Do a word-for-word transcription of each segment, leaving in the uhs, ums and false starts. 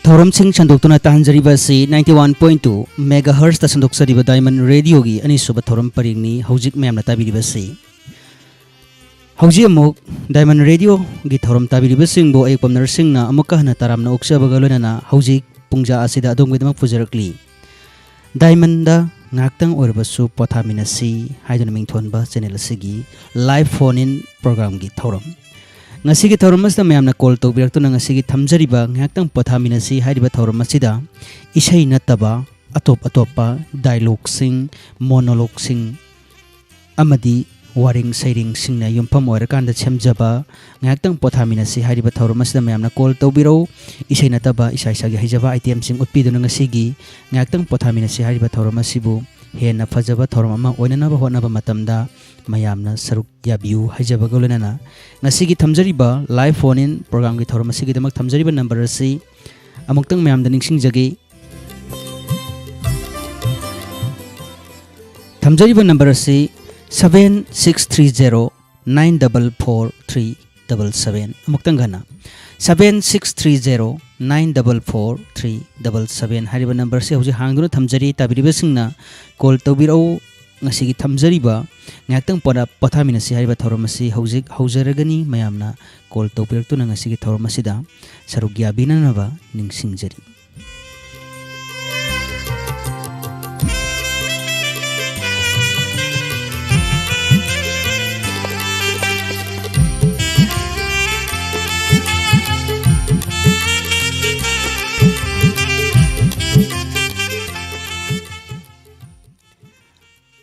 ꯊꯧꯔꯝꯁꯤꯡ ꯁꯟꯗꯣꯛꯇꯨꯅ ꯇꯥꯍꯟꯖꯔꯤꯕ ꯑꯁꯤ ninety one point two megahertzꯇ ꯁꯟꯗꯣꯛꯆꯔꯤꯕ Diamond Radioꯒꯤ ꯑꯅꯤꯁꯨꯕ ꯊꯧꯔꯝ ꯄꯔꯤꯡꯅꯤ꯫ ꯍꯧꯖꯤꯛ ꯃꯌꯥꯝꯅ ꯇꯥꯕꯤꯔꯤꯕꯁꯤ, ꯍꯧꯖꯤꯛ ꯑꯃꯨꯛ Diamond Radioꯒꯤ ꯊꯧꯔꯝ ꯇꯥꯕꯤꯔꯤꯕꯁꯤꯡꯕꯨ ꯑꯩ ꯄꯝꯅꯔꯁꯤꯡꯅ ꯑꯃꯨꯛꯀ ꯍꯟꯅ ꯇꯔꯥꯝꯅ ꯑꯣꯛꯆꯕꯒ ꯂꯣꯏꯅꯅ ꯍꯧꯖꯤꯛ ꯄꯨꯡꯖꯥ ꯑꯁꯤꯗ ꯑꯗꯣꯝꯒꯤꯗꯃꯛ ꯄꯨꯖꯔꯛꯂꯤ꯫ Diamondꯗ ꯉꯥꯏꯍꯥꯛꯇꯪ ꯑꯣꯏꯔꯕꯁꯨ ꯄꯣꯊꯥꯃꯤꯟꯅꯁꯤ ꯍꯥꯏꯗꯨꯅ ꯃꯤꯡꯊꯣꯟꯕ channel ꯑꯁꯤꯒꯤ live phone in programꯒꯤ ꯊꯧꯔꯝ꯫ ꯉꯁꯤꯒꯤ ꯊꯧꯔꯝ ꯑꯁꯤꯗ ꯃꯌꯥꯝꯅ call ꯇꯧꯕꯤꯔꯛꯇꯨꯅ ꯉꯁꯤꯒꯤ ꯊꯝꯖꯔꯤꯕ ꯉꯥꯏꯍꯥꯛꯇꯪ ꯄꯣꯊꯥꯃꯤꯟꯅꯁꯤ ꯍꯥꯏꯔꯤꯕ ꯊꯧꯔꯝ ꯑꯁꯤꯗ ꯏꯁꯩ ꯅꯠꯇꯕ ꯑꯇꯣꯞ ꯑꯇꯣꯞꯄ dialogueꯁꯤꯡ, monologueꯁꯤꯡ ꯑꯃꯗꯤ ꯋꯥꯔꯦꯡ ꯁꯩꯔꯦꯡꯁꯤꯡꯅ ꯌꯨꯝꯐꯝ ꯑꯣꯏꯔꯀꯥꯟꯗ ꯁꯦꯝꯖꯕ ꯉꯥꯏꯍꯥꯛꯇꯪ ꯄꯣꯊꯥꯃꯤꯟꯅꯁꯤ ꯍꯥꯏꯔꯤꯕ ꯊꯧꯔꯝ ꯑꯁꯤꯗ ꯃꯌꯥꯝꯅ call ꯇꯧꯕꯤꯔꯛꯎ꯫ ꯏꯁꯩ ꯅꯠꯇꯕ ꯏꯁꯥ ꯏꯁꯥꯒꯤ ꯍꯩꯖꯕ itemꯁꯤꯡ ꯎꯠꯄꯤꯗꯨꯅ ꯉꯁꯤꯒꯤ ꯉꯥꯏꯍꯥꯛꯇꯪ ꯄꯣꯊꯥꯃꯤꯟꯅꯁꯤ ꯍꯥꯏꯔꯤꯕ ꯊꯧꯔꯝ ꯑꯁꯤꯕꯨ ꯍꯦꯟꯅ ꯐꯖꯕ ꯊꯧꯔꯝ ꯑꯃ ꯑꯣꯏꯅꯅꯕ ꯍꯣꯠꯅꯕ ꯃꯇꯝꯗ ꯃꯌꯥꯝꯅ ꯁꯔꯨꯛ ꯌꯥꯕꯤꯌꯨ ꯍꯥꯏꯖꯕꯒ ꯂꯣꯏꯅꯅ ꯉꯁꯤꯒꯤ ꯊꯝꯖꯔꯤꯕ live phone in programꯒꯤ ꯊꯧꯔꯝ ꯑꯁꯤꯒꯤꯗꯃꯛ ꯊꯝꯖꯔꯤꯕ number ꯑꯁꯤ ꯑꯃꯨꯛꯇꯪ ꯃꯌꯥꯝꯗ ꯅꯤꯡꯁꯤꯡꯖꯒꯦ꯫ ꯊꯝꯖꯔꯤꯕ number ꯑꯁꯤ seven six three zero nine double four three double seven꯫ ꯑꯃꯨꯛꯇꯪ ꯍꯟꯅ, seven six three zero nine double four three double seven ꯍꯥꯏꯔꯤꯕ numberꯁꯤ ꯍꯧꯖꯤꯛ ꯍꯥꯡꯗꯨꯅ ꯊꯝꯖꯔꯤ꯫ ꯇꯥꯕꯤꯔꯤꯕꯁꯤꯡꯅ call ꯇꯧꯕꯤꯔꯛꯎ꯫ ꯉꯁꯤꯒꯤ ꯊꯝꯖꯔꯤꯕ ꯉꯥꯏꯍꯥꯛꯇꯪ ꯄꯣꯊꯥ-, ꯄꯣꯊꯥꯃꯤꯟꯅꯁꯤ ꯍꯥꯏꯔꯤꯕ ꯊꯧꯔꯝ ꯑꯁꯤ ꯍꯧꯖꯤꯛ ꯍꯧꯖꯔꯒꯅꯤ꯫ ꯃꯌꯥꯝꯅ call ꯇꯧꯕꯤꯔꯛꯇꯨꯅ ꯉꯁꯤꯒꯤ ꯊꯧꯔꯝ ꯑꯁꯤꯗ ꯁꯔꯨꯛ ꯌꯥꯕꯤꯅꯅꯕ ꯅꯤꯡꯁꯤꯡꯖꯔꯤ꯫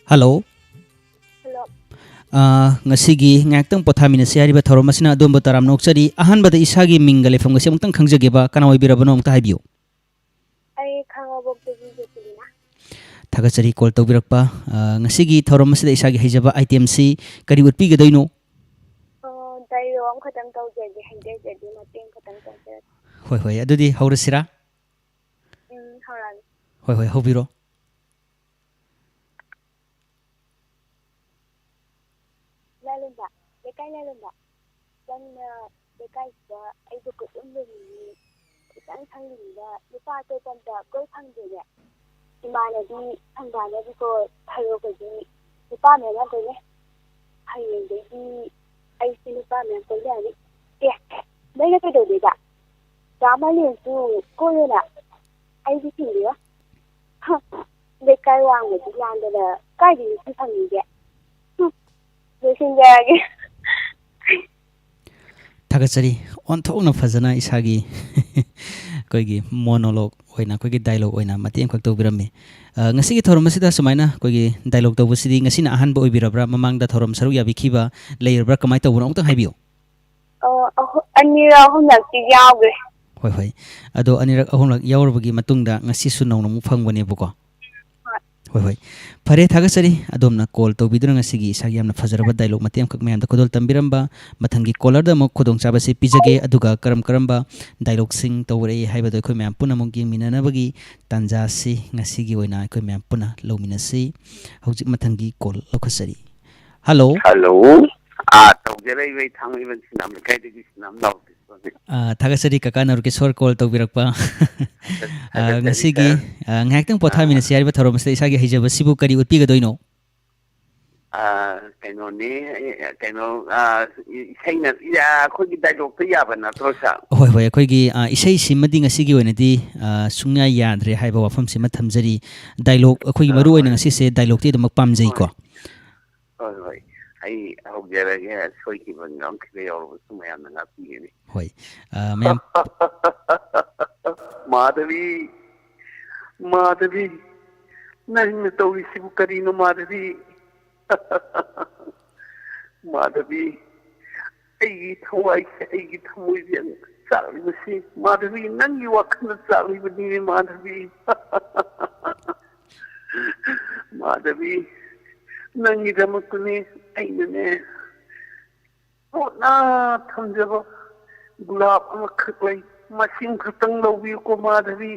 Hello꯫ Hello꯫ ꯑꯥ, ꯉꯁꯤꯒꯤ ꯉꯥꯏꯍꯥꯛꯇꯪ ꯄꯣꯊꯥꯃꯤꯟꯅꯁꯤ ꯍꯥꯏꯔꯤꯕ ꯊꯧꯔꯝ ꯑꯁꯤꯅ ꯑꯗꯣꯝꯕꯨ ꯇꯔꯥꯝꯅ ꯑꯣꯛꯆꯔꯤ꯫ ꯑꯍꯥꯟꯕꯗ ꯏꯁꯥꯒꯤ ꯃꯤꯡꯒ ꯂꯩꯐꯝꯒꯁꯤ ꯑꯃꯨꯛꯇꯪ ꯈꯪꯖꯒꯦꯕ, ꯀꯅꯥ ꯑꯣꯏꯕꯤꯔꯕꯅꯣ ꯑꯃꯨꯛꯇ ꯍꯥꯏꯕꯤꯌꯨ꯫ ꯑꯩ ꯈꯥꯉꯕꯣꯛꯇꯒꯤ ꯖꯣꯁꯤꯂꯤꯅꯥ꯫ ꯊꯥꯒꯠꯆꯔꯤ call ꯇꯧꯕꯤꯔꯛꯄ꯫ ꯑꯥ, ꯉꯁꯤꯒꯤ ꯊꯧꯔꯝ ꯑꯁꯤꯗ ꯏꯁꯥꯒꯤ ꯍꯩꯖꯕ itemꯁꯤ ꯀꯔꯤ ꯎꯠꯄꯤꯒꯗꯣꯏꯅꯣ? ꯑꯣ, dialogue ꯑꯃꯈꯛꯇꯪ ꯇꯧꯖꯒꯦ, ꯍꯩꯖꯗ꯭ꯔꯗꯤ ꯃꯇꯦꯛ ꯑꯃꯈꯛꯇꯪ ꯇꯧꯖꯔꯛꯀꯦ꯫ ꯍꯣꯏ, ꯍꯣꯏ, ꯑꯗꯨꯗꯤ ꯍꯧꯔꯁꯤꯔꯥ? ꯎꯝ, ꯍꯧꯔꯛꯑꯒꯦ꯫ ꯍꯣꯏ, ꯍꯣꯏ, ꯍꯧꯕꯤꯔꯣ꯫ ꯂꯥꯂꯣꯡꯕ, ꯂꯩꯀꯥꯏ ꯂꯥꯂꯣꯡꯕ, ꯅꯪꯅ ꯂꯩꯀꯥꯏꯁꯤꯗ ꯑꯩꯕꯨ ꯀꯣꯏꯗꯨꯝ ꯂꯣꯏꯅꯤꯡꯉꯤ, ꯈꯨꯠ ꯈꯤꯇꯪ ꯈꯪꯗ꯭ꯔꯤꯉꯩꯗ ꯅꯨꯄꯥ ꯑꯇꯣꯞꯄ ꯑꯝꯇ ꯀꯣꯏ ꯐꯪꯗꯦꯅꯦ꯫ ꯏꯃꯥꯟꯅꯕꯤ ꯁꯪꯒꯥꯅꯕꯤꯀꯣ ꯊꯔꯣ ꯀꯩꯗꯤ ꯅꯨꯄꯥ ꯃꯌꯥꯝ ꯌꯥꯝ ꯀꯣꯏꯅꯩ꯫ ꯍꯌꯦꯡꯗꯩꯗꯤ ꯑꯩꯁꯨ ꯅꯨꯄꯥ ꯃꯌꯥꯝ ꯀꯣꯏꯅꯔꯅꯤ꯫ ꯑꯦ, ꯅꯪꯅ ꯀꯩꯗꯧꯗꯣꯏꯕ? ꯆꯥꯝꯃ ꯂꯦꯟꯁꯨ ꯀꯣꯏꯌꯨꯅ꯫ ꯑꯩꯗꯤ ꯊꯤꯡꯗꯦꯗ꯫ ꯍ, ꯂꯩꯀꯥꯏ ꯋꯥꯡꯃꯗꯤ ꯂꯥꯟꯗꯅ ꯀꯥꯏꯗ ꯅꯨꯄꯤ ꯐꯪꯅꯤꯒꯦ? ꯍꯨꯝ, ꯂꯣꯏꯁꯤꯟꯖꯔꯒꯦ꯫ ꯊꯥꯒꯠꯆꯔꯤ꯫ ꯑꯣꯟꯊꯣꯛꯅ ꯐꯖꯅ ꯏꯁꯥꯒꯤ ꯑꯩꯈꯣꯏꯒꯤ monologue ꯑꯣꯏꯅ, ꯑꯩꯈꯣꯏꯒꯤ dialogue ꯑꯣꯏꯅ ꯃꯇꯦꯛ ꯑꯃꯈꯛ ꯇꯧꯕꯤꯔꯝꯃꯤ꯫ ꯑ, ꯉꯁꯤꯒꯤ ꯊꯧꯔꯝ ꯑꯁꯤꯗ ꯁꯨꯃꯥꯏꯅ ꯑꯩꯈꯣꯏꯒꯤ dialogue ꯇꯧꯕꯁꯤꯗꯤ ꯉꯁꯤꯅ ꯑꯍꯥꯟꯕ ꯑꯣꯏꯕꯤꯔꯕ꯭ꯔꯥ? ꯃꯃꯥꯡꯗ ꯊꯧꯔꯝ ꯁꯔꯨꯛ ꯌꯥꯕꯤꯈꯤꯕ ꯂꯩꯔꯕ꯭ꯔꯥ? ꯀꯃꯥꯏꯅ ꯇꯧꯕꯅꯣ? ꯑꯃꯨꯛꯇꯪ ꯍꯥꯏꯕꯤꯌꯨ꯫ ꯑꯣ, ꯑꯍꯨ-, ꯑꯅꯤꯔꯛ ꯑꯍꯨꯝꯂꯛꯇꯤ ꯌꯥꯎꯈ꯭ꯔꯦ꯫ ꯍꯣꯏ, ꯍꯣꯏ꯫ ꯑꯗꯣ ꯑꯅꯤꯔꯛ ꯑꯍꯨꯝꯂꯛ ꯌꯥꯎꯔꯕꯒꯤ ꯃꯇꯨꯡꯗ ꯉꯁꯤꯁꯨ ꯅꯧꯅ ꯑꯃꯨꯛ ꯐꯪꯕꯅꯦꯕꯀꯣ꯫ ꯍꯣꯏ꯫ ꯍꯣꯏ, ꯍꯣꯏ꯫ ꯐꯔꯦ, ꯊꯥꯒꯠꯆꯔꯤ ꯑꯗꯣꯝꯅ call ꯇꯧꯕꯤꯗꯨꯅ ꯉꯁꯤꯒꯤ ꯏꯁꯥꯒꯤ ꯌꯥꯝꯅ ꯐꯖꯔꯕ dialogue ꯃꯇꯦꯛ ꯑꯃꯈꯛ ꯃꯌꯥꯝꯗ ꯈꯨꯗꯣꯜ ꯇꯝꯕꯤꯔꯝꯕ꯫ ꯃꯊꯪꯒꯤ callerꯗ ꯑꯃꯨꯛ ꯈꯨꯗꯣꯡꯆꯥꯕꯁꯤ ꯄꯤꯖꯒꯦ, ꯑꯗꯨꯒ ꯀꯔꯝ ꯀꯔꯝꯕ dialogueꯁꯤꯡ ꯇꯧꯔꯛꯏ ꯍꯥꯏꯕꯗꯣ ꯑꯩꯈꯣꯏ ꯃꯌꯥꯝ ꯄꯨꯟꯅ ꯑꯃꯨꯛ ꯌꯦꯡꯃꯤꯟꯅꯅꯕꯒꯤ ꯇꯥꯟꯖꯥꯁꯤ ꯉꯁꯤꯒꯤ ꯑꯣꯏꯅ ꯑꯩꯈꯣꯏ ꯃꯌꯥꯝ ꯄꯨꯟꯅ ꯂꯧꯃꯤꯟꯅꯁꯤ꯫ ꯍꯧꯖꯤꯛ ꯃꯊꯪꯒꯤ call ꯂꯧꯈꯠꯆꯔꯤ꯫ Hello꯫ Hello꯫ ꯑꯥ, ꯇꯧꯖꯔꯛꯏꯕ ꯑꯩ ꯊꯥꯡꯃꯩꯕꯟ ꯁꯤꯅꯥꯝ ꯂꯩꯀꯥꯏꯗꯒꯤ ꯁꯤꯅꯥꯝ ꯂꯥꯎꯗꯦ꯫ ꯑꯥ, ꯊꯥꯒꯠꯆꯔꯤ ꯀꯀꯥ ꯅꯔꯨꯀꯦꯁꯣꯔ call ꯇꯧꯕꯤꯔꯛꯄ꯫ ꯑꯥ, ꯊꯥꯒꯠꯆꯔꯤ, ꯉꯁꯤꯒꯤ, sir꯫ ꯑꯥ, ꯉꯥꯏꯍꯥꯛꯇꯪ ꯑꯥ꯫ ꯄꯣꯊꯥꯃꯤꯟꯅꯁꯤ ꯍꯥꯏꯔꯤꯕ ꯊꯧꯔꯝ ꯑꯁꯤꯗ ꯏꯁꯥꯒꯤ ꯍꯩꯖꯕꯁꯤꯕꯨ ꯀꯔꯤ ꯎꯠꯄꯤꯒꯗꯣꯏꯅꯣ? ꯑꯥ, ꯀꯩꯅꯣꯅꯦ, ꯑꯦ, ꯀꯩꯅꯣ, ꯑꯥ, ꯏꯁꯩꯅ, ꯑꯥ, ꯑꯩꯈꯣꯏꯒꯤ dialogueꯇ ꯌꯥꯕ ꯅꯠꯇ꯭ꯔꯣ, sir? ꯍꯣꯏ, ꯍꯣꯏ, ꯑꯩꯈꯣꯏꯒꯤ, ꯑꯥ, ꯏꯁꯩꯁꯤꯃꯗꯤ ꯉꯁꯤꯒꯤ ꯑꯣꯏꯅꯗꯤ, ꯑꯥ, ꯁꯨꯡꯌꯥ ꯌꯥꯗ꯭ꯔꯦ ꯍꯥꯏꯕ ꯋꯥꯐꯝꯁꯤꯃ ꯊꯝꯖꯔꯤ꯫ Dialogue, ꯑꯩꯈꯣꯏꯒꯤ ꯑꯥ, ꯃꯔꯨꯑꯣꯏꯅ ꯍꯣꯏ꯫ ꯉꯁꯤꯁꯦ dialogueꯇꯤ ꯑꯗꯨꯃꯛ ꯄꯥꯝꯖꯩꯀꯣ꯫ ꯍꯣꯏ꯫ ꯍꯣꯏ, ꯍꯣꯏ꯫ ꯑꯩ ꯍꯧꯖꯔꯒꯦ, ꯁꯣꯏꯈꯤꯕ ꯉꯥꯝꯈꯤꯕ ꯌꯥꯎꯔꯕꯁꯨ ꯃꯌꯥꯝꯅ ꯉꯥꯛꯄꯤꯒꯅꯤ꯫ ꯍꯣꯏ, ꯑ, ꯃꯌꯥꯝ꯫ ꯃꯥꯙꯕꯤ, ꯃꯥꯙꯕꯤ, ꯅꯪꯅ ꯇꯧꯔꯤꯁꯤꯕꯨ ꯀꯔꯤꯅꯣ, ꯃꯥꯙꯕꯤ? ꯃꯥꯙꯕꯤ, ꯑꯩꯒꯤ ꯊꯋꯥꯏꯁꯦ, ꯑꯩꯒꯤ ꯊꯃꯣꯏꯁꯦ ꯆꯥꯛꯂꯤꯕꯁꯤ, ꯃꯥꯙꯕꯤ, ꯅꯪꯒꯤ ꯋꯥꯈꯜꯅ ꯆꯥꯛꯂꯤꯕꯅꯤꯅꯦ, ꯃꯥꯙꯕꯤ꯫ ꯃꯥꯙꯕꯤ, ꯅꯪꯒꯤꯗꯃꯛꯇꯅꯦ ꯑꯩꯅꯅꯦ ꯍꯣꯠꯅ ꯊꯝꯖꯕ ꯒꯨꯂꯥꯞ ꯑꯃꯈꯛ ꯂꯩ, ꯃꯁꯤꯡ ꯈꯛꯇꯪ ꯂꯧꯕꯤꯌꯨꯀꯣ ꯃꯥꯙꯕꯤ꯫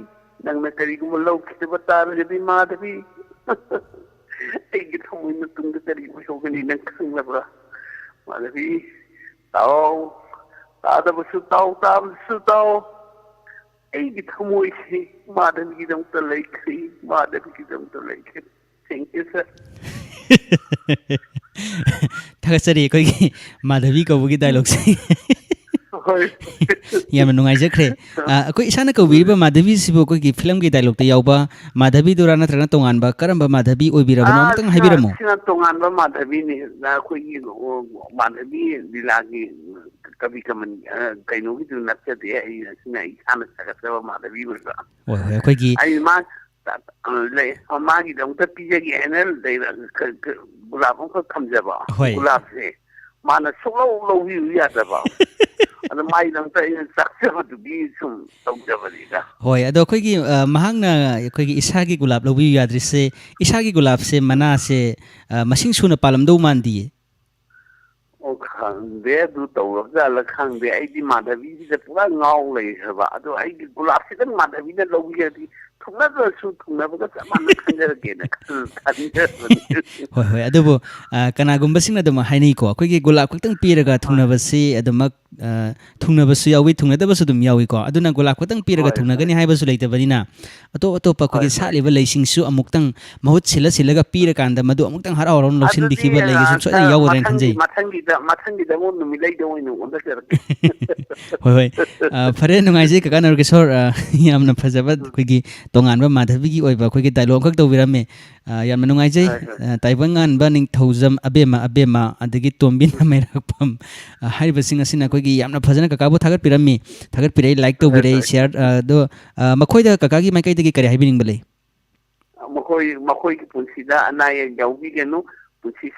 ꯅꯪꯅ ꯀꯔꯤꯒꯨꯝꯕ ꯂꯧꯈꯤꯗꯕ ꯇꯥꯔꯒꯗꯤ ꯃꯥꯙꯕꯤ, ꯑꯩꯒꯤ ꯊꯃꯣꯏ ꯃꯇꯨꯡꯗ ꯀꯔꯤ ꯑꯣꯏꯍꯧꯒꯅꯤ ꯅꯪ ꯈꯪꯂꯕ꯭ꯔꯥ? ꯃꯥꯙꯕꯤ, ꯇꯥꯎ, ꯇꯥꯗꯕꯁꯨ ꯇꯥꯎ, ꯇꯥꯕꯁꯨ ꯇꯥꯎ꯫ ꯑꯩꯒꯤ ꯊꯃꯣꯏꯁꯤ ꯃꯥꯙꯕꯤꯒꯤꯗꯃꯛꯇ ꯂꯩꯈ꯭ꯔꯤ, ꯃꯥꯙꯕꯤꯒꯤꯗꯃꯛꯇ ꯂꯩꯈ꯭ꯔꯤ꯫ Thank you, sir. ꯊꯥꯒꯠꯆꯔꯤ ꯑꯩꯈꯣꯏꯒꯤ ꯃꯥꯙꯕꯤ ꯀꯧꯕꯒꯤ ꯗꯥꯏꯂꯣꯛꯁꯦ꯫ ꯍꯣꯏ. ꯌꯥꯝꯅ ꯅꯨꯡꯉꯥꯏꯖꯈ꯭ꯔꯦ꯫ ꯑ, ꯑꯩꯈꯣꯏ ꯏꯁꯥꯅ ꯀꯧꯕꯤꯔꯤꯕ ꯃꯥꯙꯕꯤꯁꯤꯕꯨ ꯑꯩꯈꯣꯏꯒꯤ ꯐꯤꯂꯝꯒꯤ ꯗꯥꯏꯂꯣꯛꯇ ꯌꯥꯎꯕ ꯃꯥꯙꯕꯤꯗꯨꯔꯥ, ꯅꯠꯇ꯭ꯔꯒꯅ ꯇꯣꯉꯥꯟꯕ ꯀꯔꯝꯕ ꯃꯥꯙꯕꯤ ꯑꯣꯏꯕꯤꯔꯕꯅꯣ? ꯑꯃꯇꯪ ꯑꯥ, ꯍꯥꯏꯕꯤꯔꯝꯃꯣ꯫ ꯁꯤꯅ ꯇꯣꯉꯥꯟꯕ ꯃꯥꯙꯕꯤꯅꯤ꯫ ꯑꯩꯈꯣꯏꯒꯤ, ꯑꯣ, ꯃꯥꯙꯕꯤ ꯂꯤꯂꯥꯒꯤ ꯀꯕꯤ ꯀꯃꯟ, ꯑ, ꯀꯩꯅꯣꯒꯤꯗꯨ ꯅꯠꯆꯗꯦ꯫ ꯑꯩ, ꯁꯤꯅ ꯑꯩ ꯏꯁꯥꯅ ꯁꯥꯒꯠꯆꯕ ꯃꯥꯙꯕꯤ ꯑꯣꯏꯕ꯫ ꯍꯣꯏ, ꯍꯣꯏ, ꯑꯩꯈꯣꯏꯒꯤ ꯑꯩ ꯃꯥ, ꯑ, ꯂꯩ, ꯃꯥꯒꯤꯗꯃꯛꯇ ꯄꯤꯖꯒꯦ ꯍꯥꯏꯅ ꯂꯩꯔ-, ꯀ-, ꯀ-, ꯒꯨꯂꯥꯞ ꯑꯃꯈꯛ ꯊꯝꯖꯕ꯫ ꯍꯣꯏ. ꯒꯨꯂꯥꯞꯁꯦ ꯃꯥꯅ ꯁꯨꯡꯂꯧ ꯂꯧꯕꯤꯌꯨ ꯌꯥꯗꯕ꯫ ꯑꯗ ꯃꯥꯒꯤꯗꯃꯛꯇ ꯑꯩꯅ ꯆꯥꯛꯆꯕꯗꯨꯒꯤ ꯁꯨꯝ ꯇꯧꯖꯕꯅꯤꯗ꯫ ꯍꯣꯏ, ꯑꯗꯣ ꯑꯩꯈꯣꯏꯒꯤ, ꯑ, ꯃꯍꯥꯛꯅ ꯑꯩꯈꯣꯏꯒꯤ ꯏꯁꯥꯒꯤ ꯒꯨꯂꯥꯞ ꯂꯧꯕꯤꯌꯨ ꯌꯥꯗ꯭ꯔꯤꯁꯦ, ꯏꯁꯥꯒꯤ ꯒꯨꯂꯥꯞꯁꯦ ꯃꯅꯥꯁꯦ, ꯑ, ꯃꯁꯤꯡ ꯁꯨꯅ ꯄꯥꯜꯂꯝꯗꯧ ꯃꯥꯟꯗꯤꯌꯦ꯫ ꯑꯣ, ꯈꯪꯗꯦ, ꯑꯗꯨ ꯇꯧꯔꯕꯖꯥꯠꯂ ꯈꯪꯗꯦ꯫ ꯑꯩꯗꯤ ꯃꯥꯙꯕꯤꯁꯤꯗ ꯄꯨꯔꯥ ꯉꯥꯎ ꯂꯩꯈ꯭ꯔꯕ꯫ ꯑꯗꯣ ꯑꯩꯒꯤ ꯒꯨꯂꯥꯞꯁꯤꯗꯪ ꯃꯥꯙꯕꯤꯅ ꯂꯧꯕꯤꯔꯗꯤ ꯊꯨꯡꯅꯗ꯭ꯔꯁꯨ ꯊꯨꯡꯅꯕꯒ ꯆꯞ ꯃꯥꯟꯅ ꯈꯟꯖꯔꯒꯦꯅ ꯈꯜ-, ꯈꯟꯖꯕꯅꯤ꯫ ꯍꯣꯏ, ꯍꯣꯏ, ꯑꯗꯨꯕꯨ, ꯑ, ꯀꯅꯥꯒꯨꯝꯕꯁꯤꯡꯅ ꯑꯗꯨꯝ ꯍꯥꯏꯅꯩꯀꯣ, ꯑꯩꯈꯣꯏꯒꯤ ꯒꯨꯂꯥꯞ ꯈꯛꯇꯪ ꯄꯤꯔꯒ ꯊꯨꯡꯅꯕꯁꯤ ꯑꯗꯨꯃꯛ, ꯑ, ꯊꯨꯡꯅꯕꯁꯨ ꯌꯥꯎꯏ, ꯊꯨꯡꯅꯗꯕꯁꯨ ꯑꯗꯨꯝ ꯌꯥꯎꯏꯀꯣ꯫ ꯑꯗꯨꯅ ꯒꯨꯂꯥꯞ ꯈꯛꯇꯪ ꯄꯤꯔꯒ ꯍꯣꯏ, ꯊꯨꯡꯅꯒꯅꯤ ꯍꯣꯏ. ꯍꯥꯏꯕꯁꯨ ꯂꯩꯇꯕꯅꯤꯅ, ꯑꯇꯣꯞ ꯑꯇꯣꯞꯄ ꯑꯩꯈꯣꯏꯒꯤ ꯍꯣꯏ, ꯍꯣꯏ. ꯁꯥꯠꯂꯤꯕ ꯂꯩꯁꯤꯡꯁꯨ ꯑꯃꯨꯛꯇꯪ ꯃꯍꯨꯠ ꯁꯤꯜꯂ ꯁꯤꯜꯂꯒ ꯄꯤꯔꯀꯥꯟꯗ ꯃꯗꯨ ꯑꯃꯨꯛꯇꯪ ꯍꯔꯥꯎ ꯍꯔꯥꯎꯅ ꯂꯧꯁꯤꯟꯕꯤꯈꯤꯕ ꯑꯗꯨꯗꯤ, ꯂꯩꯒꯦꯁꯨ ꯑ, ꯁꯣꯏꯗꯅ ꯌꯥꯎꯒꯗ꯭ꯔꯥ ꯍꯥꯏꯅ ꯃꯊꯪꯒꯤ, ꯈꯟꯖꯩ꯫ ꯃꯊꯪꯒꯤꯗ, ꯃꯊꯪꯒꯤꯗ ꯑꯃꯨꯛ ꯅꯨꯃꯤꯠ ꯂꯩꯗ ꯑꯣꯏꯅ ꯑꯣꯟꯊꯖꯔꯛꯀꯦ꯫ ꯍꯣꯏ, ꯍꯣꯏ꯫ ꯑ, ꯐꯔꯦ, ꯅꯨꯡꯉꯥꯏꯖꯩ ꯀꯀꯥ ꯅꯔꯀꯤꯁꯣꯔ, ꯑ, ꯌꯥꯝꯅ ꯐꯖꯕ ꯑꯩꯈꯣꯏꯒꯤ ꯇꯣꯉꯥꯟꯕ ꯃꯥꯙꯕꯤꯒꯤ ꯑꯣꯏꯕ ꯑꯩꯈꯣꯏꯒꯤ ꯗꯥꯏꯂꯣꯛ ꯑꯃꯈꯛ ꯇꯧꯕꯤꯔꯝꯃꯦ꯫ ꯑ, ꯌꯥꯝꯅ ꯅꯨꯡꯉꯥꯏꯖꯩ꯫ ꯍꯣꯏ, ꯍꯣꯏ. ꯑ, ꯇꯥꯏꯕꯪꯉꯥꯟꯕ ꯅꯤꯡꯊꯧꯖꯝ ꯑꯕꯦꯝꯃ ꯑꯕꯦꯝꯃ, ꯑꯗꯒꯤ ꯇꯣꯝꯕꯤꯅ ꯃꯩꯔꯥꯛꯄꯝ, ꯑ, ꯍꯥꯏꯔꯤꯕꯁꯤꯡ ꯑꯁꯤꯅ ꯑꯩꯈꯣꯏꯒꯤ ꯌꯥꯝꯅ ꯐꯖꯅ ꯀꯀꯥꯕꯨ ꯊꯥꯒꯠꯄꯤꯔꯝꯃꯤ, ꯊꯥꯒꯠꯄꯤꯔꯛꯏ, ꯂꯥꯏꯛ ꯍꯣꯏ, ꯇꯧꯕꯤꯔꯛꯏ, ꯍꯣꯏ. ꯁꯤꯌꯥꯔ, ꯑ, ꯑꯗꯣ, ꯑ, ꯃꯈꯣꯏꯗ ꯀꯀꯥꯒꯤ ꯃꯥꯏꯀꯩꯗꯒꯤ ꯀꯔꯤ ꯍꯥꯏꯕꯤꯅꯤꯡꯕ ꯂꯩ? ꯃꯈꯣꯏ, ꯃꯈꯣꯏꯒꯤ ꯄꯨꯟꯁꯤꯗ ꯑꯅꯥ ꯑꯌꯦꯛ ꯌꯥꯎꯕꯤꯒꯅꯨ꯫ ꯄꯨꯟꯁꯤ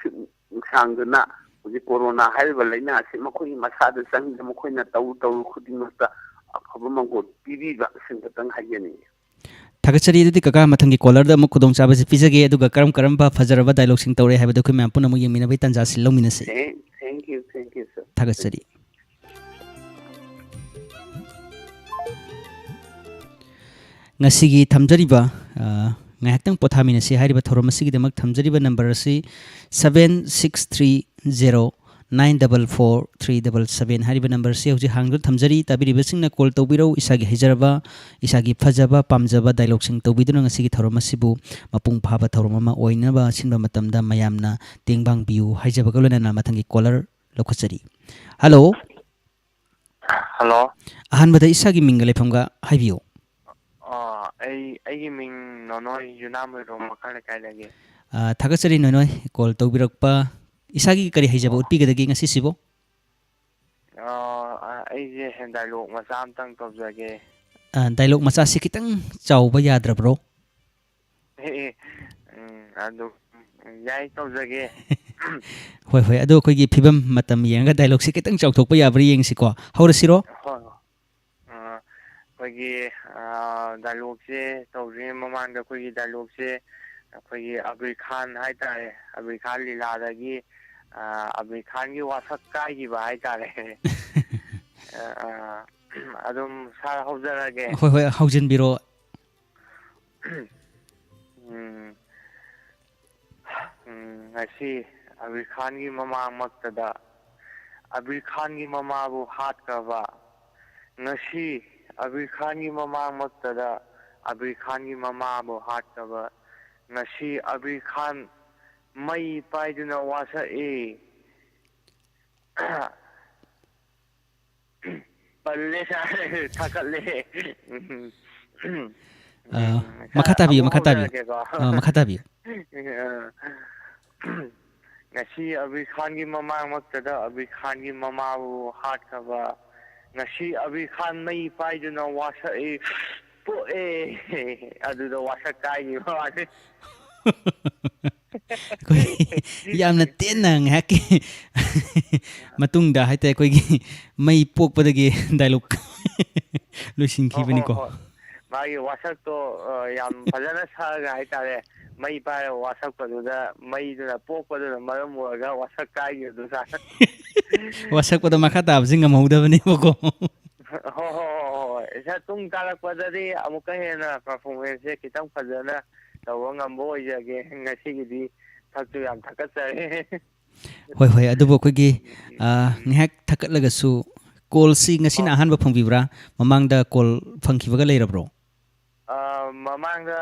ꯁꯥꯡꯗꯨꯅ ꯍꯧꯖꯤꯛ ꯀꯣꯔꯣꯅꯥ ꯍꯥꯏꯔꯤꯕ ꯂꯥꯏꯅꯥ ꯑꯁꯤ ꯃꯈꯣꯏꯒꯤ ꯃꯁꯥꯗ ꯆꯪꯗ ꯃꯈꯣꯏꯅ ꯇꯧꯔꯨ ꯇꯧꯔꯨ ꯈꯨꯗꯤꯡꯃꯛꯇ ꯑꯐꯕ ꯃꯪꯒꯣꯜ ꯄꯤꯕꯤꯕ, ꯑꯁꯤꯃꯇꯪ ꯍꯥꯏꯖꯅꯤꯡꯉꯤ꯫ ꯊꯥꯒꯠꯆꯔꯤ꯫ ꯑꯗꯨꯗꯤ ꯀꯀꯥ, ꯃꯊꯪꯒꯤ ꯀꯣꯂꯔꯗ ꯑꯃꯨꯛ ꯈꯨꯗꯣꯡꯆꯥꯕꯁꯤ ꯄꯤꯖꯒꯦ, ꯑꯗꯨꯒ ꯀꯔꯝ ꯀꯔꯝꯕ ꯐꯖꯔꯕ ꯗꯥꯏꯂꯣꯛꯁꯤꯡ ꯇꯧꯔꯛꯑꯦ ꯍꯥꯏꯕꯗꯨ ꯑꯩꯈꯣꯏ ꯃꯌꯥꯝ ꯄꯨꯟꯅ ꯑꯃꯨꯛ ꯌꯦꯡꯃꯤꯟꯅꯕꯒꯤ ꯇꯥꯟꯖꯥꯁꯤ ꯂꯧꯃꯤꯟꯅꯁꯤ꯫ Thank, thank you, thank you, sir. ꯊꯥꯒꯠꯆꯔꯤ꯫ ꯉꯁꯤꯒꯤ ꯊꯝꯖꯔꯤꯕ, ꯑ, ꯉꯥꯏꯍꯥꯛꯇꯪ ꯄꯣꯊꯥꯃꯤꯟꯅꯁꯤ ꯍꯥꯏꯔꯤꯕ ꯊꯧꯔꯝ ꯑꯁꯤꯒꯤꯗꯃꯛ ꯊꯝꯖꯔꯤꯕ ꯅꯝꯕꯔ ꯑꯁꯤ seven six three zero nine double four three double seven ꯍꯥꯏꯔꯤꯕ ꯅꯝꯕꯔꯁꯤ ꯍꯧꯖꯤꯛ ꯍꯥꯡꯗꯨꯅ ꯊꯝꯖꯔꯤ꯫ ꯇꯥꯕꯤꯔꯤꯕꯁꯤꯡꯅ ꯀꯣꯜ ꯇꯧꯕꯤꯔꯧ꯫ ꯏꯁꯥꯒꯤ ꯍꯩꯖꯔꯕ, ꯏꯁꯥꯒꯤ ꯐꯖꯕ, ꯄꯥꯝꯖꯕ ꯗꯥꯏꯂꯣꯒꯁꯤꯡ ꯇꯧꯕꯤꯗꯨꯅ ꯉꯁꯤꯒꯤ ꯊꯧꯔꯝ ꯑꯁꯤꯕꯨ ꯃꯄꯨꯡ ꯐꯥꯕ ꯊꯧꯔꯝ ꯑꯃ ꯑꯣꯏꯅꯕ ꯁꯤꯟꯕ ꯃꯇꯝꯗ ꯃꯌꯥꯝꯅ ꯇꯦꯡꯕꯥꯡꯕꯤꯌꯨ ꯍꯥꯏꯖꯕꯒ ꯂꯣꯏꯅꯅ ꯃꯊꯪꯒꯤ ꯀꯣꯂꯔ ꯂꯧꯈꯠꯆꯔꯤ꯫ ꯍꯜꯂꯣ꯫ ꯍꯜꯂꯣ꯫ ꯑꯍꯥꯟꯕꯗ ꯏꯁꯥꯒꯤ ꯃꯤꯡꯒ ꯂꯩꯐꯝꯒ ꯍꯥꯏꯕꯤꯌꯨ꯫ ꯑꯥ, ꯑꯩ, ꯑꯩꯒꯤ ꯃꯤꯡ ꯅꯣꯅꯣꯏ, ꯌꯨꯅꯥꯝ ꯍꯣꯏꯔꯣꯝ ꯃꯈꯥ ꯂꯩꯀꯥꯏꯗꯒꯤ꯫ ꯑꯥ, ꯊꯥꯒꯠꯆꯔꯤ ꯅꯣꯅꯣꯏ, ꯀꯣꯜ ꯇꯧꯕꯤꯔꯛꯄ꯫ ꯏꯁꯥꯒꯤ ꯀꯔꯤ ꯍꯩꯖꯕ ꯑꯣ꯫ ꯎꯠꯄꯤꯒꯗꯒꯦ ꯉꯁꯤꯁꯤꯕꯣ? ꯑꯥ, ꯑꯩꯁꯦ ꯗꯥꯏꯂꯣꯛ ꯃꯆꯥ ꯑꯝꯇꯪ ꯇꯧꯖꯒꯦ꯫ ꯑꯥ, ꯗꯥꯏꯂꯣꯛ ꯃꯆꯥꯁꯤ ꯈꯤꯇꯪ ꯆꯥꯎꯕ ꯌꯥꯗ꯭ꯔꯕ꯭ꯔꯣ? ꯎꯝ, ꯑꯗꯨꯝ ꯌꯥꯏ, ꯇꯧꯖꯒꯦ꯫ ꯍꯣꯏ, ꯍꯣꯏ, ꯑꯗꯣ ꯑꯩꯈꯣꯏꯒꯤ ꯐꯤꯕꯝ ꯃꯇꯝ ꯌꯦꯡꯉꯒ ꯗꯥꯏꯂꯣꯛꯁꯦ ꯈꯤꯇꯪ ꯆꯥꯎꯊꯣꯛꯄ ꯌꯥꯕ꯭ꯔꯥ ꯌꯦꯡꯁꯤꯀꯣ꯫ ꯍꯧꯔꯁꯤꯔꯣ? ꯍꯣꯏ, ꯍꯣꯏ꯫ ꯑ, ꯑꯩꯈꯣꯏꯒꯤ, ꯑ, ꯗꯥꯏꯂꯣꯛꯁꯦ ꯇꯧꯗ꯭ꯔꯤꯉꯩ ꯃꯃꯥꯡꯗ ꯑꯩꯈꯣꯏꯒꯤ ꯗꯥꯏꯂꯣꯛꯁꯦ ꯑꯩꯈꯣꯏꯒꯤ ꯑꯕꯤꯔ ꯈꯥꯟ ꯍꯥꯏꯇꯥꯔꯦ, ꯑꯕꯤꯔ ꯈꯥꯟ ꯂꯤꯂꯥꯗꯒꯤ, ꯑ, ꯑꯕꯤꯔ ꯈꯥꯟꯒꯤ ꯋꯥꯁꯛ ꯀꯥꯏꯈꯤꯕ ꯍꯥꯏꯇꯥꯔꯦ꯫ ꯑ, ꯑ, ꯑꯗꯨꯝ ꯁꯥꯔ ꯍꯧꯖꯔꯒꯦ꯫ ꯍꯣꯏ, ꯍꯣꯏ, ꯍꯧꯖꯤꯟꯕꯤꯔꯣ꯫ ꯎꯝ, ꯎꯝ, ꯉꯁꯤ ꯑꯕꯤꯔ ꯈꯥꯟꯒꯤ ꯃꯃꯥꯡꯃꯛꯇꯗ ꯑꯕꯤꯔ ꯈꯥꯟꯒꯤ ꯃꯃꯥꯕꯨ ꯍꯥꯠꯈ꯭ꯔꯕ, ꯉꯁꯤ ꯑꯕꯤꯔ ꯈꯥꯟꯒꯤ ꯃꯃꯥꯡꯃꯛꯇꯗ ꯑꯕꯤꯔ ꯈꯥꯟꯒꯤ ꯃꯃꯥꯕꯨ ꯍꯥꯠꯈ꯭ꯔꯕ, ꯉꯁꯤ ꯑꯕꯤꯔ ꯈꯥꯟ ꯃꯩ ꯄꯥꯏꯗꯨꯅ ꯋꯥꯁꯛꯏ꯫ ꯄꯜꯂꯦ ꯁꯥꯔ, ꯊꯥꯀꯠꯂꯦ꯫ ꯎꯝ, ꯑ, ꯎꯝ, ꯃꯈꯥ ꯁꯥꯔ, ꯇꯥꯕꯤꯌꯨ, ꯑꯃꯨꯛ ꯃꯈꯥ ꯇꯥꯕꯤꯌꯨ꯫ ꯍꯧꯖꯔꯛꯀꯦꯀꯣ꯫ ꯑ, ꯃꯈꯥ ꯇꯥꯕꯤꯌꯨ꯫ ꯉꯁꯤ ꯑꯕꯤꯔ ꯈꯥꯟꯒꯤ ꯃꯃꯥꯡꯃꯛꯇꯗ ꯑꯕꯤꯔ ꯈꯥꯟꯒꯤ ꯃꯃꯥꯕꯨ ꯍꯥꯠꯈ꯭ꯔꯕ, ꯉꯁꯤ ꯑꯕꯤꯔ ꯈꯥꯟ ꯃꯩ ꯄꯥꯏꯗꯨꯅ ꯋꯥꯁꯛꯏ, ꯄꯣꯛꯑꯦ꯫ ꯑꯗꯨꯗ ꯋꯥꯁꯛ ꯀꯥꯏꯈꯤꯕ ꯋꯥꯅꯤ꯫ ꯑꯩꯈꯣꯏ ꯌꯥꯝꯅ ꯇꯦꯟꯅ ꯉꯥꯏꯍꯥꯛꯀꯤ ꯃꯇꯨꯡꯗ ꯍꯥꯏꯇꯥꯔꯦ, ꯑꯩꯈꯣꯏꯒꯤ ꯃꯩ ꯄꯣꯛꯄꯗꯒꯤ ꯗꯥꯏꯂꯣꯛ ꯍꯣ, ꯍꯣ, ꯂꯣꯏꯁꯤꯟꯈꯤꯕꯅꯤꯀꯣ꯫ ꯍꯣꯏ꯫ ꯃꯥꯒꯤ ꯋꯥꯁꯛꯇꯣ, ꯑ, ꯌꯥꯝ ꯐꯖꯅ ꯁꯛꯑꯒ ꯍꯥꯏꯇꯥꯔꯦ, ꯃꯩ ꯄꯥꯏꯔꯒ ꯋꯥꯁꯛꯄꯗꯨꯗ ꯃꯩꯗꯨꯅ ꯄꯣꯛꯄꯗꯨꯅ ꯃꯔꯝ ꯑꯣꯏꯔꯒ ꯋꯥꯁꯛ ꯀꯥꯏꯈꯤꯕꯗꯨ ꯁꯥꯔ꯫ ꯋꯥꯁꯛꯄꯗ ꯃꯈꯥ ꯇꯥꯕꯁꯤ ꯉꯝꯍꯧꯗꯕꯅꯦꯕꯀꯣ꯫ ꯍꯣ, ꯍꯣ, ꯍꯣ, ꯍꯣꯏ꯫ ꯁꯥꯔ, ꯇꯨꯡ ꯇꯥꯔꯛꯄꯗꯗꯤ ꯑꯃꯨꯛꯀ ꯍꯦꯟꯅ performance ꯁꯦ ꯈꯤꯇꯪ ꯐꯖꯅ ꯇꯧꯕ ꯉꯝꯕ ꯑꯣꯏꯖꯒꯦ꯫ ꯉꯁꯤꯒꯤꯗꯤ ꯊꯛꯁꯨ ꯌꯥꯝ ꯊꯛꯀꯠꯆꯔꯦ꯫ ꯍꯣꯏ, ꯍꯣꯏ, ꯑꯗꯨꯕꯨ ꯑꯩꯈꯣꯏꯒꯤ, ꯑ, ꯉꯥꯏꯍꯥꯛ ꯊꯛꯀꯠꯂꯒꯁꯨ, ꯀꯣꯜꯁꯤ ꯉꯁꯤꯅ ꯑꯣ꯫ ꯑꯍꯥꯟꯕ ꯐꯪꯕꯤꯕ꯭ꯔꯥ? ꯃꯃꯥꯡꯗ ꯀꯣꯜ ꯐꯪꯈꯤꯕꯒ ꯂꯩꯔꯕ꯭ꯔꯣ? ꯑ, ꯃꯃꯥꯡꯗ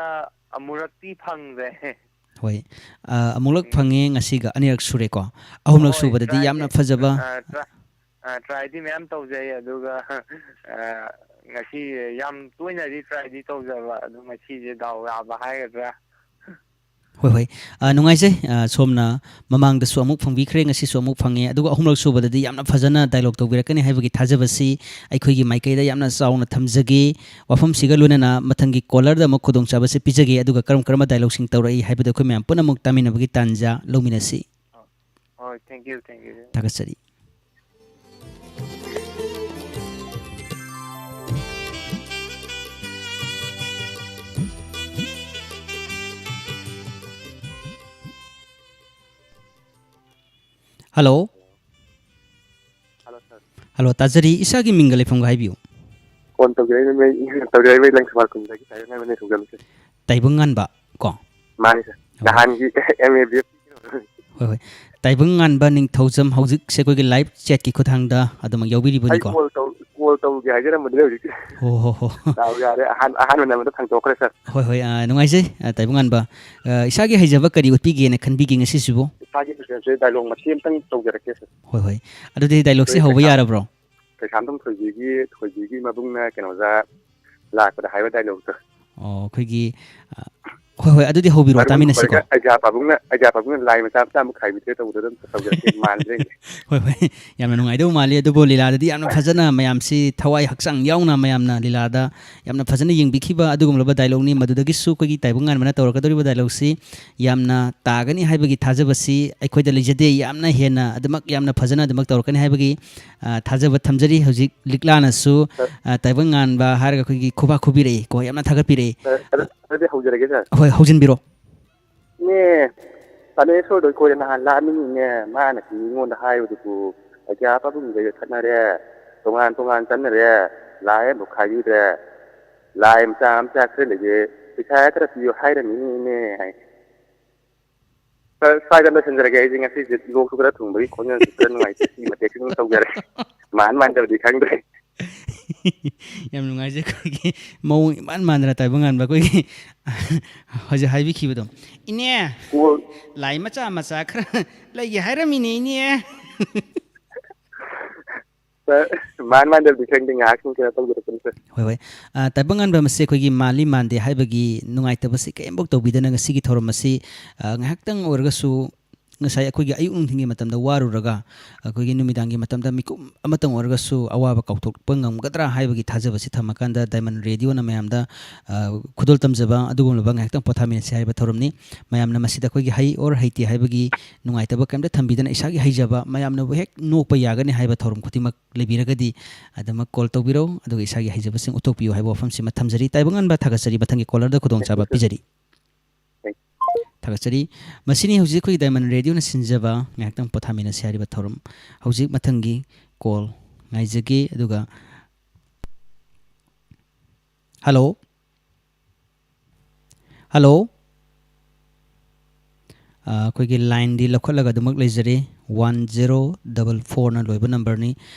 ꯑꯃꯨꯔꯛꯇꯤ ꯐꯪꯈ꯭ꯔꯦ꯫ ꯍꯣꯏ꯫ ꯑ, ꯑꯃꯨꯛꯂꯛ ꯎꯝ꯫ ꯐꯪꯉꯦ, ꯉꯁꯤꯒ ꯑꯅꯤꯔꯛ ꯁꯨꯔꯦꯀꯣ꯫ ꯑꯍꯨꯝꯂꯛ ꯍꯣꯏ, ꯁꯨꯕꯗꯗꯤ tryꯗꯤ, ꯌꯥꯝꯅ ꯐꯖꯕ ꯑ, try, ꯑ, tryꯗꯤ ꯃꯌꯥꯝ ꯇꯧꯖꯩ, ꯑꯗꯨꯒ, ꯑ, ꯉꯁꯤ ꯌꯥꯝ ꯇꯣꯏꯅꯗꯤ tryꯗꯤ ꯇꯧꯖꯕ, ꯑꯗꯨ ꯉꯁꯤꯁꯦ ꯗꯥꯎ ꯌꯥꯕ ꯍꯥꯏꯒꯗ꯭ꯔꯥ? ꯍꯣꯏ, ꯍꯣꯏ꯫ ꯑ, ꯅꯨꯡꯉꯥꯏꯖꯩ꯫ ꯑ, ꯁꯣꯝꯅ ꯃꯃꯥꯡꯗꯁꯨ ꯑꯃꯨꯛ ꯐꯪꯕꯤꯈ꯭ꯔꯦ, ꯉꯁꯤꯁꯨ ꯑꯃꯨꯛ ꯐꯪꯉꯦ, ꯑꯗꯨꯒ ꯑꯍꯨꯝꯂꯛ ꯁꯨꯕꯗꯗꯤ ꯌꯥꯝꯅ ꯐꯖꯅ dialogue ꯇꯧꯕꯤꯔꯛꯀꯅꯤ ꯍꯥꯏꯕꯒꯤ ꯊꯥꯖꯕꯁꯤ ꯑꯩꯈꯣꯏꯒꯤ ꯃꯥꯏꯀꯩꯗ ꯌꯥꯝꯅ ꯆꯥꯎꯅ ꯊꯝꯖꯒꯦ꯫ ꯋꯥꯐꯝꯁꯤꯒ ꯂꯣꯏꯅꯅ ꯃꯊꯪꯒꯤ callerꯗ ꯑꯃꯨꯛ ꯈꯨꯗꯣꯡꯆꯥꯕꯁꯤ ꯄꯤꯖꯒꯦ, ꯑꯗꯨꯒ ꯀꯔꯝ ꯀꯔꯝꯕ dialogueꯁꯤꯡ ꯇꯧꯔꯛꯏ ꯍꯥꯏꯕꯗꯨ ꯑꯩꯈꯣꯏ ꯃꯌꯥꯝ ꯄꯨꯝꯅꯃꯛ ꯇꯥꯃꯤꯟꯅꯕꯒꯤ ꯇꯥꯟꯖꯥ ꯂꯧꯃꯤꯟꯅꯁꯤ꯫ ꯍꯣꯏ, thank you, thank you꯫ ꯊꯥꯒꯠꯆꯔꯤ꯫ Hello꯫ Hello, sir꯫ Hello, ꯇꯥꯖꯔꯤ꯫ ꯏꯁꯥꯒꯤ ꯃꯤꯡꯒ ꯂꯩꯐꯝꯒ ꯍꯥꯏꯕꯤꯌꯨ꯫ Phone ꯇꯧꯖꯔꯛꯏꯕ, ꯇꯧꯖꯔꯛꯏꯕ ꯂꯪꯊꯕꯥꯜ ꯈꯨꯟꯗꯒꯤ ꯇꯥꯏꯕꯪꯉꯥꯟꯕꯅꯦ, ꯊꯧꯖꯥꯜꯁꯦ꯫ ꯇꯥꯏꯕꯪꯉꯥꯟꯕ ꯀꯣ? ꯃꯥꯅꯤ, sir꯫ ꯍꯣꯏ꯫ ꯅꯍꯥꯟꯒꯤ MABF꯫ ꯍꯣꯏ, ꯍꯣꯏ꯫ ꯇꯥꯏꯕꯪꯉꯥꯟꯕ ꯅꯤꯡꯊꯧꯖꯝ, ꯍꯧꯖꯤꯛꯁꯦ ꯑꯩꯈꯣꯏꯒꯤ live chatꯀꯤ ꯈꯨꯠꯊꯥꯡꯗ ꯑꯗꯨꯃꯛ ꯑꯩ ꯌꯥꯎꯕꯤꯔꯤꯕꯅꯤꯀꯣ? Call ꯇꯧ-, call ꯇꯧꯒꯦ ꯍꯥꯏꯖꯔꯝꯕꯗꯨꯅꯦ ꯍꯧꯖꯤꯛ꯫ ꯍꯣ, ꯍꯣ, ꯍꯣ꯫ ꯗꯥꯎ ꯌꯥꯔꯦ, ꯑꯍꯥꯟ-, ꯑꯍꯥꯟꯕ ꯅꯝꯕꯔꯗ ꯐꯪꯗꯣꯛꯈ꯭ꯔꯦ, sir꯫ ꯍꯣꯏ, ꯍꯣꯏ, ꯑ, ꯅꯨꯡꯉꯥꯏꯖꯩ, ꯑ, ꯇꯥꯏꯕꯪꯉꯥꯟꯕ꯫ ꯑ, ꯏꯁꯥꯒꯤ ꯍꯩꯖꯕ ꯀꯔꯤ ꯎꯠꯄꯤꯒꯦꯅ ꯈꯟꯕꯤꯒꯦ ꯉꯁꯤꯁꯤꯕꯨ? ꯏꯁꯥꯒꯤ ꯍꯩꯖꯕꯁꯦ dialogue ꯃꯇꯦꯛ ꯑꯃꯇꯪ ꯇꯧꯖꯔꯛꯀꯦ, sir꯫ ꯍꯣꯏ, ꯍꯣꯏ꯫ ꯑꯗꯨꯗꯤ dialogueꯁꯤ ꯑꯩꯈꯣꯏ ꯍꯧꯕ ꯀꯩꯁꯥꯝ-, ꯌꯥꯔꯕ꯭ꯔꯣ? ꯀꯩꯁꯥꯝꯊꯣꯡ ꯊꯣꯏꯕꯤꯒꯤ, ꯊꯣꯏꯕꯤꯒꯤ ꯃꯕꯨꯡꯅ ꯀꯩꯅꯣꯗ ꯂꯥꯛꯄꯗ ꯍꯥꯏꯕ dialogueꯇꯣ꯫ ꯑꯣ, ꯑꯩꯈꯣꯏꯒꯤ, ꯑ, ꯍꯣꯏ, ꯍꯣꯏ, ꯑꯗꯨꯗꯤ ꯍꯧꯕꯤꯔꯛꯑꯣ, ꯕꯥꯔꯨꯟ ꯇꯥꯃꯤꯟꯅꯁꯤꯀꯣ꯫ ꯈꯣꯏꯔꯒ ꯑꯩꯖꯥ ꯄꯥꯕꯨꯡꯅ, ꯑꯩꯖꯥ ꯄꯥꯕꯨꯡꯅ ꯂꯥꯏ ꯃꯆꯥ ꯃꯆꯥ ꯑꯃꯨꯛ ꯈꯥꯏꯕꯤꯗ꯭ꯔꯦ ꯇꯧꯕꯗꯣ ꯑꯗꯨꯝ ꯇꯧꯖꯔꯛꯀꯦ, ꯃꯥꯟꯗ꯭ꯔꯦ꯫ ꯍꯣꯏ, ꯍꯣꯏ, ꯌꯥꯝꯅ ꯅꯨꯡꯉꯥꯏꯗꯧ ꯃꯥꯜꯂꯤ꯫ ꯑꯗꯨꯕꯨ ꯂꯤꯂꯥꯗꯗꯤ ꯌꯥꯝꯅ ꯐꯖꯅ ꯃꯌꯥꯝꯁꯤ ꯊꯋꯥꯏ ꯍꯛꯆꯥꯡ ꯌꯥꯎꯅ ꯃꯌꯥꯝꯅ ꯂꯤꯂꯥꯗ ꯌꯥꯝꯅ ꯐꯖꯅ ꯌꯦꯡꯕꯤꯈꯤꯕ ꯑꯗꯨꯒꯨꯝꯂꯕ dialogueꯅꯤ꯫ ꯃꯗꯨꯗꯒꯤꯁꯨ ꯑꯩꯈꯣꯏꯒꯤ ꯇꯥꯏꯕꯪꯉꯥꯟꯕꯅ ꯇꯧꯔꯛꯀꯗꯧꯔꯤꯕ dialogueꯁꯤ ꯌꯥꯝꯅ ꯇꯥꯒꯅꯤ ꯍꯥꯏꯕꯒꯤ ꯊꯥꯖꯕꯁꯤ ꯑꯩꯈꯣꯏꯗ ꯂꯩꯖꯗꯦ꯫ ꯌꯥꯝꯅ ꯍꯦꯟꯅ ꯑꯗꯨꯃꯛ ꯌꯥꯝꯅ ꯐꯖꯅ ꯑꯗꯨꯃꯛ ꯇꯧꯔꯛꯀꯅꯤ ꯍꯥꯏꯕꯒꯤ, ꯑ, ꯊꯥꯖꯕ ꯊꯝꯖꯔꯤ꯫ ꯍꯧꯖꯤꯛ ꯂꯤꯛꯂꯥꯅꯁꯨ, sir꯫ ꯑ, ꯇꯥꯏꯕꯪꯉꯥꯟꯕ ꯍꯥꯏꯔꯒ ꯑꯩꯈꯣꯏꯒꯤ ꯈꯨꯕꯥꯛ ꯈꯨꯕꯤꯔꯛꯏ ꯀꯣ, ꯌꯥꯝꯅ ꯊꯥꯒꯠꯄꯤꯔꯛꯏ꯫ Sir, ꯑꯗꯨ, ꯑꯗꯨꯗꯤ ꯍꯧꯖꯔꯒꯦ, sir꯫ ꯍꯣꯏ, ꯍꯧꯖꯤꯟꯕꯤꯔꯣ꯫ ꯏꯅꯦ, ꯄꯔꯃꯦꯁꯣꯔꯗꯣ ꯑꯩꯈꯣꯏꯗ ꯅꯍꯥꯟ ꯂꯥꯛꯑꯝꯃꯤꯅꯤꯅꯦ꯫ ꯃꯥꯅ ꯑꯩꯉꯣꯟꯗ ꯍꯥꯏꯕꯗꯨꯕꯨ, ꯑꯩꯒꯤ ꯄꯥꯕꯨꯡꯒ ꯈꯠꯅꯔꯦ, ꯇꯣꯉꯥꯟ ꯇꯣꯉꯥꯟ ꯆꯠꯅꯔꯦ, ꯂꯥꯏ ꯑꯃꯕꯨ ꯈꯥꯏꯕꯤꯗ꯭ꯔꯦ, ꯂꯥꯏ ꯃꯆꯥ ꯃꯆꯥ ꯈꯔ ꯂꯩꯌꯦ, ꯄꯩꯁꯥ ꯈꯔ ꯄꯤꯌꯨ ꯍꯥꯏꯔꯝꯃꯤꯅꯤꯅꯦ ꯍꯥꯏ꯫ ꯁꯥꯔ, ꯁ꯭ꯋꯥꯏꯗ ꯂꯣꯏꯁꯤꯟꯖꯔꯒꯦ꯫ ꯑꯩꯁꯦ ꯉꯁꯤꯁꯦ ꯂꯣꯛꯁꯨ ꯈꯔ ꯊꯨꯡꯕꯒꯤ ꯈꯣꯟꯖꯦꯜꯁꯨ ꯈꯔ ꯅꯨꯡꯉꯥꯏꯇꯦ꯫ ꯁꯤ ꯃꯇꯦꯛꯁꯤ ꯑꯗꯨꯝ ꯇꯧꯖꯔꯦ꯫ ꯃꯥꯟ ꯃꯥꯟꯗꯕꯗꯤ ꯈꯪꯗ꯭ꯔꯦ꯫ ꯌꯥꯝ ꯅꯨꯡꯉꯥꯏꯖꯩ꯫ ꯑꯩꯈꯣꯏꯒꯤ ꯃꯑꯣꯡ ꯏꯃꯥꯟ ꯃꯥꯟꯗꯅ ꯇꯥꯏꯕꯪ ꯉꯥꯟꯕ ꯑꯩꯈꯣꯏꯒꯤ ꯍꯧꯖꯤꯛ ꯍꯥꯏꯕꯤꯈꯤꯕꯗꯣ, "ꯏꯅꯦ, ꯀꯣꯜ ꯂꯥꯏ ꯃꯆꯥ ꯃꯆꯥ ꯈꯔ ꯂꯩꯒꯦ ꯍꯥꯏꯔꯝꯃꯤꯅꯦ, ꯏꯅꯦ"꯫ ꯁꯥꯔ, ꯃꯥꯟ ꯃꯥꯟꯗꯕꯗꯤ ꯈꯪꯗꯦ, ꯉꯥꯏꯍꯥꯛ ꯁꯨꯝ ꯀꯩꯅꯣ ꯇꯧꯖꯔꯛꯄꯅꯤ, ꯁꯥꯔ꯫ ꯍꯣꯏ, ꯍꯣꯏ꯫ ꯑ, ꯇꯥꯏꯕꯪ ꯉꯥꯟꯕ ꯑꯃꯁꯦ ꯑꯩꯈꯣꯏꯒꯤ ꯃꯥꯜꯂꯤ ꯃꯥꯟꯗꯦ ꯍꯥꯏꯕꯒꯤ ꯅꯨꯡꯉꯥꯏꯇꯕꯁꯤ ꯀꯔꯤꯝꯐꯥꯎ ꯇꯧꯕꯤꯗꯅ ꯉꯁꯤꯒꯤ ꯊꯧꯔꯝ ꯑꯁꯤ, ꯑ, ꯉꯥꯏꯍꯥꯛꯇꯪ ꯑꯣꯏꯔꯒꯁꯨ ꯉꯁꯥꯏ ꯑꯩꯈꯣꯏꯒꯤ ꯑꯌꯨꯛ ꯅꯨꯡꯊꯤꯜꯒꯤ ꯃꯇꯝꯗ ꯋꯥꯔꯨꯔꯒ ꯑꯩꯈꯣꯏꯒꯤ ꯅꯨꯃꯤꯗꯥꯡꯒꯤ ꯃꯇꯝꯗ ꯃꯤꯀꯨꯞ ꯑꯃꯇꯪ ꯑꯣꯏꯔꯒꯁꯨ ꯑꯋꯥꯕ ꯀꯥꯎꯊꯣꯛꯄ ꯉꯝꯒꯗ꯭ꯔꯥ ꯍꯥꯏꯕꯒꯤ ꯊꯥꯖꯕꯁꯤ ꯊꯝꯃꯀꯥꯟꯗ ꯗꯥꯏꯃꯟ ꯔꯦꯗꯤꯑꯣꯅ ꯃꯌꯥꯝꯗ, ꯑ, ꯈꯨꯗꯣꯜ ꯇꯝꯖꯕ ꯑꯗꯨꯒꯨꯝꯂꯕ ꯉꯥꯏꯍꯥꯛꯇꯪ ꯄꯣꯊꯥꯃꯤꯟꯅꯁꯤ ꯍꯥꯏꯕ ꯊꯧꯔꯝꯅꯤ꯫ ꯃꯌꯥꯝꯅ ꯃꯁꯤꯗ ꯑꯩꯈꯣꯏꯒꯤ ꯍꯩ ꯑꯣꯔ ꯍꯩꯇꯦ ꯍꯥꯏꯕꯒꯤ ꯅꯨꯡꯉꯥꯏꯇꯕ ꯀꯔꯤꯝꯇ ꯊꯝꯕꯤꯗꯅ ꯏꯁꯥꯒꯤ ꯍꯩꯖꯕ ꯃꯌꯥꯝꯅꯕꯨ ꯍꯦꯛ ꯅꯣꯛꯄ ꯌꯥꯒꯅꯤ ꯍꯥꯏꯕ ꯊꯧꯔꯝ ꯈꯨꯗꯤꯡꯃꯛ ꯂꯩꯕꯤꯔꯒꯗꯤ ꯑꯗꯨꯃꯛ ꯀꯣꯜ ꯇꯧꯕꯤꯔꯧ, ꯑꯗꯨꯒ ꯏꯁꯥꯒꯤ ꯍꯩꯖꯕꯁꯤꯡ ꯎꯠꯊꯣꯛꯄꯤꯌꯨ ꯍꯥꯏꯕ ꯋꯥꯐꯝꯁꯤꯃ ꯊꯝꯖꯔꯤ꯫ ꯇꯥꯏꯕꯪ ꯉꯥꯟꯕ, ꯊꯥꯒꯠꯆꯔꯤ꯫ ꯃꯊꯪꯒꯤ ꯀꯣꯂꯔꯗ ꯈꯨꯗꯣꯡꯆꯥꯕ ꯄꯤꯖꯔꯤ꯫ ꯊꯥꯒꯠꯆꯔꯤ꯫ ꯃꯁꯤꯅꯤ ꯍꯧꯖꯤꯛ ꯑꯩꯈꯣꯏꯒꯤ ꯗꯥꯏꯃꯟ ꯔꯦꯗꯤꯑꯣꯅ ꯁꯤꯟꯖꯕ ꯉꯥꯏꯍꯥꯛꯇꯪ ꯄꯣꯊꯥꯃꯤꯟꯅꯁꯤ ꯍꯥꯏꯔꯤꯕ ꯊꯧꯔꯝ꯫ ꯍꯧꯖꯤꯛ ꯃꯊꯪꯒꯤ ꯀꯣꯜ ꯉꯥꯏꯖꯒꯦ꯫ ꯑꯗꯨꯒ, ꯍꯜꯂꯣ꯫ ꯍꯜꯂꯣ꯫ ꯑ, ꯑꯩꯈꯣꯏꯒꯤ ꯂꯥꯏꯟꯗꯤ ꯂꯧꯈꯠꯂꯒ ꯑꯗꯨꯃꯛ ꯂꯩꯖꯔꯤ꯫ ꯋꯥꯟ ꯖꯦꯔꯣ ꯗꯕꯜ ꯐꯣꯔꯅ ꯂꯣꯏꯕ ꯅꯝꯕꯔꯅꯤ꯫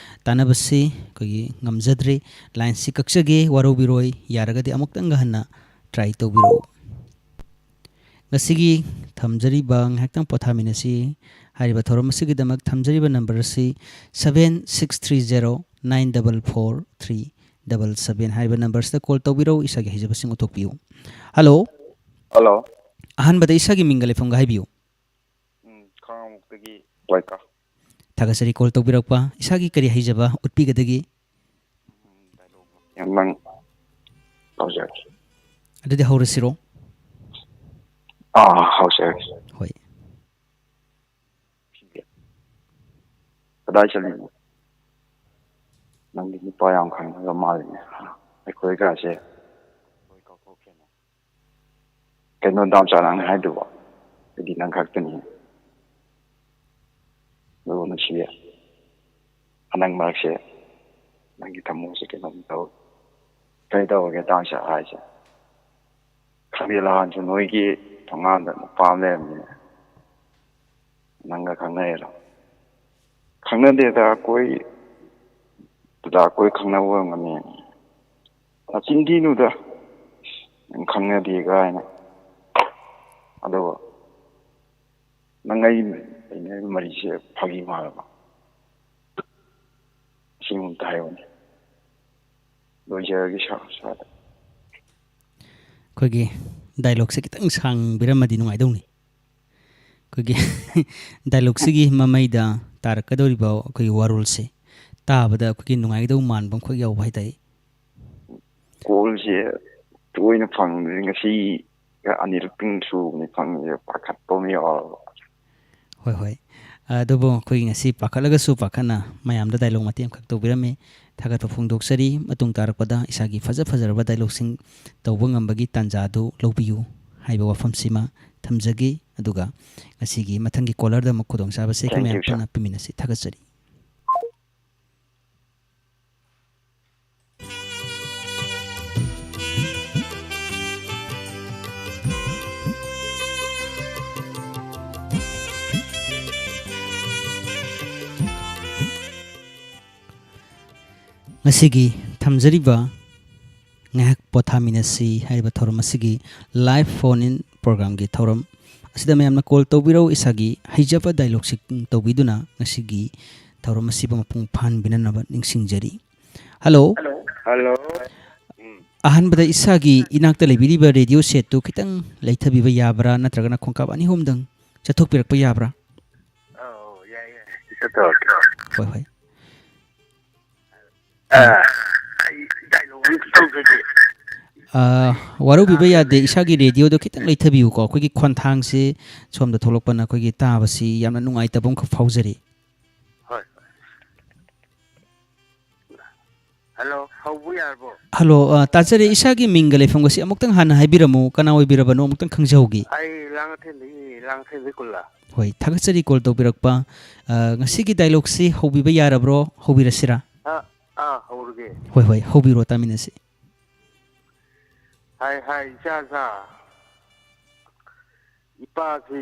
ꯇꯥꯟꯅꯕꯁꯤ ꯑꯩꯈꯣꯏꯒꯤ ꯉꯝꯖꯗ꯭ꯔꯤ꯫ ꯂꯥꯏꯟꯁꯤ ꯀꯛꯆꯒꯦ, ꯋꯥꯔꯧꯕꯤꯔꯣꯏ꯫ ꯌꯥꯔꯒꯗꯤ ꯑꯃꯨꯛꯇꯪꯒ ꯍꯟꯅ ꯇ꯭ꯔꯥꯏ ꯇꯧꯕꯤꯔꯛꯎ꯫ ꯉꯁꯤꯒꯤ ꯊꯝꯖꯔꯤꯕ ꯉꯥꯏꯍꯥꯛꯇꯪ ꯄꯣꯊꯥꯃꯤꯟꯅꯁꯤ ꯍꯥꯏꯔꯤꯕ ꯊꯧꯔꯝ ꯑꯁꯤꯒꯤꯗꯃꯛ ꯊꯝꯖꯔꯤꯕ ꯅꯝꯕꯔ ꯑꯁꯤ seven six three zero nine double four three double seven ꯍꯥꯏꯔꯤꯕ ꯅꯝꯕꯔꯁꯤꯗ ꯀꯣꯜ ꯇꯧꯕꯤꯔꯧ, ꯏꯁꯥꯒꯤ ꯍꯩꯖꯕꯁꯤꯡ ꯎꯠꯊꯣꯛꯄꯤꯌꯨ꯫ ꯍꯜꯂꯣ꯫ ꯍꯜꯂꯣ꯫ ꯑꯍꯥꯟꯕꯗ ꯏꯁꯥꯒꯤ ꯃꯤꯡꯒ ꯂꯩꯐꯝꯒ ꯍꯥꯏꯕꯤꯌꯨ꯫ ꯎꯝ, ꯈꯥꯉꯕꯣꯛꯇꯒꯤ ꯋꯥꯏꯀꯥ꯫ ꯊꯥꯒꯠꯆꯔꯤ ꯀꯣꯜ ꯇꯧꯕꯤꯔꯛꯄ꯫ ꯏꯁꯥꯒꯤ ꯀꯔꯤ ꯍꯩꯖꯕ ꯎꯠꯄꯤꯒꯗꯒꯦ? ꯎꯝ, ꯗꯥꯏꯂꯣꯛ ꯃꯇꯦꯛ ꯑꯃ ꯇꯧꯖꯔꯛꯀꯦ꯫ ꯑꯗꯨꯗꯤ ꯍꯧꯔꯁꯤꯔꯣ? ꯑꯥ, ꯍꯧꯖꯔꯛꯀꯦ꯫ ꯍꯣꯏ꯫ ꯀꯗꯥꯏ ꯆꯠꯂꯤꯅꯣ? ꯅꯪꯗꯤ ꯅꯨꯄꯥ ꯌꯥꯝ ꯈꯪꯉꯒ ꯃꯥꯜꯂꯤꯅꯦ꯫ ꯑꯩꯈꯣꯏꯒꯁꯦ ꯂꯣꯏ ꯀꯥꯎꯊꯣꯛꯈ꯭ꯔꯦꯅꯦ꯫ ꯀꯩꯅꯣ ꯗꯥꯝꯆꯥ ꯅꯪ ꯍꯥꯏꯗꯨꯕꯣ? ꯑꯩꯗꯤ ꯅꯪ ꯈꯛꯇꯅꯤ꯫ ꯑꯗꯨꯕꯨ ꯅꯨꯡꯁꯤꯌꯦ꯫ ꯍꯟꯗꯛ ꯃꯔꯛꯁꯦ ꯅꯪꯒꯤ ꯊꯃꯣꯏꯁꯦ ꯀꯩꯅꯣꯝ ꯇꯧ-, ꯀꯩ ꯇꯧꯔꯒꯦ ꯗꯥꯝꯆꯥ ꯍꯥꯏꯁꯦ? ꯈꯪꯗꯦ, ꯅꯍꯥꯟꯁꯨ ꯅꯣꯏꯒꯤ ꯊꯣꯡꯒꯥꯟꯗ ꯅꯨꯄꯥ ꯑꯃ ꯂꯩꯔꯝꯃꯤꯅꯦ꯫ ꯅꯪꯒ ꯈꯪꯅꯩꯔꯣ? ꯈꯪꯅꯗꯦꯗ, ꯑꯩꯈꯣꯏ ꯗꯗꯥ ꯑꯩꯈꯣꯏ ꯈꯪꯅꯕ ꯑꯣꯏꯔꯝꯒꯅꯤ꯫ ꯅꯆꯤꯟ ꯊꯤꯅꯨꯗ, ꯅꯪ ꯈꯪꯅꯗꯦ ꯀꯥꯏꯅ꯫ ꯑꯗꯨꯒ ꯅꯪ ꯑꯩ ꯂꯩꯅꯔꯤꯕ ꯃꯔꯤꯁꯦ ꯐꯥꯒꯤ ꯃꯥꯜꯂꯕ? ꯑꯁꯦꯡꯕ ꯑꯝꯇ ꯍꯥꯏꯌꯨꯅꯦ꯫ ꯂꯣꯏꯖꯔꯒꯦ ꯁꯥ-, ꯁꯥꯗ꯫ ꯑꯩꯈꯣꯏꯒꯤ ꯗꯥꯏꯂꯣꯛꯁꯦ ꯈꯤꯇꯪ ꯁꯥꯡꯕꯤꯔꯝꯃꯗꯤ ꯅꯨꯡꯉꯥꯏꯗꯧꯅꯤ꯫ ꯑꯩꯈꯣꯏꯒꯤ ꯗꯥꯏꯂꯣꯛꯁꯤꯒꯤ ꯃꯃꯩꯗ ꯇꯥꯔꯛꯀꯗꯧꯔꯤꯕ ꯑꯩꯈꯣꯏꯒꯤ ꯋꯥꯔꯣꯜꯁꯦ ꯇꯥꯕꯗ ꯑꯩꯈꯣꯏꯒꯤ ꯅꯨꯡꯉꯥꯏꯒꯗꯧꯕ ꯃꯥꯟꯕ ꯑꯃꯈꯛ ꯌꯥꯎꯕ ꯍꯥꯏꯇꯥꯔꯦ꯫ ꯀꯣꯜꯁꯦ ꯇꯣꯏꯅ ꯐꯪꯕꯁꯦ ꯉꯁꯤꯒ ꯑꯅꯤꯔꯛꯇꯪ ꯁꯨꯕꯅꯤ ꯐꯪꯉꯤꯁꯦ, ꯄꯥꯈꯠꯄ ꯑꯃ ꯌꯥꯎꯔꯕ꯫ ꯍꯣꯏ, ꯍꯣꯏ꯫ ꯑꯗꯨꯕꯨ ꯑꯩꯈꯣꯏꯒꯤ ꯉꯁꯤ ꯄꯥꯈꯠꯂꯒꯁꯨ ꯄꯥꯈꯠꯅ ꯃꯌꯥꯝꯗ ꯗꯥꯏꯂꯣꯛ ꯃꯇꯦꯛ ꯑꯃꯈꯛ ꯇꯧꯕꯤꯔꯝꯃꯤ꯫ ꯊꯥꯒꯠꯄ ꯐꯣꯡꯗꯣꯛꯆꯔꯤ꯫ ꯃꯇꯨꯡ ꯇꯥꯔꯛꯄꯗ ꯏꯁꯥꯒꯤ ꯐꯖ ꯐꯖꯔꯕ ꯗꯥꯏꯂꯣꯛꯁꯤꯡ ꯇꯧꯕ ꯉꯝꯕꯒꯤ ꯇꯥꯟꯖꯥ ꯑꯗꯨ ꯂꯧꯕꯤꯌꯨ ꯍꯥꯏꯕ ꯋꯥꯐꯝꯁꯤꯃ ꯊꯝꯖꯒꯦ꯫ ꯑꯗꯨꯒ ꯉꯁꯤꯒꯤ ꯃꯊꯪꯒꯤ ꯀꯣꯂꯔꯗ ꯑꯃꯨꯛ ꯈꯨꯗꯣꯡꯆꯥꯕꯁꯦ ꯑꯩꯈꯣꯏ Thank you, ꯃꯌꯥꯝ sir. ꯄꯨꯟꯅ ꯄꯤꯃꯤꯟꯅꯁꯤ꯫ ꯊꯥꯒꯠꯆꯔꯤ꯫ ꯉꯁꯤꯒꯤ ꯊꯝꯖꯔꯤꯕ ꯉꯥꯏꯍꯥꯛ ꯄꯣꯊꯥꯃꯤꯟꯅꯁꯤ ꯍꯥꯏꯔꯤꯕ ꯊꯧꯔꯝ ꯑꯁꯤꯒꯤ live phone in programꯒꯤ ꯊꯧꯔꯝ ꯑꯁꯤꯗ ꯃꯌꯥꯝꯅ call ꯇꯧꯕꯤꯔꯛꯎ꯫ ꯏꯁꯥꯒꯤ ꯍꯩꯖꯕ ꯗꯥꯏꯂꯣꯛꯁꯤꯡ ꯇꯧꯕꯤꯗꯨꯅ ꯉꯁꯤꯒꯤ ꯊꯧꯔꯝ ꯑꯁꯤꯕꯨ ꯃꯄꯨꯡ ꯐꯥꯍꯟꯕꯤꯅꯅꯕ ꯅꯤꯡꯁꯤꯡꯖꯔꯤ꯫ ꯍꯜꯂꯣ꯫ ꯍꯜꯂꯣ꯫ ꯎꯝ꯫ ꯑꯍꯥꯟꯕꯗ ꯏꯁꯥꯒꯤ ꯏꯅꯥꯛꯇ ꯂꯩꯕꯤꯔꯤꯕ ꯔꯦꯗꯤꯑꯣ ꯁꯦꯠꯇꯨ ꯈꯤꯇꯪ ꯂꯩꯊꯕꯤꯕ ꯌꯥꯕ꯭ꯔꯥ, ꯅꯠꯇ꯭ꯔꯒꯅ ꯈꯣꯡꯀꯥꯞ ꯑꯅꯤ ꯑꯍꯨꯝꯗꯪ ꯆꯠꯊꯣꯛꯄꯤꯔꯛꯄ ꯌꯥꯕ꯭ꯔꯥ? ꯑꯧ, ꯌꯥꯏ, ꯌꯥꯏ꯫ ꯆꯠꯊꯣꯛꯀꯦ꯫ ꯍꯣꯏ, ꯍꯣꯏ꯫ ꯑ, ꯑꯩ ꯗꯥꯏꯂꯣꯛ ꯑꯝꯇ ꯇꯧꯖꯒꯦ꯫ ꯑ, ꯋꯥꯔꯧꯕꯤꯕ ꯌꯥꯗꯦ, ꯏꯁꯥꯒꯤ ꯔꯦꯗꯤꯑꯣꯗꯣ ꯈꯤꯇꯪ ꯂꯩꯊꯕꯤꯌꯨꯀꯣ꯫ ꯑꯩꯈꯣꯏꯒꯤ ꯈꯣꯟꯊꯥꯡꯁꯦ ꯁꯣꯝꯗ ꯊꯣꯛꯂꯛꯄꯅ ꯑꯩꯈꯣꯏꯒꯤ ꯇꯥꯕꯁꯤ ꯌꯥꯝꯅ ꯅꯨꯡꯉꯥꯏꯇꯕ ꯑꯃꯈꯛ ꯐꯥꯎꯖꯔꯤ꯫ ꯍꯣꯏ꯫ ꯍꯜꯂꯣ, ꯍꯧꯕ ꯌꯥꯔꯕꯣ? ꯍꯜꯂꯣ, ꯑ, ꯇꯥꯖꯔꯦ꯫ ꯏꯁꯥꯒꯤ ꯃꯤꯡꯒ ꯂꯩꯐꯝꯒꯁꯤ ꯑꯃꯨꯛꯇꯪ ꯍꯥꯟꯅ ꯍꯥꯏꯕꯤꯔꯝꯃꯨ, ꯀꯅꯥ ꯑꯣꯏꯕꯤꯔꯕꯅꯣ? ꯑꯃꯨꯛꯇꯪ ꯈꯪꯖꯍꯧꯒꯦ꯫ ꯑꯩ ꯂꯥꯡꯉꯊꯦꯜꯗꯒꯤ, ꯂꯥꯡꯉꯊꯦꯜꯗꯒꯤ ꯀꯨꯜꯂꯥ꯫ ꯍꯣꯏ, ꯊꯥꯒꯠꯆꯔꯤ call ꯇꯧꯕꯤꯔꯛꯄ꯫ ꯑ, ꯉꯁꯤꯒꯤ ꯗꯥꯏꯂꯣꯛꯁꯤ ꯍꯧꯕꯤꯕ ꯌꯥꯔꯕ꯭ꯔꯣ? ꯍꯧꯕꯤꯔꯁꯤꯔꯥ? ꯑ, ꯑ, ꯍꯧꯔꯒꯦ꯫ ꯍꯣꯏ, ꯍꯣꯏ, ꯍꯧꯕꯤꯔꯣ, ꯇꯥꯃꯤꯟꯅꯁꯤ꯫ ꯍꯥꯏ, ꯍꯥꯏ, ꯏꯆꯥ, ꯏꯆꯥ꯫ ꯏꯄꯥꯁꯤ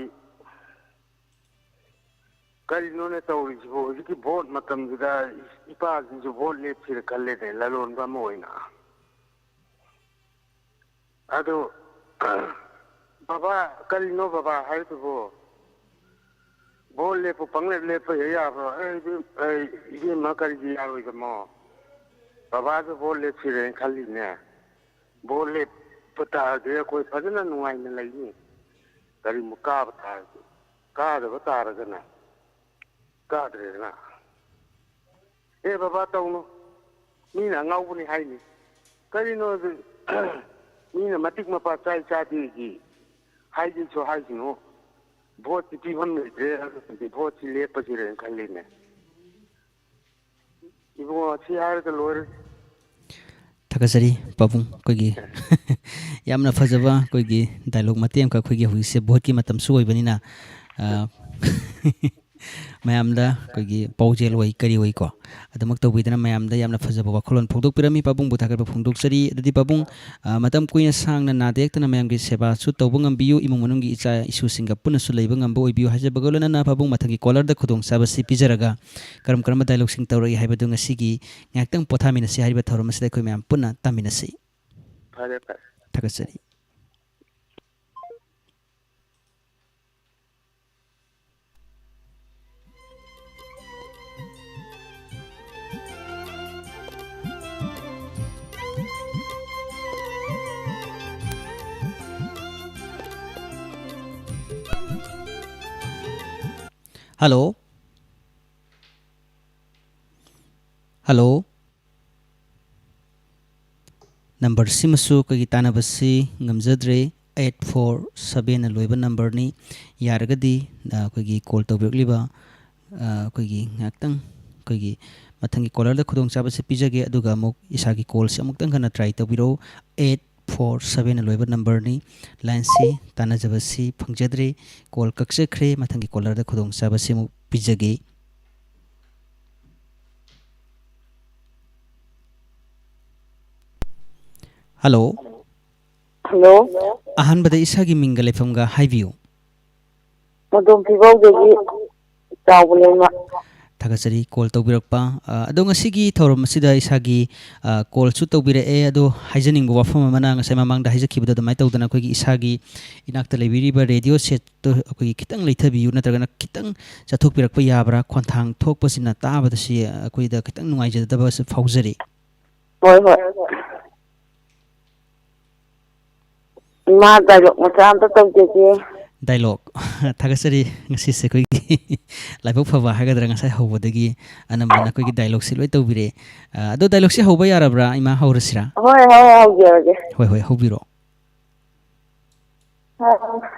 ꯀꯔꯤꯅꯣꯅꯦ ꯇꯧꯔꯤꯁꯤꯕꯣ? ꯍꯧꯖꯤꯛꯀꯤ ꯚꯣꯠ ꯃꯇꯝꯁꯤꯗ ꯏꯄꯥꯁꯤꯁꯨ ꯚꯣꯠ ꯂꯦꯞꯁꯤꯔ ꯈꯜꯂꯦꯅꯦ, ꯂꯂꯣꯟꯕ ꯑꯃ ꯑꯣꯏꯅ꯫ ꯑꯗꯣ, "ꯕꯕꯥ, ꯀꯔꯤꯅꯣ ꯕꯕꯥ ꯍꯥꯏꯗꯨꯕꯣ? ꯚꯣꯠ ꯂꯦꯞꯄꯨ ꯄꯪꯂꯦꯞ ꯂꯦꯞꯄ ꯍꯦꯛ ꯌꯥꯕ꯭ꯔꯣ?" ꯑꯩ, ꯏꯕꯦꯝ-, ꯑꯩ, ꯏꯕꯦꯝꯃ, ꯀꯔꯤꯒꯤ ꯌꯥꯔꯣꯏꯗꯃꯣ? ꯕꯕꯥꯁꯨ ꯚꯣꯠ ꯂꯦꯞꯁꯤꯔꯦꯅ ꯈꯜꯂꯤꯅꯦ꯫ ꯚꯣꯠ ꯂꯦꯞꯄ ꯇꯥꯔꯗꯤ ꯑꯩꯈꯣꯏ ꯐꯖꯅ ꯅꯨꯡꯉꯥꯏꯅ ꯂꯩꯅꯤ꯫ ꯀꯔꯤꯒꯨꯝꯕ ꯀꯥꯕ ꯇꯥꯔꯗꯤ, ꯀꯥꯗꯕ ꯇꯥꯔꯒꯅ ꯀꯥꯗ꯭ꯔꯦꯗꯅ꯫ "ꯑꯦ ꯕꯕꯥ, ꯇꯧꯅꯨ, ꯃꯤꯅ ꯑꯉꯥꯎꯕꯅꯤ ꯍꯥꯏꯅꯤ꯫ ꯀꯔꯤꯅꯣ ꯑꯗꯨ, ꯃꯤꯅ ꯃꯇꯤꯛ ꯃꯄꯥ ꯆꯥꯏ ꯆꯥꯗꯦꯒꯤ ꯍꯥꯏꯒꯦꯁꯨ ꯍꯥꯏꯁꯤꯅꯨ꯫ ꯚꯣꯠꯇꯤ ꯄꯤꯐꯝ ꯂꯩꯇ꯭ꯔꯦ, ꯑꯗꯨꯗꯤ ꯚꯣꯠꯁꯤ ꯂꯦꯞꯄꯁꯤꯔꯦꯅ ꯈꯜꯂꯤꯅꯦ꯫ ꯏꯕꯨꯡꯉꯣ, ꯁꯤ ꯍꯥꯏꯔꯒ ꯂꯣꯏꯔꯦ꯫" ꯊꯥꯒꯠꯆꯔꯤ ꯄꯥꯕꯨꯡ꯫ ꯑꯩꯈꯣꯏꯒꯤ ꯌꯥꯝꯅ ꯐꯖꯕ ꯑꯩꯈꯣꯏꯒꯤ ꯗꯥꯏꯂꯣꯒ ꯃꯇꯦꯛ ꯑꯃꯈꯛ, ꯑꯩꯈꯣꯏꯒꯤ ꯍꯧꯖꯤꯛꯁꯦ ꯚꯣꯠꯀꯤ ꯃꯇꯝꯁꯨ ꯑꯣꯏꯕꯅꯤꯅ, ꯑ, ꯃꯌꯥꯝꯗ ꯑꯩꯈꯣꯏꯒꯤ ꯄꯥꯎꯖꯦꯜ ꯑꯣꯏ ꯀꯔꯤ ꯑꯣꯏꯀꯣ, ꯑꯗꯨꯃꯛ ꯇꯧꯕꯤꯗꯅ ꯃꯌꯥꯝꯗ ꯌꯥꯝꯅ ꯐꯖꯕ ꯋꯥꯈꯜꯂꯣꯟ ꯐꯣꯡꯗꯣꯛꯄꯤꯔꯝꯃꯤ꯫ ꯄꯥꯕꯨꯡꯕꯨ ꯊꯥꯒꯠꯄ ꯐꯣꯡꯗꯣꯛꯆꯔꯤ꯫ ꯑꯗꯨꯗꯤ ꯄꯥꯕꯨꯡ, ꯑ, ꯃꯇꯝ ꯀꯨꯏꯅ ꯁꯥꯡꯅ ꯅꯥꯗ ꯌꯦꯛꯇꯅ ꯃꯌꯥꯝꯒꯤ ꯁꯦꯕꯥꯁꯨ ꯇꯧꯕ ꯉꯝꯕꯤꯌꯨ, ꯏꯃꯨꯡ ꯃꯅꯨꯡꯒꯤ ꯏꯆꯥ ꯏꯁꯨꯁꯤꯡꯒ ꯄꯨꯟꯅꯁꯨ ꯂꯩꯕ ꯉꯝꯕ ꯑꯣꯏꯕꯤꯌꯨ ꯍꯥꯏꯖꯕꯒ ꯂꯣꯏꯅꯅ ꯄꯥꯕꯨꯡ ꯃꯊꯪꯒꯤ ꯀꯣꯂꯔꯗ ꯈꯨꯗꯣꯡꯆꯥꯕꯁꯤ ꯄꯤꯖꯔꯒ ꯀꯔꯝ ꯀꯔꯝꯕ ꯗꯥꯏꯂꯣꯒꯁꯤꯡ ꯇꯧꯔꯛꯏ ꯍꯥꯏꯕꯗꯨ ꯉꯁꯤꯒꯤ ꯉꯥꯏꯍꯥꯛꯇꯪ ꯄꯣꯊꯥꯃꯤꯟꯅꯁꯤ ꯍꯥꯏꯔꯤꯕ ꯊꯧꯔꯝ ꯑꯁꯤꯗ ꯑꯩꯈꯣꯏ ꯃꯌꯥꯝ ꯄꯨꯟꯅ ꯇꯥꯃꯤꯟꯅꯁꯤ꯫ ꯐꯔꯦ, ꯐꯔꯦ꯫ ꯊꯥꯒꯠꯆꯔꯤ꯫ ꯍꯜꯂꯣ꯫ ꯍꯜꯂꯣ꯫ ꯅꯝꯕꯔꯁꯤꯃꯁꯨ ꯑꯩꯈꯣꯏꯒꯤ ꯇꯥꯟꯅꯕꯁꯤ ꯉꯝꯖꯗ꯭ꯔꯦ꯫ ꯑꯩꯠ ꯐꯣꯔ ꯁꯕꯦꯟꯅ ꯂꯣꯏꯕ ꯅꯝꯕꯔꯅꯤ꯫ ꯌꯥꯔꯒꯗꯤ, ꯑ, ꯑꯩꯈꯣꯏꯒꯤ ꯀꯣꯜ ꯇꯧꯕꯤꯔꯛꯂꯤꯕ, ꯑ, ꯑꯩꯈꯣꯏꯒꯤ ꯉꯥꯏꯍꯥꯛꯇꯪ ꯑꯩꯈꯣꯏꯒꯤ ꯃꯊꯪꯒꯤ ꯀꯣꯂꯔꯗ ꯈꯨꯗꯣꯡꯆꯥꯕꯁꯤ ꯄꯤꯖꯒꯦ, ꯑꯗꯨꯒ ꯑꯃꯨꯛ ꯏꯁꯥꯒꯤ ꯀꯣꯜꯁꯤ ꯑꯃꯨꯛꯇꯪ ꯍꯟꯅ ꯇ꯭ꯔꯥꯏ ꯇꯧꯕꯤꯔꯛꯎ꯫ ꯑꯩꯠ ꯐꯣꯔ ꯁꯕꯦꯟꯅ ꯂꯣꯏꯕ ꯅꯝꯕꯔꯅꯤ꯫ ꯂꯥꯏꯟꯁꯤ ꯇꯥꯟꯅꯖꯕꯁꯤ ꯐꯪꯖꯗ꯭ꯔꯦ꯫ ꯀꯣꯜ ꯀꯛꯆꯈ꯭ꯔꯦ꯫ ꯃꯊꯪꯒꯤ ꯀꯣꯂꯔꯗ ꯈꯨꯗꯣꯡꯆꯥꯕꯁꯤ ꯑꯃꯨꯛ ꯄꯤꯖꯒꯦ꯫ ꯍꯜꯂꯣ꯫ ꯍꯜꯂꯣ꯫ ꯑꯍꯥꯟꯕꯗ ꯏꯁꯥꯒꯤ ꯃꯤꯡꯒ ꯂꯩꯐꯝꯒ ꯍꯥꯏꯕꯤꯌꯨ꯫ ꯃꯗꯣꯝ ꯐꯤꯕꯧꯗꯒꯤ꯫ ꯆꯥꯎꯕꯅꯦ ꯏꯃꯥ꯫ ꯊꯥꯒꯠꯆꯔꯤ ꯀꯣꯜ ꯇꯧꯕꯤꯔꯛꯄ꯫ ꯑ, ꯑꯗꯣ ꯉꯁꯤꯒꯤ ꯊꯧꯔꯝ ꯑꯁꯤꯗ ꯏꯁꯥꯒꯤ, ꯑ, ꯀꯣꯜꯁꯨ ꯇꯧꯕꯤꯔꯛꯑꯦ꯫ ꯑꯗꯣ ꯍꯥꯏꯖꯅꯤꯡꯕ ꯋꯥꯐꯝ ꯑꯃꯅ, ꯉꯁꯥꯏ ꯃꯃꯥꯡꯗ ꯍꯥꯏꯖꯈꯤꯕꯗꯣ ꯑꯗꯨꯃꯥꯏꯅ ꯇꯧꯗꯅ ꯑꯩꯈꯣꯏꯒꯤ ꯏꯁꯥꯒꯤ ꯏꯅꯥꯛꯇ ꯂꯩꯕꯤꯔꯤꯕ ꯔꯦꯗꯤꯑꯣ ꯁꯦꯠꯇꯣ ꯑꯩꯈꯣꯏꯒꯤ ꯈꯤꯇꯪ ꯂꯩꯊꯕꯤꯌꯨ, ꯅꯠꯇ꯭ꯔꯒꯅ ꯈꯤꯇꯪ ꯆꯠꯊꯣꯛꯄꯤꯔꯛꯄ ꯌꯥꯕ꯭ꯔꯥ? ꯈꯣꯟꯊꯥꯡ ꯊꯣꯛꯄꯁꯤꯅ ꯇꯥꯕꯗ ꯁꯤ ꯑꯩꯈꯣꯏꯗ ꯈꯤꯇꯪ ꯅꯨꯡꯉꯥꯏꯖꯗꯕ ꯐꯥꯎꯖꯔꯤ꯫ ꯍꯣꯏ, ꯍꯣꯏ꯫ ꯏꯃꯥ, ꯗꯥꯏꯂꯣꯛ ꯃꯆꯥ ꯑꯝꯇ ꯇꯧꯖꯒꯦ꯫ ꯗꯥꯏꯂꯣꯛ꯫ ꯊꯥꯒꯠꯆꯔꯤ꯫ ꯉꯁꯤꯁꯦ ꯑꯩꯈꯣꯏꯒꯤ ꯂꯥꯏꯕꯛ ꯐꯕ ꯍꯥꯏꯒꯗ꯭ꯔꯥ, ꯉꯁꯥꯏ ꯍꯧꯕꯗꯒꯤ ꯑꯅꯝꯕꯅ ꯑꯩꯈꯣꯏꯒꯤ ꯗꯥꯏꯂꯣꯛꯁꯤ ꯂꯣꯏ ꯇꯧꯕꯤꯔꯛꯑꯦ꯫ ꯑ, ꯑꯗꯣ ꯗꯥꯏꯂꯣꯛꯁꯤ ꯍꯧꯕ ꯌꯥꯔꯕ꯭ꯔꯥ, ꯏꯃꯥ? ꯍꯧꯔꯁꯤꯔꯥ? ꯍꯣꯏ, ꯍꯣꯏ, ꯍꯧꯖꯔꯒꯦ꯫ ꯍꯣꯏ, ꯍꯣꯏ, ꯍꯧꯕꯤꯔꯣ꯫ ꯑ,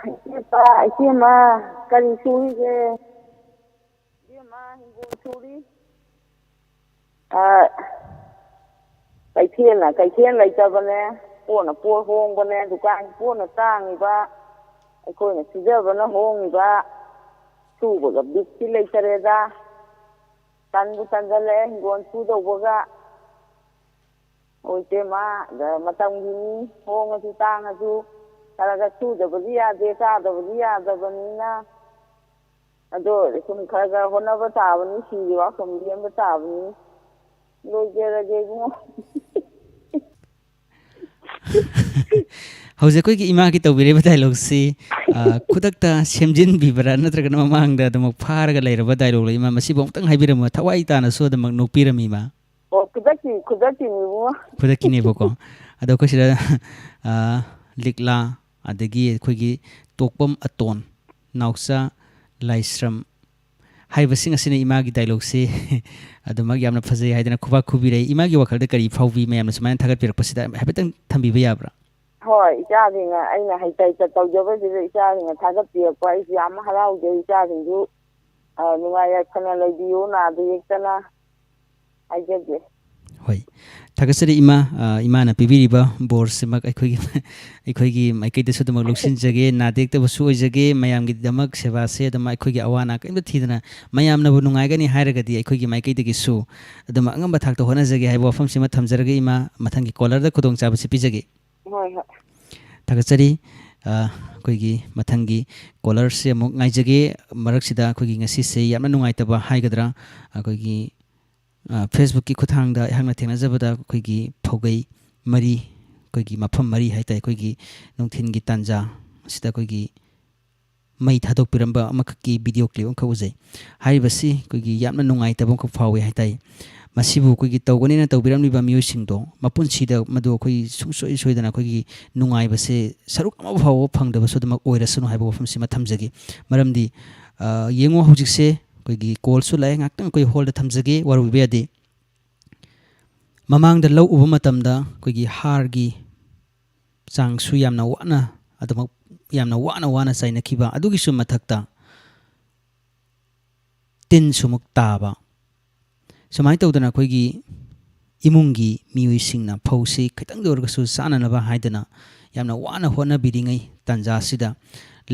ꯏꯆꯦꯄꯥ, ꯏꯆꯦꯃ, ꯀꯔꯤ ꯁꯨꯔꯤꯒꯦ? ꯏꯕꯦꯝꯃ, ꯍꯤꯡꯒꯣꯜ ꯁꯨꯔꯤ꯫ ꯑ, ꯀꯩꯊꯦꯜꯅ ꯀꯩꯊꯦꯜ ꯂꯩꯇꯕꯅꯦ, ꯄꯣꯠꯅ ꯄꯣꯠ ꯍꯣꯡꯕꯅꯦ, ꯗꯨꯀꯥꯟꯒꯤ ꯄꯣꯠꯅ ꯇꯥꯡꯉꯤꯕ, ꯑꯩꯈꯣꯏꯅ ꯁꯨꯖꯕꯅ ꯍꯣꯡꯉꯤꯕ, ꯁꯨꯕꯒ ꯕꯤꯠꯇꯤ ꯂꯩꯇꯔꯦꯗ꯫ ꯇꯟꯕꯨ ꯇꯟꯖꯜꯂꯛꯑꯦ ꯍꯤꯡꯒꯣꯜ ꯁꯨꯗꯧꯕꯒ꯫ ꯍꯣꯏ ꯏꯆꯦꯃ, ꯑꯗ ꯃꯇꯝꯒꯤꯅꯤ, ꯍꯣꯡꯉꯁꯨ ꯇꯥꯡꯉꯁꯨ ꯈꯔ ꯈꯔ ꯁꯨꯗꯕꯗꯤ ꯌꯥꯗꯦ, ꯆꯥꯗꯕꯗꯤ ꯌꯥꯗꯕꯅꯤꯅ꯫ ꯑꯗꯣ ꯁꯨꯝ ꯈꯔ ꯈꯔ ꯍꯣꯠꯅꯕ ꯇꯥꯕꯅꯤ, ꯁꯤꯔꯤꯕ ꯁꯨꯝ ꯂꯦꯟꯕ ꯇꯥꯕꯅꯤ꯫ ꯂꯣꯏꯖꯔꯒꯦ ꯏꯕꯨꯡꯉꯣ꯫ ꯍꯧꯖꯤꯛ ꯑꯩꯈꯣꯏꯒꯤ ꯏꯃꯥꯒꯤ ꯇꯧꯕꯤꯔꯤꯕ ꯗꯥꯏꯂꯣꯛꯁꯤ, ꯑ, ꯈꯨꯗꯛꯇ ꯁꯦꯝꯖꯤꯟꯕꯤꯕ꯭ꯔꯥ, ꯅꯠꯇ꯭ꯔꯒꯅ ꯃꯃꯥꯡꯗ ꯑꯗꯨꯃꯛ ꯐꯥꯔꯒ ꯂꯩꯔꯕ ꯗꯥꯏꯂꯣꯛꯂ, ꯏꯃꯥ? ꯃꯁꯤꯕꯨ ꯑꯃꯨꯛꯇꯪ ꯍꯥꯏꯕꯤꯔꯝꯃꯨ, ꯊꯋꯥꯏ ꯇꯥꯅꯁꯨ ꯑꯗꯨꯃꯛ ꯅꯣꯛꯄꯤꯔꯝꯃꯤ, ꯏꯃꯥ꯫ ꯑꯣ, ꯈꯨꯗꯛꯀꯤ, ꯈꯨꯗꯛꯀꯤꯅꯤ ꯏꯕꯨꯡꯉꯣ꯫ ꯈꯨꯗꯛꯀꯤꯅꯦꯕꯀꯣ꯫ ꯑꯗꯣ ꯑꯩꯈꯣꯏ ꯁꯤꯗ, ꯑ, ꯂꯤꯛꯂꯥ, ꯑꯗꯒꯤ ꯑꯩꯈꯣꯏꯒꯤ ꯇꯣꯛꯄꯝ ꯑꯇꯣꯟ, ꯅꯥꯎꯆꯥ ꯂꯥꯏꯁ꯭ꯔꯝ ꯍꯥꯏꯔꯤꯕꯁꯤꯡ ꯑꯁꯤꯅ ꯏꯃꯥꯒꯤ ꯗꯥꯏꯂꯣꯛꯁꯤ ꯑꯗꯨꯃꯛ ꯌꯥꯝꯅ ꯐꯖꯩ ꯍꯥꯏꯗꯅ ꯈꯨꯕꯥꯛ ꯈꯨꯕꯤꯔꯛꯏ꯫ ꯏꯃꯥꯒꯤ ꯋꯥꯈꯜꯗ ꯀꯔꯤ ꯐꯥꯎꯕꯤ, ꯃꯌꯥꯝꯅ ꯁꯨꯃꯥꯏꯅ ꯊꯥꯒꯠꯄꯤꯔꯛꯄꯁꯤꯗ ꯍꯥꯏꯐꯦꯠꯇꯪ ꯊꯝꯕꯤꯕ ꯌꯥꯕ꯭ꯔꯥ? ꯍꯣꯏ, ꯏꯆꯥꯁꯤꯡꯅ ꯑꯩꯅ ꯍꯩꯇ ꯍꯩꯇ ꯇꯧꯖꯕꯁꯤꯗ ꯏꯆꯥꯁꯤꯡꯅ ꯊꯥꯒꯠꯄꯤꯔꯛꯄ ꯑꯩꯁꯨ ꯌꯥꯝ ꯍꯔꯥꯎꯖꯩ꯫ ꯏꯆꯥꯁꯤꯡꯁꯨ, ꯑ, ꯅꯨꯡꯉꯥꯏ ꯌꯥꯏꯐꯅ ꯂꯩꯕꯤꯌꯨ, ꯅꯥꯗ ꯌꯦꯛꯇꯅ ꯍꯥꯏꯖꯒꯦ꯫ ꯍꯣꯏ, ꯊꯥꯒꯠꯆꯔꯤ ꯏꯃꯥ꯫ ꯑ, ꯏꯃꯥꯅ ꯄꯤꯕꯤꯔꯤꯕ ꯕꯣꯔꯁꯤꯃꯛ ꯑꯩꯈꯣꯏꯒꯤ, ꯑꯩꯈꯣꯏꯒꯤ ꯃꯥꯏꯀꯩꯗꯁꯨ ꯑꯗꯨꯃꯛ ꯂꯧꯁꯤꯟꯖꯒꯦ, ꯅꯥꯗ ꯌꯦꯛꯇꯕꯁꯨ ꯑꯣꯏꯖꯒꯦ, ꯃꯌꯥꯝꯒꯤꯗꯃꯛ ꯁꯦꯕꯥꯁꯦ ꯑꯗꯨꯝ ꯑꯩꯈꯣꯏꯒꯤ ꯑꯋꯥ ꯑꯅꯥ ꯀꯔꯤꯝꯇ ꯊꯤꯗꯅ ꯃꯌꯥꯝꯅꯕꯨ ꯅꯨꯡꯉꯥꯏꯒꯅꯤ ꯍꯥꯏꯔꯒꯗꯤ ꯑꯩꯈꯣꯏꯒꯤ ꯃꯥꯏꯀꯩꯗꯒꯤꯁꯨ ꯑꯗꯨꯝ ꯑꯉꯝꯕ ꯊꯥꯛꯇ ꯍꯣꯠꯅꯖꯒꯦ ꯍꯥꯏꯕ ꯋꯥꯐꯝꯁꯤꯃ ꯊꯝꯖꯔꯒ ꯏꯃꯥ, ꯃꯊꯪꯒꯤ ꯀꯣꯂꯔꯗ ꯈꯨꯗꯣꯡꯆꯥꯕꯁꯤ ꯄꯤꯖꯒꯦ꯫ ꯍꯣꯏ, ꯍꯣꯏ꯫ ꯊꯥꯒꯠꯆꯔꯤ꯫ ꯑ, ꯑꯩꯈꯣꯏꯒꯤ ꯃꯊꯪꯒꯤ ꯀꯣꯂꯔꯁꯦ ꯑꯃꯨꯛ ꯉꯥꯏꯖꯒꯦ꯫ ꯃꯔꯛꯁꯤꯗ ꯑꯩꯈꯣꯏꯒꯤ ꯉꯁꯤꯁꯦ ꯌꯥꯝꯅ ꯅꯨꯡꯉꯥꯏꯇꯕ ꯍꯥꯏꯒꯗ꯭ꯔꯥ, ꯑꯩꯈꯣꯏꯒꯤ, ꯑ, Facebookꯀꯤ ꯈꯨꯠꯊꯥꯡꯗ ꯑꯩꯍꯥꯛꯅ ꯊꯦꯡꯅꯖꯕꯗ ꯑꯩꯈꯣꯏꯒꯤ ꯐꯧꯒꯩ ꯃꯔꯤ, ꯑꯩꯈꯣꯏꯒꯤ ꯃꯐꯝ ꯃꯔꯤ ꯍꯥꯏ ꯇꯥꯏ, ꯑꯩꯈꯣꯏꯒꯤ ꯅꯨꯡꯊꯤꯜꯒꯤ ꯇꯥꯟꯖꯥ ꯑꯁꯤꯗ ꯑꯩꯈꯣꯏꯒꯤ ꯃꯩ ꯊꯥꯗꯣꯛꯄꯤꯔꯝꯕ ꯑꯃꯈꯛꯀꯤ video clip ꯑꯃꯈꯛ ꯎꯖꯩ꯫ ꯍꯥꯏꯔꯤꯕꯁꯤ ꯑꯩꯈꯣꯏꯒꯤ ꯌꯥꯝꯅ ꯅꯨꯡꯉꯥꯏꯇꯕ ꯑꯃꯈꯛ ꯐꯥꯎꯏ ꯍꯥꯏ ꯇꯥꯏ꯫ ꯃꯁꯤꯕꯨ ꯑꯩꯈꯣꯏꯒꯤ ꯇꯧꯒꯅꯦꯅ ꯇꯧꯕꯤꯔꯝꯂꯤꯕ ꯃꯤꯑꯣꯏꯁꯤꯡꯗꯣ ꯃꯄꯨꯟꯁꯤꯗ ꯃꯗꯨ ꯑꯩꯈꯣꯏ ꯁꯨꯡꯁꯣꯏ ꯁꯣꯏꯗꯅ ꯑꯩꯈꯣꯏꯒꯤ ꯅꯨꯡꯉꯥꯏꯕꯁꯦ ꯁꯔꯨꯛ ꯑꯃ ꯐꯥꯎꯕ ꯐꯪꯗꯕꯁꯨ ꯑꯗꯨꯃꯛ ꯑꯣꯏꯔꯁꯅꯨ ꯍꯥꯏꯕ ꯋꯥꯐꯝꯁꯤꯃ ꯊꯝꯖꯒꯦ꯫ ꯃꯔꯝꯗꯤ, ꯑ, ꯌꯦꯡꯉꯨ, ꯍꯧꯖꯤꯛꯁꯦ ꯑꯩꯈꯣꯏꯒꯤ callꯁꯨ ꯂꯥꯛꯑꯦ, ꯉꯥꯛꯇꯪ ꯑꯩꯈꯣꯏ holdꯇ ꯊꯝꯖꯒꯦ, ꯋꯥꯔꯧꯕꯤꯕ ꯌꯥꯗꯦ꯫ ꯃꯃꯥꯡꯗ ꯂꯧ ꯎꯕ ꯃꯇꯝꯗ ꯑꯩꯈꯣꯏꯒꯤ ꯍꯥꯔꯒꯤ ꯆꯥꯡꯁꯨ ꯌꯥꯝꯅ ꯋꯥꯅ, ꯑꯗꯨꯃꯛ ꯌꯥꯝꯅ ꯋꯥꯅ ꯋꯥꯅ ꯆꯥꯏꯅꯈꯤꯕ ꯑꯗꯨꯒꯤꯁꯨ ꯃꯊꯛꯇ ꯇꯤꯟꯁꯨ ꯑꯃꯨꯛ ꯇꯥꯕ꯫ ꯁꯨꯃꯥꯏꯅ ꯇꯧꯗꯅ ꯑꯩꯈꯣꯏꯒꯤ ꯏꯃꯨꯡꯒꯤ ꯃꯤꯑꯣꯏꯁꯤꯡꯅ ꯐꯧꯁꯤ ꯈꯤꯇꯪꯗ ꯑꯣꯏꯔꯒꯁꯨ ꯆꯥꯅꯅꯕ ꯍꯥꯏꯗꯅ ꯌꯥꯝꯅ ꯋꯥꯅ ꯍꯣꯠꯅꯕꯤꯔꯤꯉꯩ ꯇꯥꯟꯖꯥꯁꯤꯗ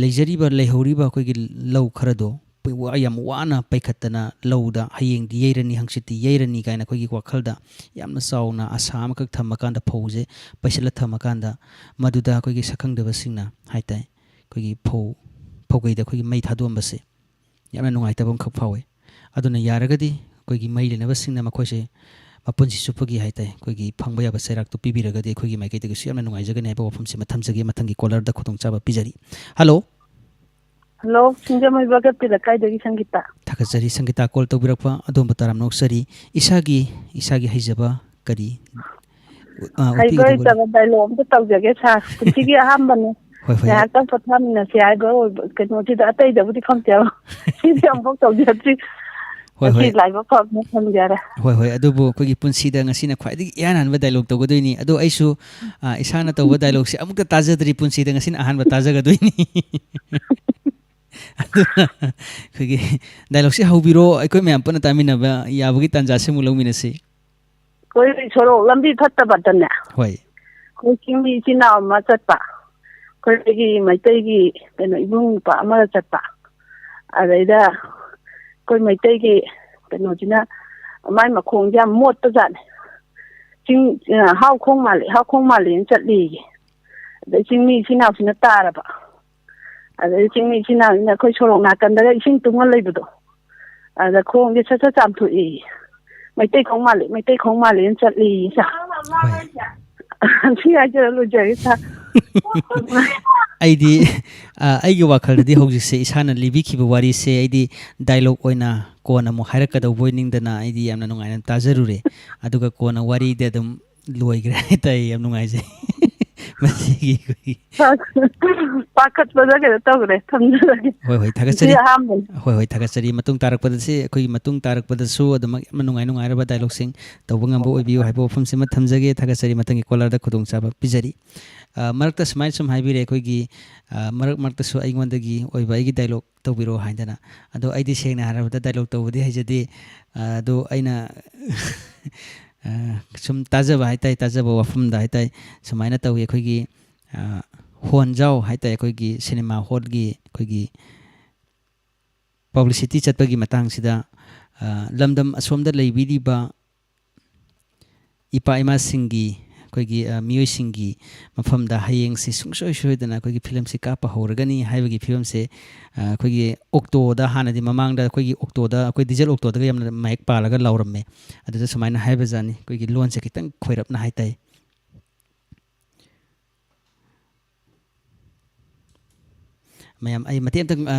ꯂꯩꯖꯔꯤꯕ, ꯂꯩꯍꯧꯔꯤꯕ ꯑꯩꯈꯣꯏꯒꯤ ꯂꯧ ꯈꯔꯗꯣ ꯄ-, ꯋꯥ-, ꯌꯥꯝ ꯋꯥꯅ ꯄꯩꯈꯠꯇꯅ ꯂꯧꯗ ꯍꯌꯦꯡꯗꯤ ꯌꯩꯔꯅꯤ, ꯍꯪꯆꯤꯠꯇꯤ ꯌꯩꯔꯅꯤ ꯀꯥꯏꯅ ꯑꯩꯈꯣꯏꯒꯤ ꯋꯥꯈꯜꯗ ꯌꯥꯝꯅ ꯆꯥꯎꯅ ꯑꯁꯥ ꯑꯃꯈꯛ ꯊꯝꯃꯀꯥꯟꯗ, ꯐꯧꯁꯦ ꯄꯩꯁꯤꯜꯂ ꯊꯝꯃꯀꯥꯟꯗ, ꯃꯗꯨꯗ ꯑꯩꯈꯣꯏꯒꯤ ꯁꯛꯈꯪꯗꯕꯁꯤꯡꯅ ꯍꯥꯏ ꯇꯥꯏ, ꯑꯩꯈꯣꯏꯒꯤ ꯐꯧ, ꯐꯧꯒꯩꯗ ꯑꯩꯈꯣꯏꯒꯤ ꯃꯩ ꯊꯥꯗꯣꯛꯑꯝꯕꯁꯦ ꯌꯥꯝꯅ ꯅꯨꯡꯉꯥꯏꯇꯕ ꯑꯃꯈꯛ ꯐꯥꯎꯋꯤ꯫ ꯑꯗꯨꯅ ꯌꯥꯔꯒꯗꯤ ꯑꯩꯈꯣꯏꯒꯤ ꯃꯩ ꯂꯩꯅꯕꯁꯤꯡꯅ ꯃꯈꯣꯏꯁꯦ ꯃꯄꯨꯟꯁꯤ ꯆꯨꯞꯄꯒꯤ ꯍꯥꯏ ꯇꯥꯏ, ꯑꯩꯈꯣꯏꯒꯤ ꯐꯪꯕ ꯌꯥꯕ ꯆꯩꯔꯥꯛꯇꯨ ꯄꯤꯕꯤꯔꯒꯗꯤ ꯑꯩꯈꯣꯏꯒꯤ ꯃꯥꯏꯀꯩꯗꯒꯤꯁꯨ ꯌꯥꯝꯅ ꯅꯨꯡꯉꯥꯏꯖꯒꯅꯤ ꯍꯥꯏꯕ ꯋꯥꯐꯝꯁꯤꯃ ꯊꯝꯖꯒꯦ꯫ ꯃꯊꯪꯒꯤ callꯗ ꯈꯨꯗꯣꯡꯆꯥꯕ ꯄꯤꯖꯔꯤ꯫ Hello꯫ Hello, ꯁꯤꯡꯖꯃꯩ ꯕꯒꯠꯄꯤ ꯂꯩꯀꯥꯏꯗꯒꯤ ꯁꯪꯒꯤꯇꯥ꯫ ꯊꯥꯒꯠꯆꯔꯤ ꯁꯪꯒꯤꯇꯥ call ꯇꯧꯕꯤꯔꯛꯄ, ꯑꯗꯣꯝꯕꯨ ꯇꯔꯥꯝꯅ ꯑꯣꯛꯆꯔꯤ꯫ ꯏꯁꯥꯒꯤ, ꯏꯁꯥꯒꯤ ꯍꯩꯖꯕ ꯀꯔꯤ, ꯑ, ꯍꯩꯕ ꯎꯠꯄꯤꯒꯗꯕ ꯂꯩ? ꯍꯩꯇꯕ dialogue ꯑꯝꯇ ꯇꯧꯖꯒꯦ sir꯫ ꯄꯨꯟꯁꯤꯒꯤ ꯑꯍꯥꯟꯕꯅꯦ꯫ ꯍꯣꯏ, ꯍꯣꯏ꯫ ꯉꯥꯏꯍꯥꯛꯇꯪ ꯄꯣꯊꯥꯃꯤꯟꯅꯁꯤ ꯍꯥꯏꯕ ꯑꯣꯏꯕ, ꯀꯩꯅꯣꯁꯤꯗ ꯑꯇꯩꯗꯕꯨꯗꯤ ꯈꯪꯗꯦꯕ꯫ ꯁꯤꯗꯤ ꯑꯃꯨꯛꯐꯥꯎ ꯇꯧꯖꯗ꯭ꯔꯤ꯫ ꯍꯣꯏ, ꯉꯁꯤ ꯍꯣꯏ꯫ ꯂꯥꯏꯕꯛ ꯐꯕꯅ ꯊꯝꯖꯔꯦ꯫ ꯍꯣꯏ, ꯍꯣꯏ꯫ ꯑꯗꯨꯕꯨ ꯑꯩꯈꯣꯏꯒꯤ ꯄꯨꯟꯁꯤꯗ ꯉꯁꯤꯅ ꯈ꯭ꯋꯥꯏꯗꯒꯤ ꯏꯍꯥꯟ ꯍꯥꯟꯕ dialogue ꯇꯧꯒꯗꯣꯏꯅꯤ꯫ ꯑꯗꯣ ꯑꯩꯁꯨ, ꯑ, ꯏꯁꯥꯅ ꯇꯧꯕ dialogueꯁꯦ ꯑꯃꯨꯛꯇ ꯇꯥꯖꯗ꯭ꯔꯤ ꯄꯨꯟꯁꯤꯗ, ꯉꯁꯤꯅ ꯑꯍꯥꯟꯕ ꯇꯥꯖꯒꯗꯣꯏꯅꯤ꯫ ꯑꯗꯨꯅ ꯑꯩꯈꯣꯏꯒꯤ dialogueꯁꯦ ꯍꯧꯕꯤꯔꯣ, ꯑꯩꯈꯣꯏ ꯃꯌꯥꯝ ꯄꯨꯟꯅ ꯇꯥꯃꯤꯟꯅꯕ ꯌꯥꯕꯒꯤ ꯇꯥꯟꯖꯥꯁꯤꯃꯨꯛ ꯂꯧꯃꯤꯟꯅꯁꯤ꯫ ꯑꯩꯈꯣꯏ ꯁꯣꯔꯣꯛ ꯂꯝꯕꯤ ꯐꯠꯇꯕꯗꯅꯦ꯫ ꯍꯣꯏ꯫ ꯑꯩꯈꯣꯏ ꯆꯤꯡꯃꯤ ꯏꯆꯤꯟ ꯏꯅꯥꯎ ꯑꯃ ꯆꯠꯄ꯫ ꯑꯩꯈꯣꯏꯒꯤ ꯃꯩꯇꯩꯒꯤ ꯀꯩꯅꯣ ꯏꯕꯨꯡ ꯅꯨꯄꯥ ꯑꯃꯒ ꯆꯠꯄ꯫ ꯑꯗꯩꯗ ꯑꯩꯈꯣꯏ ꯃꯩꯇꯩꯒꯤ ꯀꯩꯅꯣꯁꯤꯅ ꯃꯥꯏ ꯃꯈꯣꯡꯁꯦ ꯌꯥꯝ ꯃꯣꯠꯄ ꯖꯥꯠꯅꯤ꯫ ꯆꯤꯡ, ꯑ, ꯍꯥꯎ ꯈꯣꯡ ꯃꯥꯜꯂꯤ, ꯍꯥꯎ ꯈꯣꯡ ꯃꯥꯜꯂꯤꯅ ꯆꯠꯂꯤꯌꯦ꯫ ꯑꯗꯩ ꯆꯤꯡꯃꯤ ꯏꯆꯤꯟ ꯏꯅꯥꯎꯁꯤꯅ ꯇꯥꯔꯕ꯫ ꯑꯗꯩ ꯆꯤꯡꯃꯤ ꯏꯆꯤꯟ ꯏꯅꯥꯎꯁꯤꯡꯅ ꯑꯩꯈꯣꯏ ꯁꯣꯔꯣꯛ ꯅꯥꯀꯟꯗꯒ ꯏꯁꯤꯡ ꯇꯨꯡꯉ ꯂꯩꯕꯗꯣ, ꯑꯗ ꯈꯣꯡꯁꯦ ꯁꯠ ꯁꯠ ꯆꯥꯝꯊꯣꯛꯏ꯫ "ꯃꯩꯇꯩ ꯈꯣꯡ ꯃꯥꯜꯂꯤ, ꯃꯩꯇꯩ ꯈꯣꯡ ꯃꯥꯜꯂꯤꯅ" ꯆꯠꯂꯤ ꯏꯆꯥ꯫ ꯍꯣꯏ꯫ ꯁꯤ ꯍꯥꯏꯖꯔ ꯂꯣꯏꯖꯔꯒꯦ ꯁꯥꯔ꯫ ꯑꯩꯗꯤ, ꯑ, ꯑꯩꯒꯤ ꯋꯥꯈꯜꯗꯗꯤ ꯍꯧꯖꯤꯛꯁꯦ ꯏꯁꯥꯅ ꯂꯤꯕꯤꯈꯤꯕ ꯋꯥꯔꯤꯁꯦ ꯑꯩꯗꯤ ꯗꯥꯏꯂꯣꯛ ꯑꯣꯏꯅ ꯀꯣꯟꯅ ꯑꯃꯨꯛ ꯍꯥꯏꯔꯛꯀꯗꯧꯕ ꯑꯣꯏ ꯅꯤꯡꯗꯅ ꯑꯩꯗꯤ ꯌꯥꯝꯅ ꯅꯨꯡꯉꯥꯏꯅ ꯇꯥꯖꯔꯨꯔꯦ꯫ ꯑꯗꯨꯒ ꯀꯣꯟꯅ ꯋꯥꯔꯤꯗꯤ ꯑꯗꯨꯝ ꯂꯣꯏꯈ꯭ꯔꯦ ꯍꯥꯏꯇꯥꯔꯦ꯫ ꯌꯥꯝ ꯅꯨꯡꯉꯥꯏꯖꯩ꯫ ꯃꯁꯤꯒꯤ ꯑꯩꯈꯣꯏꯒꯤ ꯄꯥꯈꯠꯄꯗ ꯀꯩꯅꯣ ꯇꯧꯈ꯭ꯔꯦ, ꯊꯝꯖꯔꯒꯦ꯫ ꯍꯣꯏ, ꯍꯣꯏ, ꯊꯥꯒꯠꯆꯔꯤ꯫ ꯁꯤ ꯑꯍꯥꯟꯕꯅꯤ꯫ ꯍꯣꯏ, ꯍꯣꯏ, ꯊꯥꯒꯠꯆꯔꯤ꯫ ꯃꯇꯨꯡ ꯇꯥꯔꯛꯄꯗ ꯁꯤ ꯑꯩꯈꯣꯏꯒꯤ ꯃꯇꯨꯡ ꯇꯥꯔꯛꯄꯗꯁꯨ ꯑꯗꯨꯃꯛ ꯌꯥꯝꯅ ꯅꯨꯡꯉꯥꯏ ꯅꯨꯡꯉꯥꯏꯔꯕ ꯗꯥꯏꯂꯣꯛꯁꯤꯡ ꯇꯧꯕ ꯉꯝꯕ ꯑꯣꯏꯕꯤꯌꯨ ꯍꯥꯏꯕ ꯋꯥꯐꯝꯁꯤꯃ ꯊꯝꯖꯒꯦ꯫ ꯊꯥꯒꯠꯆꯔꯤ꯫ ꯃꯊꯪꯒꯤ ꯀꯣꯂꯔꯗ ꯈꯨꯗꯣꯡꯆꯥꯕ ꯄꯤꯖꯔꯤ꯫ ꯑ, ꯃꯔꯛꯇ ꯁꯨꯃꯥꯏꯅ ꯁꯨꯝ ꯍꯥꯏꯕꯤꯔꯦ, ꯑꯩꯈꯣꯏꯒꯤ, ꯑ, ꯃꯔꯛ ꯃꯔꯛꯇꯁꯨ ꯑꯩꯉꯣꯟꯗꯒꯤ ꯑꯣꯏꯕ ꯑꯩꯒꯤ ꯗꯥꯏꯂꯣꯛ ꯇꯧꯕꯤꯔꯛꯑꯣ ꯍꯥꯏꯗꯅ꯫ ꯑꯗꯣ ꯑꯩꯗꯤ ꯁꯦꯡꯅ ꯍꯥꯏꯔꯕꯗ ꯗꯥꯏꯂꯣꯛ ꯇꯧꯕꯗꯤ ꯍꯩꯖꯗꯦ꯫ ꯑ, ꯑꯗꯣ ꯑꯩꯅ ꯑ, ꯁꯨꯝ ꯇꯥꯖꯕ ꯍꯥꯏ ꯇꯥꯏ, ꯇꯥꯖꯕ ꯋꯥꯐꯝꯗ ꯍꯥꯏ ꯇꯥꯏ, ꯁꯨꯃꯥꯏꯅ ꯇꯧꯏ꯫ ꯑꯩꯈꯣꯏꯒꯤ, ꯑ, ꯍꯣꯟꯖꯥꯎ ꯍꯥꯏ ꯇꯥꯏ, ꯑꯩꯈꯣꯏꯒꯤ ꯁꯤꯅꯦꯃꯥ ꯍꯣꯜꯒꯤ ꯑꯩꯈꯣꯏꯒꯤ ꯄꯕ꯭ꯂꯤꯁꯤꯇꯤ ꯆꯠꯄꯒꯤ ꯃꯇꯥꯡꯁꯤꯗ, ꯑ, ꯂꯝꯗꯝ ꯑꯁꯣꯝꯗ ꯂꯩꯕꯤꯔꯤꯕ ꯏꯄꯥ ꯏꯃꯥꯁꯤꯡꯒꯤ, ꯑꯩꯈꯣꯏꯒꯤ, ꯑ, ꯃꯤꯑꯣꯏꯁꯤꯡꯒꯤ ꯃꯐꯝꯗ ꯍꯌꯦꯡꯁꯤ ꯁꯨꯡꯁꯣꯏ ꯁꯣꯏꯗꯅ ꯑꯩꯈꯣꯏꯒꯤ ꯐꯤꯂꯝꯁꯤ ꯀꯥꯞꯄ ꯍꯧꯔꯒꯅꯤ ꯍꯥꯏꯕꯒꯤ ꯐꯤꯕꯝꯁꯦ, ꯑ, ꯑꯩꯈꯣꯏꯒꯤ ꯑꯣꯛꯇꯣꯗ, ꯍꯥꯟꯅꯗꯤ ꯃꯃꯥꯡꯗ ꯑꯩꯈꯣꯏꯒꯤ ꯑꯣꯛꯇꯣꯗ, ꯑꯩꯈꯣꯏ ꯗꯤꯖꯜ ꯑꯣꯛꯇꯣꯗꯒ ꯌꯥꯝꯅ ꯃꯥꯏꯛ ꯄꯥꯜꯂꯒ ꯂꯥꯎꯔꯝꯃꯦ꯫ ꯑꯗꯨꯗ ꯁꯨꯃꯥꯏꯅ ꯍꯥꯏꯕꯖꯥꯠꯅꯤ, ꯑꯩꯈꯣꯏꯒꯤ ꯂꯣꯟꯁꯦ ꯈꯤꯇꯪ ꯈꯣꯏꯔꯞꯅ ꯍꯥꯏ ꯇꯥꯏ꯫ ꯃꯌꯥꯝ, ꯑꯩ ꯃꯇꯦꯛ ꯑꯝꯇꯪ, ꯑ,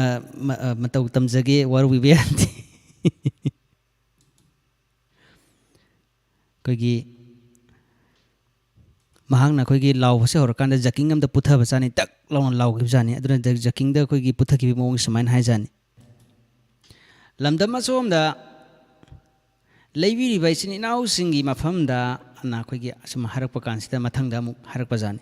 ꯃ-, ꯑ, ꯃꯇꯧ ꯇꯝꯖꯒꯦ, ꯋꯥꯔꯧꯕꯤꯕ ꯌꯥꯗꯦ꯫ ꯑꯩꯈꯣꯏꯒꯤ ꯃꯍꯥꯛꯅ ꯑꯩꯈꯣꯏꯒꯤ ꯂꯥꯎꯕꯁꯦ ꯍꯧꯔꯀꯥꯟꯗ ꯖꯀꯤꯡ ꯑꯝꯗ ꯄꯨꯊꯕ ꯖꯥꯠꯅꯤ, ꯇꯛ ꯂꯥꯎꯅ ꯂꯥꯎꯈꯤꯕ ꯖꯥꯠꯅꯤ꯫ ꯑꯗꯨꯅ ꯖ-, ꯖꯀꯤꯡꯗ ꯑꯩꯈꯣꯏꯒꯤ ꯄꯨꯊꯈꯤꯕꯒꯤ ꯃꯑꯣꯡꯁꯦ ꯁꯨꯃꯥꯏꯅ ꯍꯥꯏꯖꯥꯠꯅꯤ꯫ "ꯂꯝꯗꯝ ꯑꯁꯣꯝꯗ ꯂꯩꯕꯤꯔꯤꯕ ꯏꯆꯤꯟ ꯏꯅꯥꯎꯁꯤꯡꯒꯤ ꯃꯐꯝꯗ" ꯑꯅ ꯑꯩꯈꯣꯏꯒꯤ ꯑꯁꯨꯝ ꯍꯥꯏꯔꯛꯄ ꯀꯥꯟꯁꯤꯗ ꯃꯊꯪꯗ ꯑꯃꯨꯛ ꯍꯥꯏꯔꯛꯄ ꯖꯥꯠꯅꯤ꯫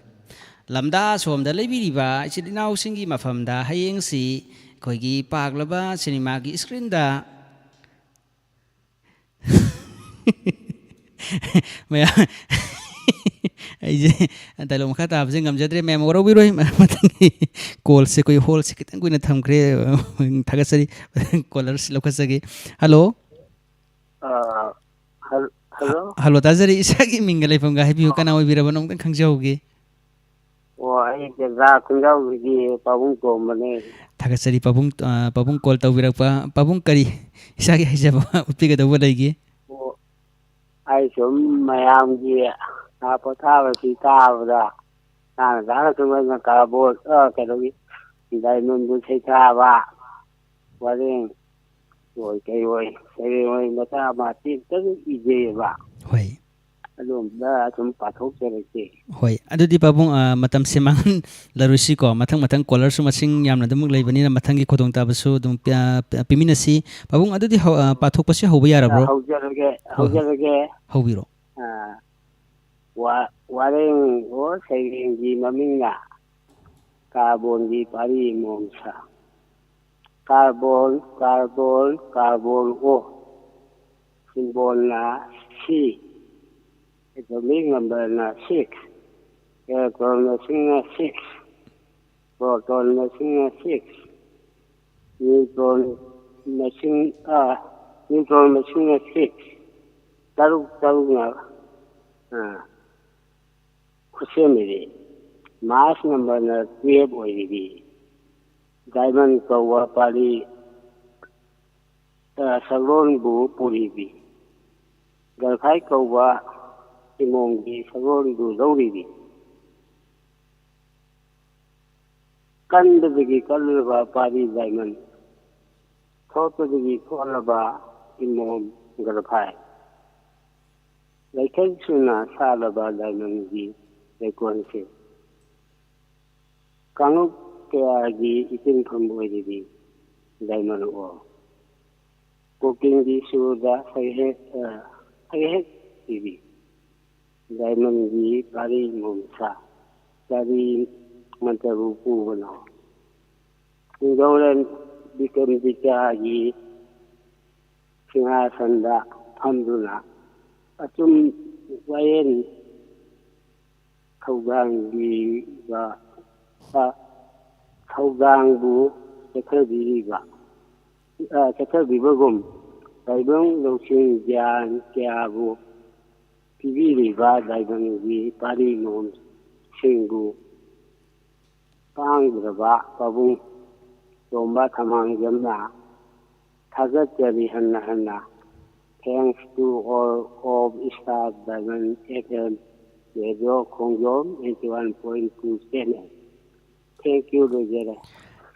"ꯂꯝꯗꯝ ꯑꯁꯣꯝꯗ ꯂꯩꯕꯤꯔꯤꯕ ꯏꯆꯤꯟ ꯏꯅꯥꯎꯁꯤꯡꯒꯤ ꯃꯐꯝꯗ ꯍꯌꯦꯡꯁꯤ ꯑꯩꯈꯣꯏꯒꯤ ꯄꯥꯛꯂꯕ ꯁꯤꯅꯦꯃꯥꯒꯤ ꯏꯁꯀ꯭ꯔꯤꯟꯗ" ꯃꯌꯥꯝ, ꯑꯩꯁꯦ ꯗꯥꯏꯂꯣꯛ ꯃꯈꯥ ꯇꯥꯕꯁꯦ ꯉꯝꯖꯗ꯭ꯔꯦ, ꯃꯌꯥꯝ ꯋꯥꯔꯧꯕꯤꯔꯣꯏ꯫ ꯃꯊꯪꯒꯤ ꯀꯣꯜꯁꯦ ꯑꯩꯈꯣꯏ ꯍꯣꯜꯁꯦ ꯈꯤꯇꯪ ꯀꯨꯏꯅ ꯊꯝꯈ꯭ꯔꯦ꯫ ꯊꯥꯒꯠꯆꯔꯤ꯫ ꯀꯣꯂꯔꯁꯤ ꯂꯧꯈꯠꯆꯒꯦ꯫ ꯍꯜꯂꯣ꯫ ꯑꯥ, ꯍꯜ-, ꯍꯜꯂꯣ꯫ ꯍꯜꯂꯣ, ꯇꯥꯖꯔꯤ꯫ ꯏꯁꯥꯒꯤ ꯃꯤꯡꯒ ꯂꯩꯐꯝꯒ ꯍꯥꯏꯕꯤꯌꯨ꯫ ꯑꯣ꯫ ꯀꯅꯥ ꯑꯣꯏꯕꯤꯔꯕꯅꯣ? ꯑꯃꯨꯛꯇꯪ ꯈꯪꯖꯍꯧꯒꯦ꯫ ꯑꯣ, ꯑꯩ ꯆꯦꯟꯗ꯭ꯔꯥ ꯈꯨꯟꯖꯥꯎꯗꯒꯤ ꯄꯥꯕꯨꯡ ꯇꯣꯝꯕꯅꯦ꯫ ꯊꯥꯒꯠꯆꯔꯤ ꯄꯥꯕꯨꯡ, ꯑ, ꯄꯥꯕꯨꯡ call ꯇꯧꯕꯤꯔꯛꯄ꯫ ꯄꯥꯕꯨꯡ ꯀꯔꯤ ꯏꯁꯥꯒꯤ ꯍꯩꯖꯕ ꯎꯠꯄꯤꯒꯗꯧꯕ ꯂꯩꯒꯦ? ꯑꯣ, ꯑꯩ ꯁꯨꯝ ꯃꯌꯥꯝꯒꯤ ꯉꯥ ꯄꯣꯊꯥꯕꯁꯤ ꯇꯥꯕꯗ ꯇꯥꯅ ꯇꯥꯅ ꯁꯨꯝ ꯑꯩꯅ ꯀꯥꯔꯕꯣꯟ, ꯑ, ꯀꯩꯅꯣꯒꯤ diamondꯕꯨ ꯁꯩꯊꯥꯕ, ꯋꯥꯔꯦꯡ ꯑꯣꯏ ꯀꯩ ꯑꯣꯏ, ꯁꯩꯔꯦꯡ ꯑꯣꯏ ꯃꯆꯥ ꯃꯆꯦ ꯑꯝꯇꯪ ꯏꯖꯩꯌꯦꯕ꯫ ꯍꯣꯏ꯫ ꯑꯗꯣꯝꯗ ꯁꯨꯝ ꯄꯥꯊꯣꯛꯆꯔꯛꯀꯦ꯫ ꯍꯣꯏ, ꯑꯗꯨꯗꯤ ꯄꯥꯕꯨꯡ, ꯑ, ꯃꯇꯝꯁꯦ ꯃꯥꯡꯍꯜꯂꯔꯣꯏꯁꯤꯀꯣ꯫ ꯃꯊꯪ ꯃꯊꯪ callerꯁꯨ ꯃꯁꯤꯡ ꯌꯥꯝꯅ ꯑꯗꯨꯃꯛ ꯂꯩꯕꯅꯤꯅ ꯃꯊꯪꯒꯤ ꯈꯨꯗꯣꯡꯆꯥꯕꯁꯨ ꯑꯗꯨꯝ ꯄꯤ-, ꯑ, ꯄꯤꯃꯤꯟꯅꯁꯤ꯫ ꯄꯥꯕꯨꯡ, ꯑꯗꯨꯗꯤ ꯍꯧ-, ꯑ, ꯄꯥꯊꯣꯛꯄꯁꯤ ꯍꯧꯕ ꯌꯥꯔꯕ꯭ꯔꯣ? ꯍꯧꯖꯔꯒꯦ, ꯍꯣꯏ, ꯍꯣꯏ꯫ ꯍꯧꯖꯔꯒꯦ꯫ ꯍꯧꯕꯤꯔꯣ꯫ ꯑ, ꯋꯥ-, ꯋꯥꯔꯦꯡ ꯑꯣ ꯁꯩꯔꯦꯡꯒꯤ ꯃꯃꯤꯡꯅ ꯀꯥꯔꯕꯣꯟꯒꯤ ꯄꯥꯔꯤ ꯃꯣꯝꯁꯥ꯫ ꯀꯥꯔꯕꯣꯟ, ꯀꯥꯔꯕꯣꯟ, ꯀꯥꯔꯕꯣꯟ ꯑꯣ꯫ Symbolꯅ C, atomic numberꯅ six, electron ꯃꯁꯤꯡꯅ six, proton ꯃꯁꯤꯡꯅ six, neutron ꯃꯁꯤꯡ, ꯑ, neutron ꯃꯁꯤꯡꯅ six, ꯇꯔꯨꯛ ꯇꯔꯨꯛꯅ, ꯑ, ꯈꯨꯠꯁꯦꯝꯃꯤꯕꯤ꯫ Mass numberꯅ twelve ꯑꯣꯏꯔꯤꯕꯤ꯫ Diamond ꯀꯧꯕ ꯄꯥꯔꯤ, ꯑ, ꯁꯛꯂꯣꯟꯕꯨ ꯄꯨꯔꯤꯕꯤ꯫ Graphite ꯀꯧꯕ ꯏꯃꯣꯝꯒꯤ ꯁꯛꯂꯣꯟꯕꯨ ꯂꯧꯔꯤꯕꯤ꯫ ꯀꯟꯕꯗꯒꯤ ꯀꯜꯂꯕ ꯄꯥꯔꯤ diamond, ꯊꯣꯠꯄꯗꯒꯤ ꯊꯣꯠꯂꯕ ꯏꯃꯣꯝ graphite꯫ ꯂꯩꯊꯦꯛ ꯁꯨꯅ ꯁꯥꯠꯂꯕ diamondꯒꯤ ꯂꯩꯀꯣꯜꯁꯦ꯫ ꯀꯥꯡꯂꯨꯞ ꯀꯌꯥꯒꯤ ꯏꯄꯨꯡꯐꯝ ꯑꯣꯏꯔꯤꯕꯤ diamond ꯑꯣ꯫ ꯀꯣꯀꯤꯜꯒꯤ ꯁꯨꯔꯗ ꯍꯩꯍꯦꯛ, ꯑ, ꯍꯩꯍꯦꯛ ꯄꯤꯕꯤ꯫ Diamondꯒꯤ ꯄꯥꯔꯤ ꯃꯣꯝꯁꯥ, ꯀꯔꯤ ꯃꯟꯇ꯭ꯔꯕꯨ ꯄꯨꯕꯅꯣ? ꯅꯤꯡꯊꯧꯔꯦꯜ ꯕꯤꯀ꯭ꯔꯝꯗꯤꯇ꯭ꯌꯒꯤ ꯁꯤꯡꯍꯥꯁꯟꯗ ꯐꯝꯗꯨꯅ ꯑꯆꯨꯝ ꯋꯥꯌꯦꯟ ꯊꯧꯗꯥꯡꯕꯤꯕ, ꯑ, ꯊꯧꯗꯥꯡꯕꯨ ꯆꯠꯊꯕꯤꯔꯤꯕ, ꯑ, ꯆꯠꯊꯕꯤꯕꯒꯨꯝ ꯇꯥꯏꯕꯪ ꯂꯧꯁꯤꯡ ꯒ꯭ꯌꯥꯟ ꯀꯌꯥꯕꯨ ꯄꯤꯕꯤꯔꯤꯕ diamondꯒꯤ ꯄꯥꯔꯤ ꯃꯣꯝꯁꯤꯡꯕꯨ ꯄꯥꯡꯗ꯭ꯔꯕ ꯄꯥꯕꯨꯡ ꯇꯣꯝꯕ ꯊꯃꯥꯡꯖꯝꯅ ꯊꯥꯒꯠꯆꯔꯤ ꯍꯟꯅ ꯍꯟꯅ꯫ Thanks to all of Star Diamond F M Radio Khongjom eighty one point two channel꯫ Thank you, ꯂꯣꯏꯖꯔꯦ꯫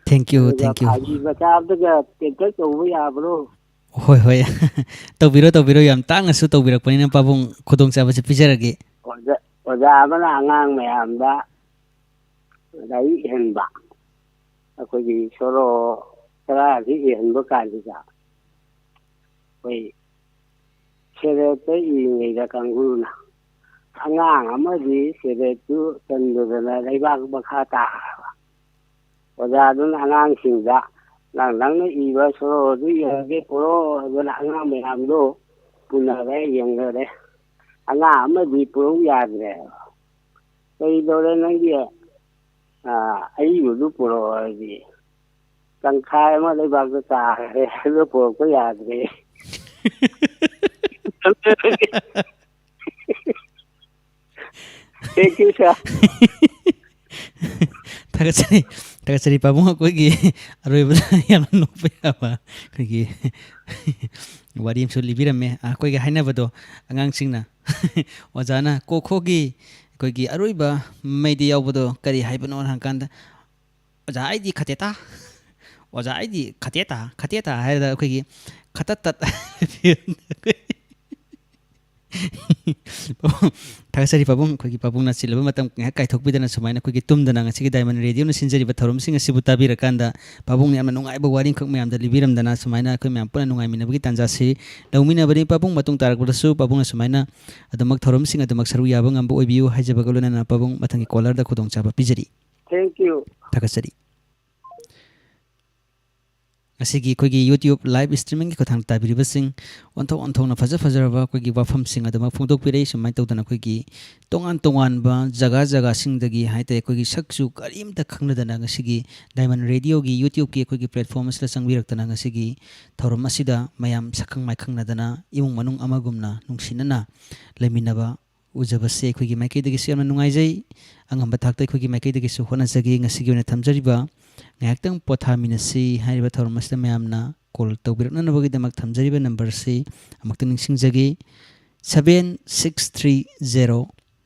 Thank you, ꯑꯗꯨꯒ thank you꯫ ꯐꯥꯒꯤ ꯃꯆꯥ ꯑꯝꯇꯒ ꯇꯦꯟꯇꯛ ꯇꯧꯕ ꯌꯥꯕ꯭ꯔꯣ? ꯍꯣꯏ, ꯍꯣꯏ꯫ ꯇꯧꯕꯤꯔꯣ, ꯇꯧꯕꯤꯔꯣ꯫ ꯌꯥꯝ ꯇꯥꯡꯅꯁꯨ ꯇꯧꯕꯤꯔꯛꯄꯅꯤꯅ ꯄꯥꯕꯨꯡ ꯈꯨꯗꯣꯡꯆꯥꯕꯁꯤ ꯄꯤꯖꯔꯒꯦ꯫ ꯑꯣꯖꯥ, ꯑꯣꯖꯥ ꯑꯃꯅ ꯑꯉꯥꯡ ꯃꯌꯥꯝꯗ ꯂꯥꯏꯔꯤꯛ ꯏꯍꯟꯕ, ꯑꯩꯈꯣꯏꯒꯤ ꯁꯣꯔꯣ ꯇꯔꯥꯁꯤ ꯏꯍꯟꯕ ꯀꯥꯟꯁꯤꯗ ꯑꯩꯈꯣꯏ ꯁꯦꯔꯦꯠꯇ ꯏꯔꯤꯉꯩꯗ ꯀꯥꯡꯕꯨꯅ ꯑꯉꯥꯡ ꯑꯃꯗꯤ ꯁꯦꯔꯦꯠꯇꯨ ꯆꯟꯗꯗꯅ ꯂꯩꯕꯥꯛ ꯃꯈꯥ ꯇꯥꯈ꯭ꯔꯕ꯫ ꯑꯣꯖꯥꯗꯨꯅ ꯑꯉꯥꯡꯁꯤꯡꯗ "ꯅꯪ ꯅꯪꯅ ꯏꯕ ꯁꯣꯔꯣꯗꯨ ꯌꯦꯡꯉꯒꯦ, ꯄꯨꯔꯛꯑꯣ" ꯍꯥꯏꯗꯅ ꯑꯉꯥꯡ ꯃꯌꯥꯝꯗꯣ ꯄꯨꯅꯔꯦ, ꯌꯦꯡꯅꯔꯦ꯫ ꯑꯉꯥꯡ ꯑꯃꯗꯤ ꯄꯨꯔꯛꯎ ꯌꯥꯗ꯭ꯔꯦ꯫ "ꯀꯔꯤꯗꯧꯔꯦ ꯅꯪꯒꯤ, ꯑ, ꯑꯏꯕꯗꯨ ꯄꯨꯔꯛꯑꯣ" ꯍꯥꯏꯗꯤ, "ꯇꯪꯈꯥꯏ ꯑꯃ ꯂꯩꯕꯥꯛꯇ ꯇꯥꯈ꯭ꯔꯦ, ꯑꯗꯨ ꯄꯨꯔꯛꯄ ꯌꯥꯗ꯭ꯔꯦ"? Thank you, sir. ꯊꯥꯒꯠꯆꯔꯤ, ꯊꯥꯒꯠꯆꯔꯤ ꯄꯥꯕꯨꯡ꯫ ꯑꯩꯈꯣꯏꯒꯤ ꯑꯔꯣꯏꯕꯗ ꯌꯥꯝꯅ ꯅꯣꯛꯄ ꯌꯥꯕ ꯑꯩꯈꯣꯏꯒꯤ ꯋꯥꯔꯤ ꯑꯃꯁꯨ ꯂꯤꯕꯤꯔꯝꯃꯦ꯫ ꯑꯩꯈꯣꯏꯒꯤ ꯍꯥꯏꯅꯕꯗꯣ, ꯑꯉꯥꯡꯁꯤꯡꯅ ꯑꯣꯖꯥꯅ ꯀꯣꯈꯣꯒꯤ ꯑꯩꯈꯣꯏꯒꯤ ꯑꯔꯣꯏꯕ ꯃꯩꯗ ꯌꯥꯎꯕꯗꯣ ꯀꯔꯤ ꯍꯥꯏꯕꯅꯣ ꯍꯪꯀꯥꯟꯗ, "ꯑꯣꯖꯥ ꯑꯩꯗꯤ ꯈꯇꯦꯇꯥ, ꯑꯣꯖꯥ ꯑꯩꯗꯤ ꯈꯇꯦꯇꯥ, ꯈꯇꯦꯇꯥ" ꯍꯥꯏꯔꯒ ꯑꯩꯈꯣꯏꯒꯤ ꯈꯇꯠ ꯇꯠ꯫ ꯊꯥꯒꯠꯆꯔꯤ ꯄꯥꯕꯨꯡ꯫ ꯑꯩꯈꯣꯏꯒꯤ ꯄꯥꯕꯨꯡꯅ ꯆꯤꯜꯂꯕ ꯃꯇꯝ ꯉꯥꯏꯍꯥꯛ ꯀꯥꯏꯊꯣꯛꯄꯤꯗꯅ ꯁꯨꯃꯥꯏꯅ ꯑꯩꯈꯣꯏꯒꯤ ꯇꯨꯝꯗꯅ ꯉꯁꯤꯒꯤ Diamond Radio ꯅ ꯁꯤꯟꯖꯔꯤꯕ ꯊꯧꯔꯝꯁꯤꯡ ꯑꯁꯤꯕꯨ ꯇꯥꯕꯤꯔꯀꯥꯟꯗ ꯄꯥꯕꯨꯡꯅ ꯌꯥꯝꯅ ꯅꯨꯡꯉꯥꯏꯕ ꯋꯥꯔꯤ ꯑꯃꯈꯛ ꯃꯌꯥꯝꯗ ꯂꯤꯕꯤꯔꯝꯗꯅ ꯁꯨꯃꯥꯏꯅ ꯑꯩꯈꯣꯏ ꯃꯌꯥꯝ ꯄꯨꯟꯅ ꯅꯨꯡꯉꯥꯏꯃꯤꯟꯅꯕꯒꯤ ꯇꯥꯟꯖꯥꯁꯤ ꯂꯧꯃꯤꯟꯅꯕꯅꯤ꯫ ꯄꯥꯕꯨꯡ, ꯃꯇꯨꯡ ꯇꯥꯔꯛꯄꯗꯁꯨ ꯄꯥꯕꯨꯡꯅ ꯁꯨꯃꯥꯏꯅ ꯑꯗꯨꯃꯛ ꯊꯧꯔꯝꯁꯤꯡ ꯑꯗꯨꯃꯛ ꯁꯔꯨꯛ ꯌꯥꯕ ꯉꯝꯕ ꯑꯣꯏꯕꯤꯌꯨ ꯍꯥꯏꯖꯕꯒ ꯂꯣꯏꯅꯅ ꯄꯥꯕꯨꯡ, ꯃꯊꯪꯒꯤ caller ꯗ ꯈꯨꯗꯣꯡꯆꯥꯕ ꯄꯤꯖꯔꯤ꯫ Thank you. ꯊꯥꯒꯠꯆꯔꯤ꯫ ꯉꯁꯤꯒꯤ ꯑꯩꯈꯣꯏꯒꯤ YouTube live streaming ꯒꯤ ꯈꯨꯠꯊꯥꯡꯗ ꯇꯥꯕꯤꯔꯤꯕꯁꯤꯡ, ꯑꯣꯟꯊꯣꯛ ꯑꯣꯟꯊꯣꯛꯅ ꯐꯖ ꯐꯖꯔꯕ ꯑꯩꯈꯣꯏꯒꯤ ꯋꯥꯐꯝꯁꯤꯡ ꯑꯗꯨꯃꯛ ꯐꯣꯡꯗꯣꯛꯄꯤꯔꯛꯏ꯫ ꯁꯨꯃꯥꯏꯅ ꯇꯧꯗꯅ ꯑꯩꯈꯣꯏꯒꯤ ꯇꯣꯉꯥꯟ ꯇꯣꯉꯥꯟꯕ ꯖꯒꯥ ꯖꯒꯥꯁꯤꯡꯗꯒꯤ ꯍꯥꯏꯇꯥꯔꯦ, ꯑꯩꯈꯣꯏꯒꯤ ꯁꯛꯁꯨ ꯀꯔꯤꯝꯇ ꯈꯪꯅꯗꯅ ꯉꯁꯤꯒꯤ Diamond Radio ꯒꯤ YouTube ꯀꯤ ꯑꯩꯈꯣꯏꯒꯤ platform ꯑꯁꯤꯗ ꯆꯪꯕꯤꯔꯛꯇꯅ ꯉꯁꯤꯒꯤ ꯊꯧꯔꯝ ꯑꯁꯤꯗ ꯃꯌꯥꯝ ꯁꯛꯈꯪ ꯃꯥꯏꯈꯪꯅꯗꯅ ꯏꯃꯨꯡ ꯃꯅꯨꯡ ꯑꯃꯒꯨꯝꯅ ꯅꯨꯡꯁꯤꯅꯅ ꯂꯩꯃꯤꯟꯅꯕ ꯎꯖꯕꯁꯦ ꯑꯩꯈꯣꯏꯒꯤ ꯃꯥꯏꯀꯩꯗꯒꯤꯁꯨ ꯌꯥꯝꯅ ꯅꯨꯡꯉꯥꯏꯖꯩ꯫ ꯑꯉꯝꯕ ꯊꯥꯛꯇ ꯑꯩꯈꯣꯏꯒꯤ ꯃꯥꯏꯀꯩꯗꯒꯤꯁꯨ ꯍꯣꯠꯅꯖꯒꯦ꯫ ꯉꯁꯤꯒꯤ ꯑꯣꯏꯅ ꯊꯝꯖꯔꯤꯕ "ꯉꯥꯏꯍꯥꯛꯇꯪ ꯄꯣꯊꯥꯃꯤꯟꯅꯁꯤ" ꯍꯥꯏꯔꯤꯕ ꯊꯧꯔꯝ ꯑꯁꯤꯗ ꯃꯌꯥꯝꯅ ꯀꯣꯜ ꯇꯧꯕꯤꯔꯛꯅꯅꯕꯒꯤꯗꯃꯛ ꯊꯝꯖꯔꯤꯕ ꯅꯝꯕꯔꯁꯤ ꯑꯃꯨꯛꯇ ꯅꯤꯡꯁꯤꯡꯖꯒꯦ, seven six three zero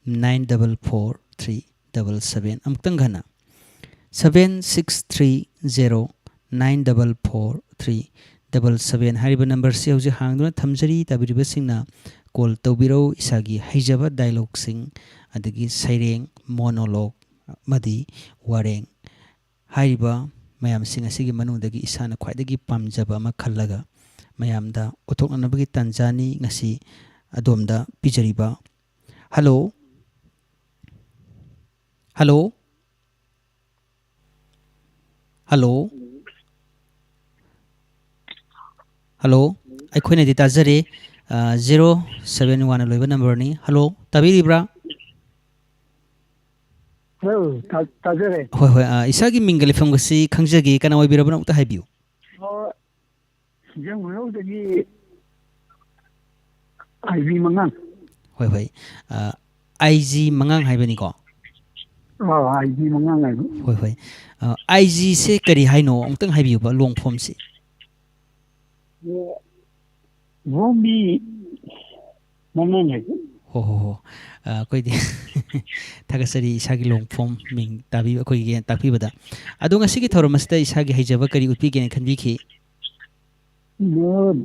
nine double four three double seven꯫ ꯑꯃꯨꯛꯇꯪ ꯍꯟꯅ, seven six three zero nine double four three double seven ꯍꯥꯏꯔꯤꯕ ꯅꯝꯕꯔꯁꯤ ꯍꯧꯖꯤꯛ ꯍꯥꯡꯗꯨꯅ ꯊꯝꯖꯔꯤ꯫ ꯇꯥꯕꯤꯔꯤꯕꯁꯤꯡꯅ ꯀꯣꯜ ꯇꯧꯕꯤꯔꯧ꯫ ꯏꯁꯥꯒꯤ ꯍꯩꯖꯕ ꯗꯥꯏꯂꯣꯛꯁꯤꯡ, ꯑꯗꯒꯤ ꯁꯩꯔꯦꯡ, ꯃꯣꯅꯣꯂꯣꯛ ꯑꯃꯗꯤ ꯋꯥꯔꯦꯡ ꯍꯥꯏꯔꯤꯕ ꯃꯌꯥꯝꯁꯤꯡ ꯑꯁꯤꯒꯤ ꯃꯅꯨꯡꯗꯒꯤ ꯏꯁꯥꯅ ꯈ꯭ꯋꯥꯏꯗꯒꯤ ꯄꯥꯝꯖꯕ ꯑꯃ ꯈꯜꯂꯒ ꯃꯌꯥꯝꯗ ꯎꯠꯊꯣꯛꯅꯅꯕꯒꯤ ꯇꯥꯟꯖꯥꯅꯤ ꯉꯁꯤ ꯑꯗꯣꯝꯗ ꯄꯤꯖꯔꯤꯕ꯫ ꯍꯜꯂꯣ? ꯍꯜꯂꯣ? ꯍꯜꯂꯣ? ꯍꯜꯂꯣ? ꯑꯩꯈꯣꯏꯅꯗꯤ ꯇꯥꯖꯔꯦ꯫ ꯑ, zero seven one ꯂꯣꯏꯕ ꯅꯝꯕꯔꯅꯤ꯫ ꯍꯜꯂꯣ? ꯇꯥꯕꯤꯔꯤꯕ꯭ꯔꯥ? ꯍꯜꯂꯣ, ꯇꯥ-, ꯇꯥꯖꯔꯦ꯫ ꯍꯣꯏ, ꯍꯣꯏ, ꯑ, ꯏꯁꯥꯒꯤ ꯃꯤꯡꯒ ꯂꯩꯐꯝꯒꯁꯤ ꯈꯪꯖꯒꯦ꯫ ꯀꯅꯥ ꯑꯣꯏꯕꯤꯔꯕꯅꯣ? ꯑꯃꯨꯛꯇ ꯍꯥꯏꯕꯤꯌꯨ꯫ ꯑꯣ, ꯁꯤꯡꯖꯃꯩꯔꯣꯡꯗꯒꯤ ꯑꯥꯏ ꯕꯤ ꯃꯉꯥꯡ꯫ ꯍꯣꯏ, ꯍꯣꯏ꯫ ꯑ, ꯑꯥꯏ ꯖꯤ ꯃꯉꯥꯡ ꯍꯥꯏꯕꯅꯤꯀꯣ? ꯑꯥ, ꯑꯥꯏ ꯖꯤ ꯃꯉꯥꯡ ꯍꯥꯏꯕ꯫ ꯍꯣꯏ, ꯍꯣꯏ꯫ ꯑ, ꯑꯥꯏ ꯖꯤꯁꯦ ꯀꯔꯤ ꯍꯥꯏꯅꯣ? ꯑꯃꯨꯛꯇꯪ ꯍꯥꯏꯕꯤꯌꯨꯕ, long formꯁꯤ꯫ ꯑꯣ, ꯔꯣꯝꯃꯤ ꯃꯉꯥꯡ ꯍꯥꯏꯕ꯫ ꯍꯣ, ꯍꯣ, ꯍꯣ꯫ ꯑ, ꯑꯩꯈꯣꯏꯗꯤ ꯊꯥꯒꯠꯆꯔꯤ ꯏꯁꯥꯒꯤ long form ꯃꯤꯡ ꯇꯥꯕꯤ-, ꯑꯩꯈꯣꯏꯒꯤ ꯇꯥꯛꯄꯤꯕꯗ꯫ ꯑꯗꯣ ꯉꯁꯤꯒꯤ ꯊꯧꯔꯝ ꯑꯁꯤꯗ ꯏꯁꯥꯒꯤ ꯍꯩꯖꯕ ꯀꯔꯤ ꯎꯠꯄꯤꯒꯦꯅ ꯈꯟꯕꯤꯈꯤ? ꯑꯣ,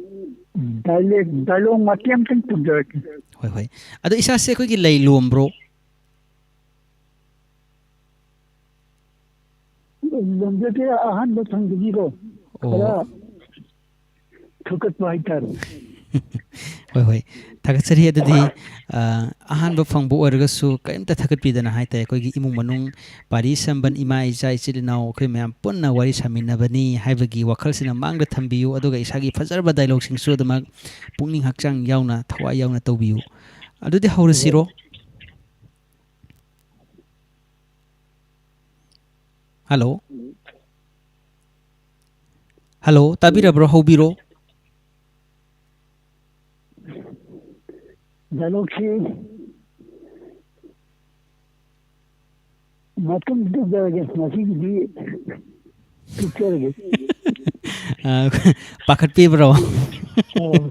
ꯗꯥꯏꯂꯦꯛ-, ꯗꯥꯏꯂꯣꯛ ꯃꯇꯦꯛ ꯑꯃꯇꯪ ꯇꯝꯖꯔꯛꯀꯦ꯫ ꯍꯣꯏ, ꯍꯣꯏ꯫ ꯑꯗꯣ ꯏꯁꯥꯁꯦ ꯑꯩꯈꯣꯏꯒꯤ ꯂꯩ ꯂꯣꯝꯕ꯭ꯔꯣ? ꯂꯣꯝꯖꯗꯦ, ꯑꯍꯥꯟꯕ ꯐꯪꯕꯒꯤꯀꯣ, ꯑꯣ꯫ ꯈꯔ ꯊꯨꯀꯠꯄ ꯍꯥꯏꯇꯥꯔꯦ꯫ ꯍꯣꯏ, ꯍꯣꯏ꯫ ꯊꯥꯒꯠꯆꯔꯤ꯫ ꯑꯗꯨꯗꯤ, ꯑ, ꯑꯍꯥꯟꯕ ꯐꯪꯕ ꯑꯣꯏꯔꯒꯁꯨ ꯀꯔꯤꯝꯇ ꯊꯥꯒꯠꯄꯤꯗꯅ ꯍꯥꯏ ꯇꯥꯏ, ꯑꯩꯈꯣꯏꯒꯤ ꯏꯃꯨꯡ ꯃꯅꯨꯡ, ꯄꯥꯔꯤ ꯁꯝꯕꯟ, ꯏꯃꯥ ꯏꯆꯥ ꯏꯆꯤꯜ ꯏꯅꯥꯎ ꯑꯩꯈꯣꯏ ꯃꯌꯥꯝ ꯄꯨꯟꯅ ꯋꯥꯔꯤ ꯁꯥꯃꯤꯟꯅꯕꯅꯤ ꯍꯥꯏꯕꯒꯤ ꯋꯥꯈꯜꯁꯤꯅ ꯃꯥꯡꯗ ꯊꯝꯕꯤꯌꯨ꯫ ꯑꯗꯨꯒ ꯏꯁꯥꯒꯤ ꯐꯖꯔꯕ ꯗꯥꯏꯂꯣꯛꯁꯤꯡꯁꯨ ꯑꯗꯨꯃꯛ ꯄꯨꯛꯅꯤꯡ ꯍꯛꯆꯥꯡ ꯌꯥꯎꯅ, ꯊꯋꯥꯏ ꯌꯥꯎꯅ ꯇꯧꯕꯤꯌꯨ꯫ ꯑꯗꯨꯗꯤ ꯍꯧꯔꯁꯤꯔꯣ? ꯍꯜꯂꯣ? ꯍꯜꯂꯣ, ꯇꯥꯕꯤꯔꯕ꯭ꯔꯣ? ꯍꯧꯕꯤꯔꯣ꯫ ꯗꯥꯏꯂꯣꯛꯁꯤ ꯃꯇꯨꯡ ꯇꯧꯖꯔꯒꯦ꯫ ꯉꯁꯤꯒꯤꯗꯤ ꯇꯣꯛꯆꯔꯒꯦ꯫ ꯑ, ꯄꯥꯈꯠꯄꯤꯕ꯭ꯔꯣ? ꯑꯣ꯫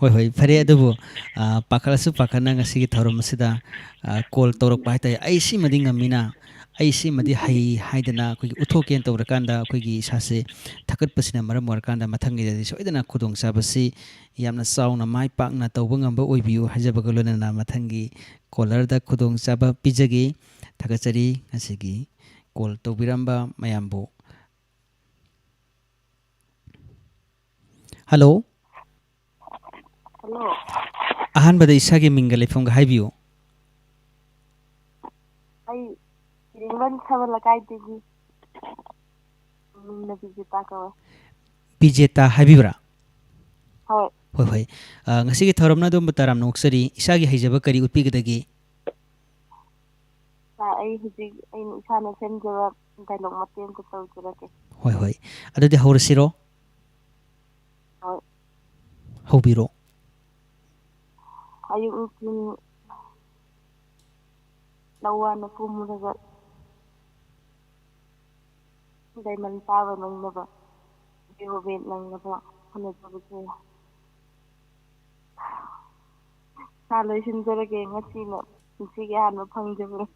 ꯍꯣꯏ, ꯍꯣꯏ, ꯐꯔꯦ꯫ ꯑꯗꯨꯕꯨ, ꯑ, ꯄꯥꯈꯠꯂꯁꯨ ꯄꯥꯈꯠꯅ ꯉꯁꯤꯒꯤ ꯊꯧꯔꯝ ꯑꯁꯤꯗ, ꯑ, ꯀꯣꯜ ꯇꯧꯔꯛꯄ ꯍꯥꯏꯇꯥꯔꯦ꯫ "ꯑꯩ ꯁꯤꯃꯗꯤ ꯉꯝꯃꯤꯅ, ꯑꯩ ꯁꯤꯃꯗꯤ ꯍꯩ" ꯍꯥꯏꯗꯅ ꯑꯩꯈꯣꯏꯒꯤ ꯎꯠꯊꯣꯛꯀꯦꯅ ꯇꯧꯔꯀꯥꯟꯗ ꯑꯩꯈꯣꯏꯒꯤ ꯏꯁꯥꯁꯦ ꯊꯥꯒꯠꯄꯁꯤꯅ ꯃꯔꯝ ꯑꯣꯏꯔꯀꯥꯟꯗ ꯃꯊꯪꯒꯤꯗꯗꯤ ꯁꯣꯏꯗꯅ ꯈꯨꯗꯣꯡꯆꯥꯕꯁꯤ ꯌꯥꯝꯅ ꯆꯥꯎꯅ ꯃꯥꯏ ꯄꯥꯛꯅ ꯇꯧꯕ ꯉꯝꯕ ꯑꯣꯏꯕꯤꯌꯨ ꯍꯥꯏꯖꯕꯒ ꯂꯣꯏꯅꯅ ꯃꯊꯪꯒꯤ ꯀꯣꯂꯔꯗ ꯈꯨꯗꯣꯡꯆꯥꯕ ꯄꯤꯖꯒꯦ꯫ ꯊꯥꯒꯠꯆꯔꯤ ꯉꯁꯤꯒꯤ ꯀꯣꯜ ꯇꯧꯕꯤꯔꯝꯕ ꯃꯌꯥꯝꯕꯨ꯫ ꯍꯜꯂꯣ꯫ ꯍꯜꯂꯣ꯫ ꯑꯍꯥꯟꯕꯗ ꯏꯁꯥꯒꯤ ꯃꯤꯡꯒ ꯂꯩꯐꯝꯒ ꯍꯥꯏꯕꯤꯌꯨ꯫ ꯑꯩ ꯏꯔꯦꯡꯕꯝ ꯁꯕꯜ ꯂꯩꯀꯥꯏꯗꯒꯤ꯫ ꯃꯤꯡꯅ ꯕꯤꯖꯦꯇꯥ ꯀꯧꯋꯦ꯫ ꯕꯤꯖꯦꯇꯥ ꯍꯥꯏꯕꯤꯕ꯭ꯔꯥ? ꯍꯣꯏ꯫ ꯍꯣꯏ, ꯍꯣꯏ꯫ ꯑ, ꯉꯁꯤꯒꯤ ꯊꯧꯔꯝꯅ ꯑꯗꯣꯝꯕꯨ ꯇꯔꯥꯝꯅ ꯑꯣꯛꯆꯔꯤ꯫ ꯏꯁꯥꯒꯤ ꯍꯩꯖꯕ ꯀꯔꯤ ꯎꯠꯄꯤꯒꯗꯒꯦ? ꯁꯥꯔ, ꯑꯩ ꯍꯧꯖꯤꯛ ꯑꯩꯅ ꯏꯁꯥꯅ ꯁꯦꯝꯖꯕ ꯗꯥꯏꯂꯣꯛ ꯃꯇꯦꯛ ꯑꯃꯇ ꯇꯧꯖꯔꯛꯀꯦ꯫ ꯍꯣꯏ, ꯍꯣꯏ꯫ ꯑꯗꯨꯗꯤ ꯍꯧꯔꯁꯤꯔꯣ? ꯍꯣꯏ꯫ ꯍꯧꯕꯤꯔꯣ꯫ ꯑꯌꯨꯛ ꯅꯨꯡꯊꯤꯜ ꯂꯧ ꯋꯥꯅ ꯀꯨꯝꯃꯨꯔꯒ ꯗꯥꯏꯃꯟ ꯆꯥꯕ ꯅꯪꯅꯕ, ꯕꯤꯌꯣꯕꯦꯠ ꯅꯪꯅꯕ ꯍꯣꯠꯅꯖꯕꯁꯦ꯫ ꯁꯥꯔ, ꯂꯣꯏꯁꯤꯟꯖꯔꯒꯦ꯫ ꯉꯁꯤꯅ ꯄꯨꯟꯁꯤꯒꯤ ꯑꯍꯥꯟꯕ ꯐꯪꯖꯕꯅꯤ꯫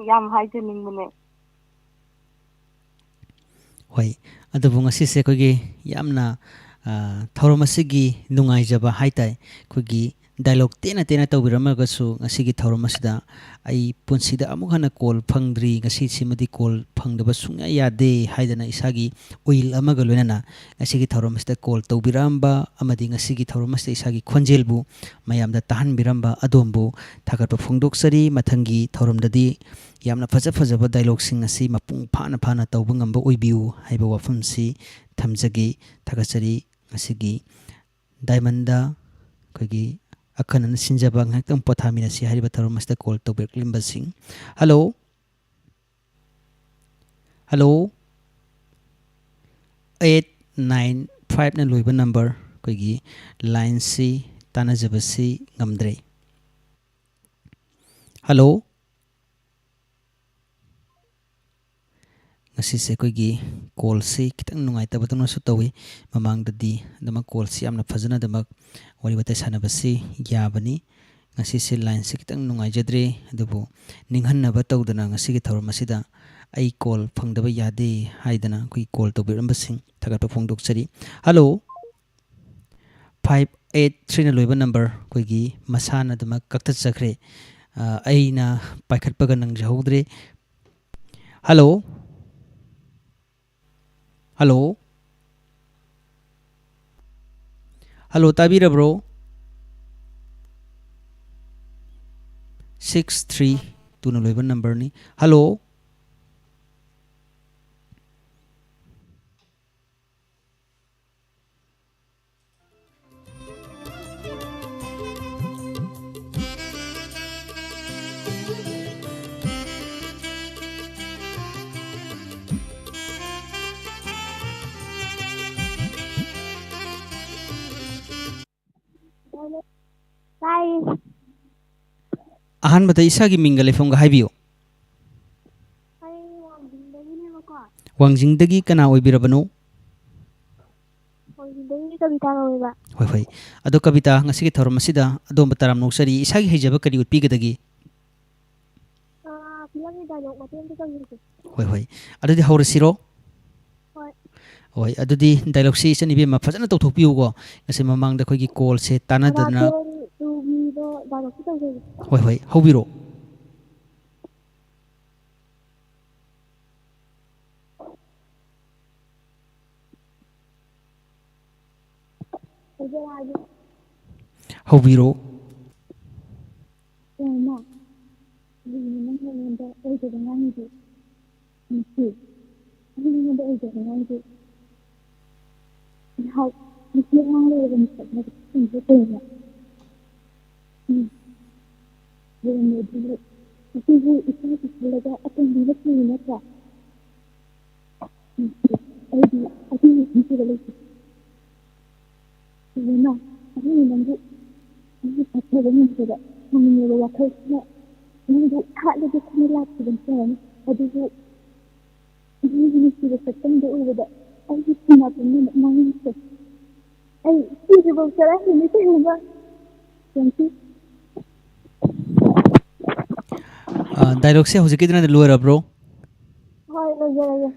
ꯌꯥꯝ ꯍꯥꯏꯖꯅꯤꯡꯕꯅꯦ꯫ ꯍꯣꯏ, ꯑꯗꯨꯕꯨ ꯉꯁꯤꯁꯦ ꯑꯩꯈꯣꯏꯒꯤ ꯌꯥꯝꯅ, ꯑ, ꯊꯧꯔꯝ ꯑꯁꯤꯒꯤ ꯅꯨꯡꯉꯥꯏꯖꯕ ꯍꯥꯏ ꯇꯥꯏ꯫ ꯑꯩꯈꯣꯏꯒꯤ ꯗꯥꯏꯂꯣꯛ ꯇꯦꯟꯅ ꯇꯦꯟꯅ ꯇꯧꯕꯤꯔꯝꯃꯒꯁꯨ ꯉꯁꯤꯒꯤ ꯊꯧꯔꯝ ꯑꯁꯤꯗ ꯑꯩ ꯄꯨꯟꯁꯤꯗ ꯑꯃꯨꯛ ꯍꯟꯅ ꯀꯣꯜ ꯐꯪꯗ꯭ꯔꯤ, ꯉꯁꯤꯁꯤꯃꯗꯤ ꯀꯣꯜ ꯐꯪꯗꯕ ꯁꯨꯡꯌꯥ ꯌꯥꯗꯦ ꯍꯥꯏꯗꯅ ꯏꯁꯥꯒꯤ ꯎꯏꯜ ꯑꯃꯒ ꯂꯣꯏꯅꯅ ꯉꯁꯤꯒꯤ ꯊꯧꯔꯝ ꯑꯁꯤꯗ ꯀꯣꯜ ꯇꯧꯕꯤꯔꯛꯑꯝꯕ ꯑꯃꯗꯤ ꯉꯁꯤꯒꯤ ꯊꯧꯔꯝ ꯑꯁꯤꯗ ꯏꯁꯥꯒꯤ ꯈꯣꯟꯖꯦꯜꯕꯨ ꯃꯌꯥꯝꯗ ꯇꯥꯍꯟꯕꯤꯔꯝꯕ ꯑꯗꯣꯝꯕꯨ ꯊꯥꯒꯠꯄ ꯐꯣꯡꯗꯣꯛꯆꯔꯤ꯫ ꯃꯊꯪꯒꯤ ꯊꯧꯔꯝꯗꯗꯤ ꯌꯥꯝꯅ ꯐꯖ ꯐꯖꯕ ꯗꯥꯏꯂꯣꯛꯁꯤꯡ ꯑꯁꯤ ꯃꯄꯨꯡ ꯐꯥꯅ ꯐꯥꯅ ꯇꯧꯕ ꯉꯝꯕ ꯑꯣꯏꯕꯤꯌꯨ ꯍꯥꯏꯕ ꯋꯥꯐꯝꯁꯤ ꯊꯝꯖꯒꯦ꯫ ꯊꯥꯒꯠꯆꯔꯤ꯫ ꯉꯁꯤꯒꯤ ꯗꯥꯏꯃꯟꯗ ꯑꯩꯈꯣꯏꯒꯤ ꯑꯈꯟꯅꯅ ꯁꯤꯟꯖꯕ ꯉꯥꯏꯍꯥꯛꯇꯪ ꯄꯣꯊꯥꯃꯤꯟꯅꯁꯤ ꯍꯥꯏꯔꯤꯕ ꯊꯧꯔꯝ ꯑꯁꯤꯗ ꯀꯣꯜ ꯇꯧꯕꯤꯔꯛꯂꯤꯕꯁꯤꯡ꯫ ꯍꯜꯂꯣ꯫ ꯍꯜꯂꯣ꯫ ꯑꯩꯠ ꯅꯥꯏꯟ ꯐꯥꯏꯚꯅ ꯂꯣꯏꯕ ꯅꯝꯕꯔ ꯑꯩꯈꯣꯏꯒꯤ ꯂꯥꯏꯟꯁꯤ ꯇꯥꯟꯅꯖꯕꯁꯤ ꯉꯝꯗ꯭ꯔꯦ꯫ ꯍꯜꯂꯣ꯫ ꯉꯁꯤꯁꯦ ꯑꯩꯈꯣꯏꯒꯤ ꯀꯣꯜꯁꯤ ꯈꯤꯇꯪ ꯅꯨꯡꯉꯥꯏꯇꯕꯗꯧꯅꯁꯨ ꯇꯧꯏ꯫ ꯃꯃꯥꯡꯗꯗꯤ ꯑꯗꯨꯃꯛ ꯀꯣꯜꯁꯤ ꯌꯥꯝꯅ ꯐꯖꯅ ꯑꯗꯨꯃꯛ ꯋꯥꯔꯤ ꯋꯥꯇꯥꯏ ꯁꯥꯟꯅꯕꯁꯤ ꯌꯥꯕꯅꯤ꯫ ꯉꯁꯤꯁꯦ ꯂꯥꯏꯟꯁꯤ ꯈꯤꯇꯪ ꯅꯨꯡꯉꯥꯏꯖꯗ꯭ꯔꯦ, ꯑꯗꯨꯕꯨ ꯅꯤꯡꯍꯟꯅꯕ ꯇꯧꯗꯅ ꯉꯁꯤꯒꯤ ꯊꯧꯔꯝ ꯑꯁꯤꯗ ꯑꯩ ꯀꯣꯜ ꯐꯪꯗꯕ ꯌꯥꯗꯦ ꯍꯥꯏꯗꯅ ꯑꯩꯈꯣꯏꯒꯤ ꯀꯣꯜ ꯇꯧꯕꯤꯔꯝꯕꯁꯤꯡ ꯊꯥꯒꯠꯄ ꯐꯣꯡꯗꯣꯛꯆꯔꯤ꯫ ꯍꯜꯂꯣ꯫ ꯐꯥꯏꯚ ꯑꯩꯠ ꯊ꯭ꯔꯤꯅ ꯂꯣꯏꯕ ꯅꯝꯕꯔ ꯑꯩꯈꯣꯏꯒꯤ ꯃꯁꯥꯅ ꯑꯗꯨꯃꯛ ꯀꯛꯊꯠꯆꯈ꯭ꯔꯦ꯫ ꯑ, ꯑꯩꯅ ꯄꯥꯏꯈꯠꯄꯒ ꯅꯪꯖꯍꯧꯗ꯭ꯔꯦ꯫ ꯍꯜꯂꯣ꯫ ꯍꯜꯂꯣ꯫ ꯍꯜꯂꯣ, ꯇꯥꯕꯤꯔꯕ꯭ꯔꯣ? ꯁꯤꯛꯁ ꯊ꯭ꯔꯤ ꯇꯨꯅ ꯂꯣꯏꯕ ꯅꯝꯕꯔꯅꯤ꯫ ꯍꯜꯂꯣ꯫ ꯇꯥꯏꯌꯦ꯫ ꯑꯍꯥꯟꯕꯗ ꯏꯁꯥꯒꯤ ꯃꯤꯡꯒ ꯂꯩꯐꯝꯒ ꯍꯥꯏꯕꯤꯌꯨ꯫ ꯑꯩ ꯋꯥꯡꯖꯤꯡꯗꯒꯤꯅꯦꯕꯀꯣ꯫ ꯋꯥꯡꯖꯤꯡꯗꯒꯤ ꯀꯅꯥ ꯑꯣꯏꯕꯤꯔꯕꯅꯣ? ꯋꯥꯡꯖꯤꯡꯗꯒꯤ ꯀꯕꯤꯇꯥ ꯀꯧꯋꯦꯕ꯫ ꯍꯣꯏ, ꯍꯣꯏ꯫ ꯑꯗꯣ ꯀꯕꯤꯇꯥ, ꯉꯁꯤꯒꯤ ꯊꯧꯔꯝ ꯑꯁꯤꯗ ꯑꯗꯣꯝꯕꯨ ꯇꯔꯥꯝꯅ ꯑꯣꯛꯆꯔꯤ꯫ ꯏꯁꯥꯒꯤ ꯍꯩꯖꯕ ꯀꯔꯤ ꯎꯠꯄꯤꯒꯗꯒꯦ? ꯑꯥ, ꯐꯤꯂꯝꯒꯤ ꯗꯥꯏꯂꯣꯛ ꯃꯇꯦꯛ ꯑꯝꯇ ꯇꯧꯖꯔꯛꯀꯦ꯫ ꯍꯣꯏ, ꯍꯣꯏ꯫ ꯑꯗꯨꯗꯤ ꯍꯧꯔꯁꯤꯔꯣ? ꯍꯣꯏ꯫ ꯍꯣꯏ, ꯑꯗꯨꯗꯤ ꯗꯥꯏꯂꯣꯛꯁꯤ ꯏꯆꯟ ꯏꯕꯦꯝꯃ ꯐꯖꯅ ꯇꯧꯊꯣꯛꯄꯤꯌꯨꯀꯣ꯫ ꯉꯁꯤ ꯃꯃꯥꯡꯗ ꯑꯩꯈꯣꯏꯒꯤ ꯀꯣꯜꯁꯦ ꯇꯥꯟꯅꯗꯗꯅ꯫ ꯃꯔꯥꯊꯣꯟ ꯇꯨꯒꯤꯗꯣ ꯗꯥꯏꯂꯣꯛꯁꯤ ꯇꯧꯖꯒꯦ꯫ ꯍꯣꯏ, ꯍꯣꯏ, ꯍꯧꯕꯤꯔꯣ꯫ ꯍꯧꯖꯔꯛꯑꯒꯦ꯫ ꯍꯧꯕꯤꯔꯣ꯫ ꯀꯩꯅꯣ? ꯀꯔꯤꯒꯤꯅꯣ ꯅꯪꯅ ꯑꯩꯉꯣꯟꯗ ꯑꯣꯏꯗꯕ ꯉꯥꯡꯉꯤꯗꯤ? ꯅꯨꯄꯤ, ꯅꯪ ꯑꯩꯉꯣꯟꯗ ꯑꯣꯏꯗꯕ ꯉꯥꯡꯉꯤꯗꯤ? ꯅꯍꯥꯛ ꯅꯨꯄꯤ ꯑꯉꯥꯡ ꯂꯩꯔꯕ ꯃꯤꯁꯛ ꯍꯥꯏꯕꯁꯤ ꯆꯨꯝꯕ꯭ꯔꯥ ꯀꯩꯅꯣ? ꯎꯝ꯫ ꯂꯩꯔꯝꯃꯦ ꯑꯗꯨꯕꯨ ꯅꯨꯄꯤꯕꯨ ꯏꯆꯥꯒꯤ ꯈꯜꯂꯒ ꯑꯇꯣꯝꯕꯤꯅ ꯄꯨꯔꯤ ꯅꯠꯇ꯭ꯔꯥ? ꯎꯝ꯫ ꯑꯩꯗꯤ ꯑꯗꯨꯒꯤ ꯅꯨꯄꯤꯗ ꯂꯩꯇꯦ꯫ ꯏꯕꯦꯝꯃ, ꯑꯗꯨꯒꯤ ꯅꯪꯕꯨ ꯑꯩꯒꯤ ꯐꯠꯇꯕ ꯉꯝꯗꯕ ꯁꯥꯎꯅꯤꯡꯂꯕ ꯋꯥꯈꯜꯁꯤꯅ ꯅꯪꯕꯨ ꯍꯥꯠꯂꯒꯦ ꯈꯟꯅ ꯂꯥꯛꯈꯤꯕꯅꯤ ꯇꯧꯔꯝꯃꯤ꯫ ꯑꯗꯨꯕꯨ ꯅꯪꯒꯤ ꯅꯨꯡꯁꯤꯕ ꯁꯛꯇꯝꯗꯨ ꯎꯕꯗ ꯑꯩꯒꯤ ꯁꯤꯅꯥ ꯄꯨꯝꯅꯃꯛ ꯃꯥꯡꯍꯟꯈ꯭ꯔꯦ꯫ ꯑꯩ ꯁꯤꯗ꯭ꯔꯤꯐꯥꯎ ꯆꯔꯥ ꯍꯦꯟꯅ ꯆꯤꯛꯅꯕ ꯌꯦꯡꯁꯤ꯫ ꯑ, dialogue ꯁꯦ ꯍꯧꯖꯤꯛꯀꯤꯗꯨꯅ ꯂꯣꯏꯔꯕ꯭ꯔꯣ? ꯍꯣꯏ, ꯂꯣꯏꯖꯔꯒꯦ꯫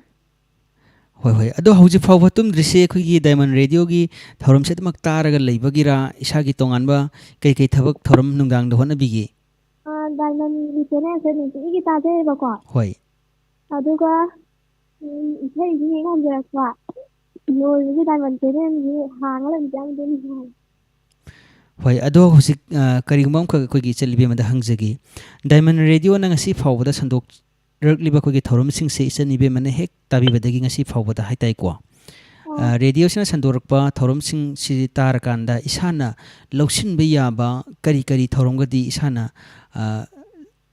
ꯍꯣꯏ, ꯍꯣꯏ꯫ ꯑꯗꯣ ꯍꯧꯖꯤꯛ ꯐꯥꯎꯕ ꯇꯨꯝꯗ꯭ꯔꯤꯁꯦ ꯑꯩꯈꯣꯏꯒꯤ Diamond Radio ꯒꯤ ꯊꯧꯔꯝꯁꯦ ꯑꯗꯨꯃꯛ ꯇꯥꯔꯒ ꯂꯩꯕꯒꯤꯔꯥ, ꯏꯁꯥꯒꯤ ꯇꯣꯉꯥꯟꯕ ꯀꯩ ꯀꯩ ꯊꯕꯛ ꯊꯧꯔꯝ ꯅꯨꯡꯗꯥꯡꯗ ꯍꯣꯠꯅꯕꯤꯒꯦ? ꯑ, Diamond ꯒꯤ channel ꯁꯦ ꯅꯨꯡꯇꯤꯒꯤ ꯇꯥꯖꯩꯌꯦꯕꯀꯣ꯫ ꯍꯣꯏ꯫ ꯑꯗꯨꯒ, ꯎꯝ, ꯏꯁꯩꯁꯨ ꯌꯦꯡ ꯉꯝꯖꯔꯛꯄ꯫ ꯂꯣꯏꯕꯒꯤ Diamond channel ꯁꯤ ꯍꯥꯡꯉ ꯂꯩꯕꯁꯦ ꯌꯥꯝ ꯅꯨꯡꯉꯥꯏ꯫ ꯍꯣꯏ, ꯑꯗꯣ ꯍꯧꯖꯤꯛ, ꯑ, ꯀꯔꯤꯒꯨꯝꯕ ꯑꯃꯈꯛ ꯑꯩꯈꯣꯏꯒꯤ ꯏꯆꯜ ꯏꯕꯦꯝꯃꯗ ꯍꯪꯖꯒꯦ꯫ Diamond Radio ꯅ ꯉꯁꯤ ꯐꯥꯎꯕꯗ ꯁꯟꯗꯣꯛ ꯔꯛꯂꯤꯕ ꯑꯩꯈꯣꯏꯒꯤ ꯊꯧꯔꯝꯁꯤꯡꯁꯦ ꯏꯆꯟ ꯏꯕꯦꯝꯃꯅ ꯍꯦꯛ ꯇꯥꯕꯤꯕꯗꯒꯤ ꯉꯁꯤ ꯐꯥꯎꯕꯗ ꯍꯥꯏꯇꯥꯏꯀꯣ꯫ ꯑꯣ꯫ ꯑ, radio ꯁꯤꯅ ꯁꯟꯗꯣꯔꯛꯄ ꯊꯧꯔꯝꯁꯤꯡꯁꯤ ꯇꯥꯔꯀꯥꯟꯗ ꯏꯁꯥꯅ ꯂꯧꯁꯤꯟꯕ ꯌꯥꯕ ꯀꯔꯤ ꯀꯔꯤ ꯊꯧꯔꯝꯒꯗꯤ ꯏꯁꯥꯅ, ꯑ,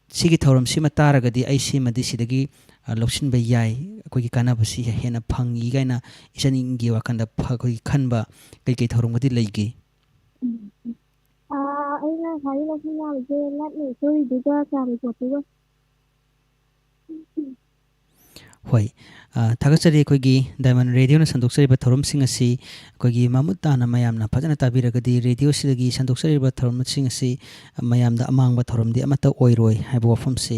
ꯁꯤꯒꯤ ꯊꯧꯔꯝꯁꯤꯃ ꯇꯥꯔꯒꯗꯤ ꯑꯩ ꯁꯤꯃꯗꯤ ꯁꯤꯗꯒꯤ, ꯑ, ꯂꯧꯁꯤꯟꯕ ꯌꯥꯏ, ꯑꯩꯈꯣꯏꯒꯤ ꯀꯥꯟꯅꯕꯁꯤ ꯍꯦꯟꯅ ꯐꯪꯉꯤ ꯀꯥꯏꯅ ꯏꯆꯟꯒꯤ ꯋꯥꯈꯜꯗ ꯐ-, ꯑꯩꯈꯣꯏꯒꯤ ꯈꯟꯕ ꯀꯩ ꯀꯩ ꯊꯧꯔꯝꯒꯗꯤ ꯂꯩꯒꯦ? ꯎꯝ꯫ ꯑ, ꯑꯩꯅ ꯈ꯭ꯋꯥꯏꯗꯒꯤ ꯂꯧꯁꯤꯟꯕ ꯌꯥꯕꯁꯦ Love Story ꯗꯨꯒ ꯆꯥ ꯔꯦꯀꯣꯔꯗꯇꯨꯒ꯫ ꯍꯣꯏ꯫ ꯑ, ꯊꯥꯒꯠꯆꯔꯤ꯫ ꯑꯩꯈꯣꯏꯒꯤ Diamond Radio ꯅ ꯁꯟꯗꯣꯛꯆꯔꯤꯕ ꯊꯧꯔꯝꯁꯤꯡ ꯑꯁꯤ ꯑꯩꯈꯣꯏꯒꯤ ꯃꯃꯨꯠ ꯇꯥꯅ ꯃꯌꯥꯝꯅ ꯐꯖꯅ ꯇꯥꯕꯤꯔꯒꯗꯤ, radio ꯁꯤꯗꯒꯤ ꯁꯟꯗꯣꯛꯆꯔꯤꯕ ꯊꯧꯔꯝꯁꯤꯡ ꯑꯁꯤ ꯃꯌꯥꯝꯗ ꯑꯃꯥꯡꯕ ꯊꯧꯔꯝꯗꯤ ꯑꯃꯠꯇ ꯑꯣꯏꯔꯣꯏ ꯍꯥꯏꯕ ꯋꯥꯐꯝꯁꯤ,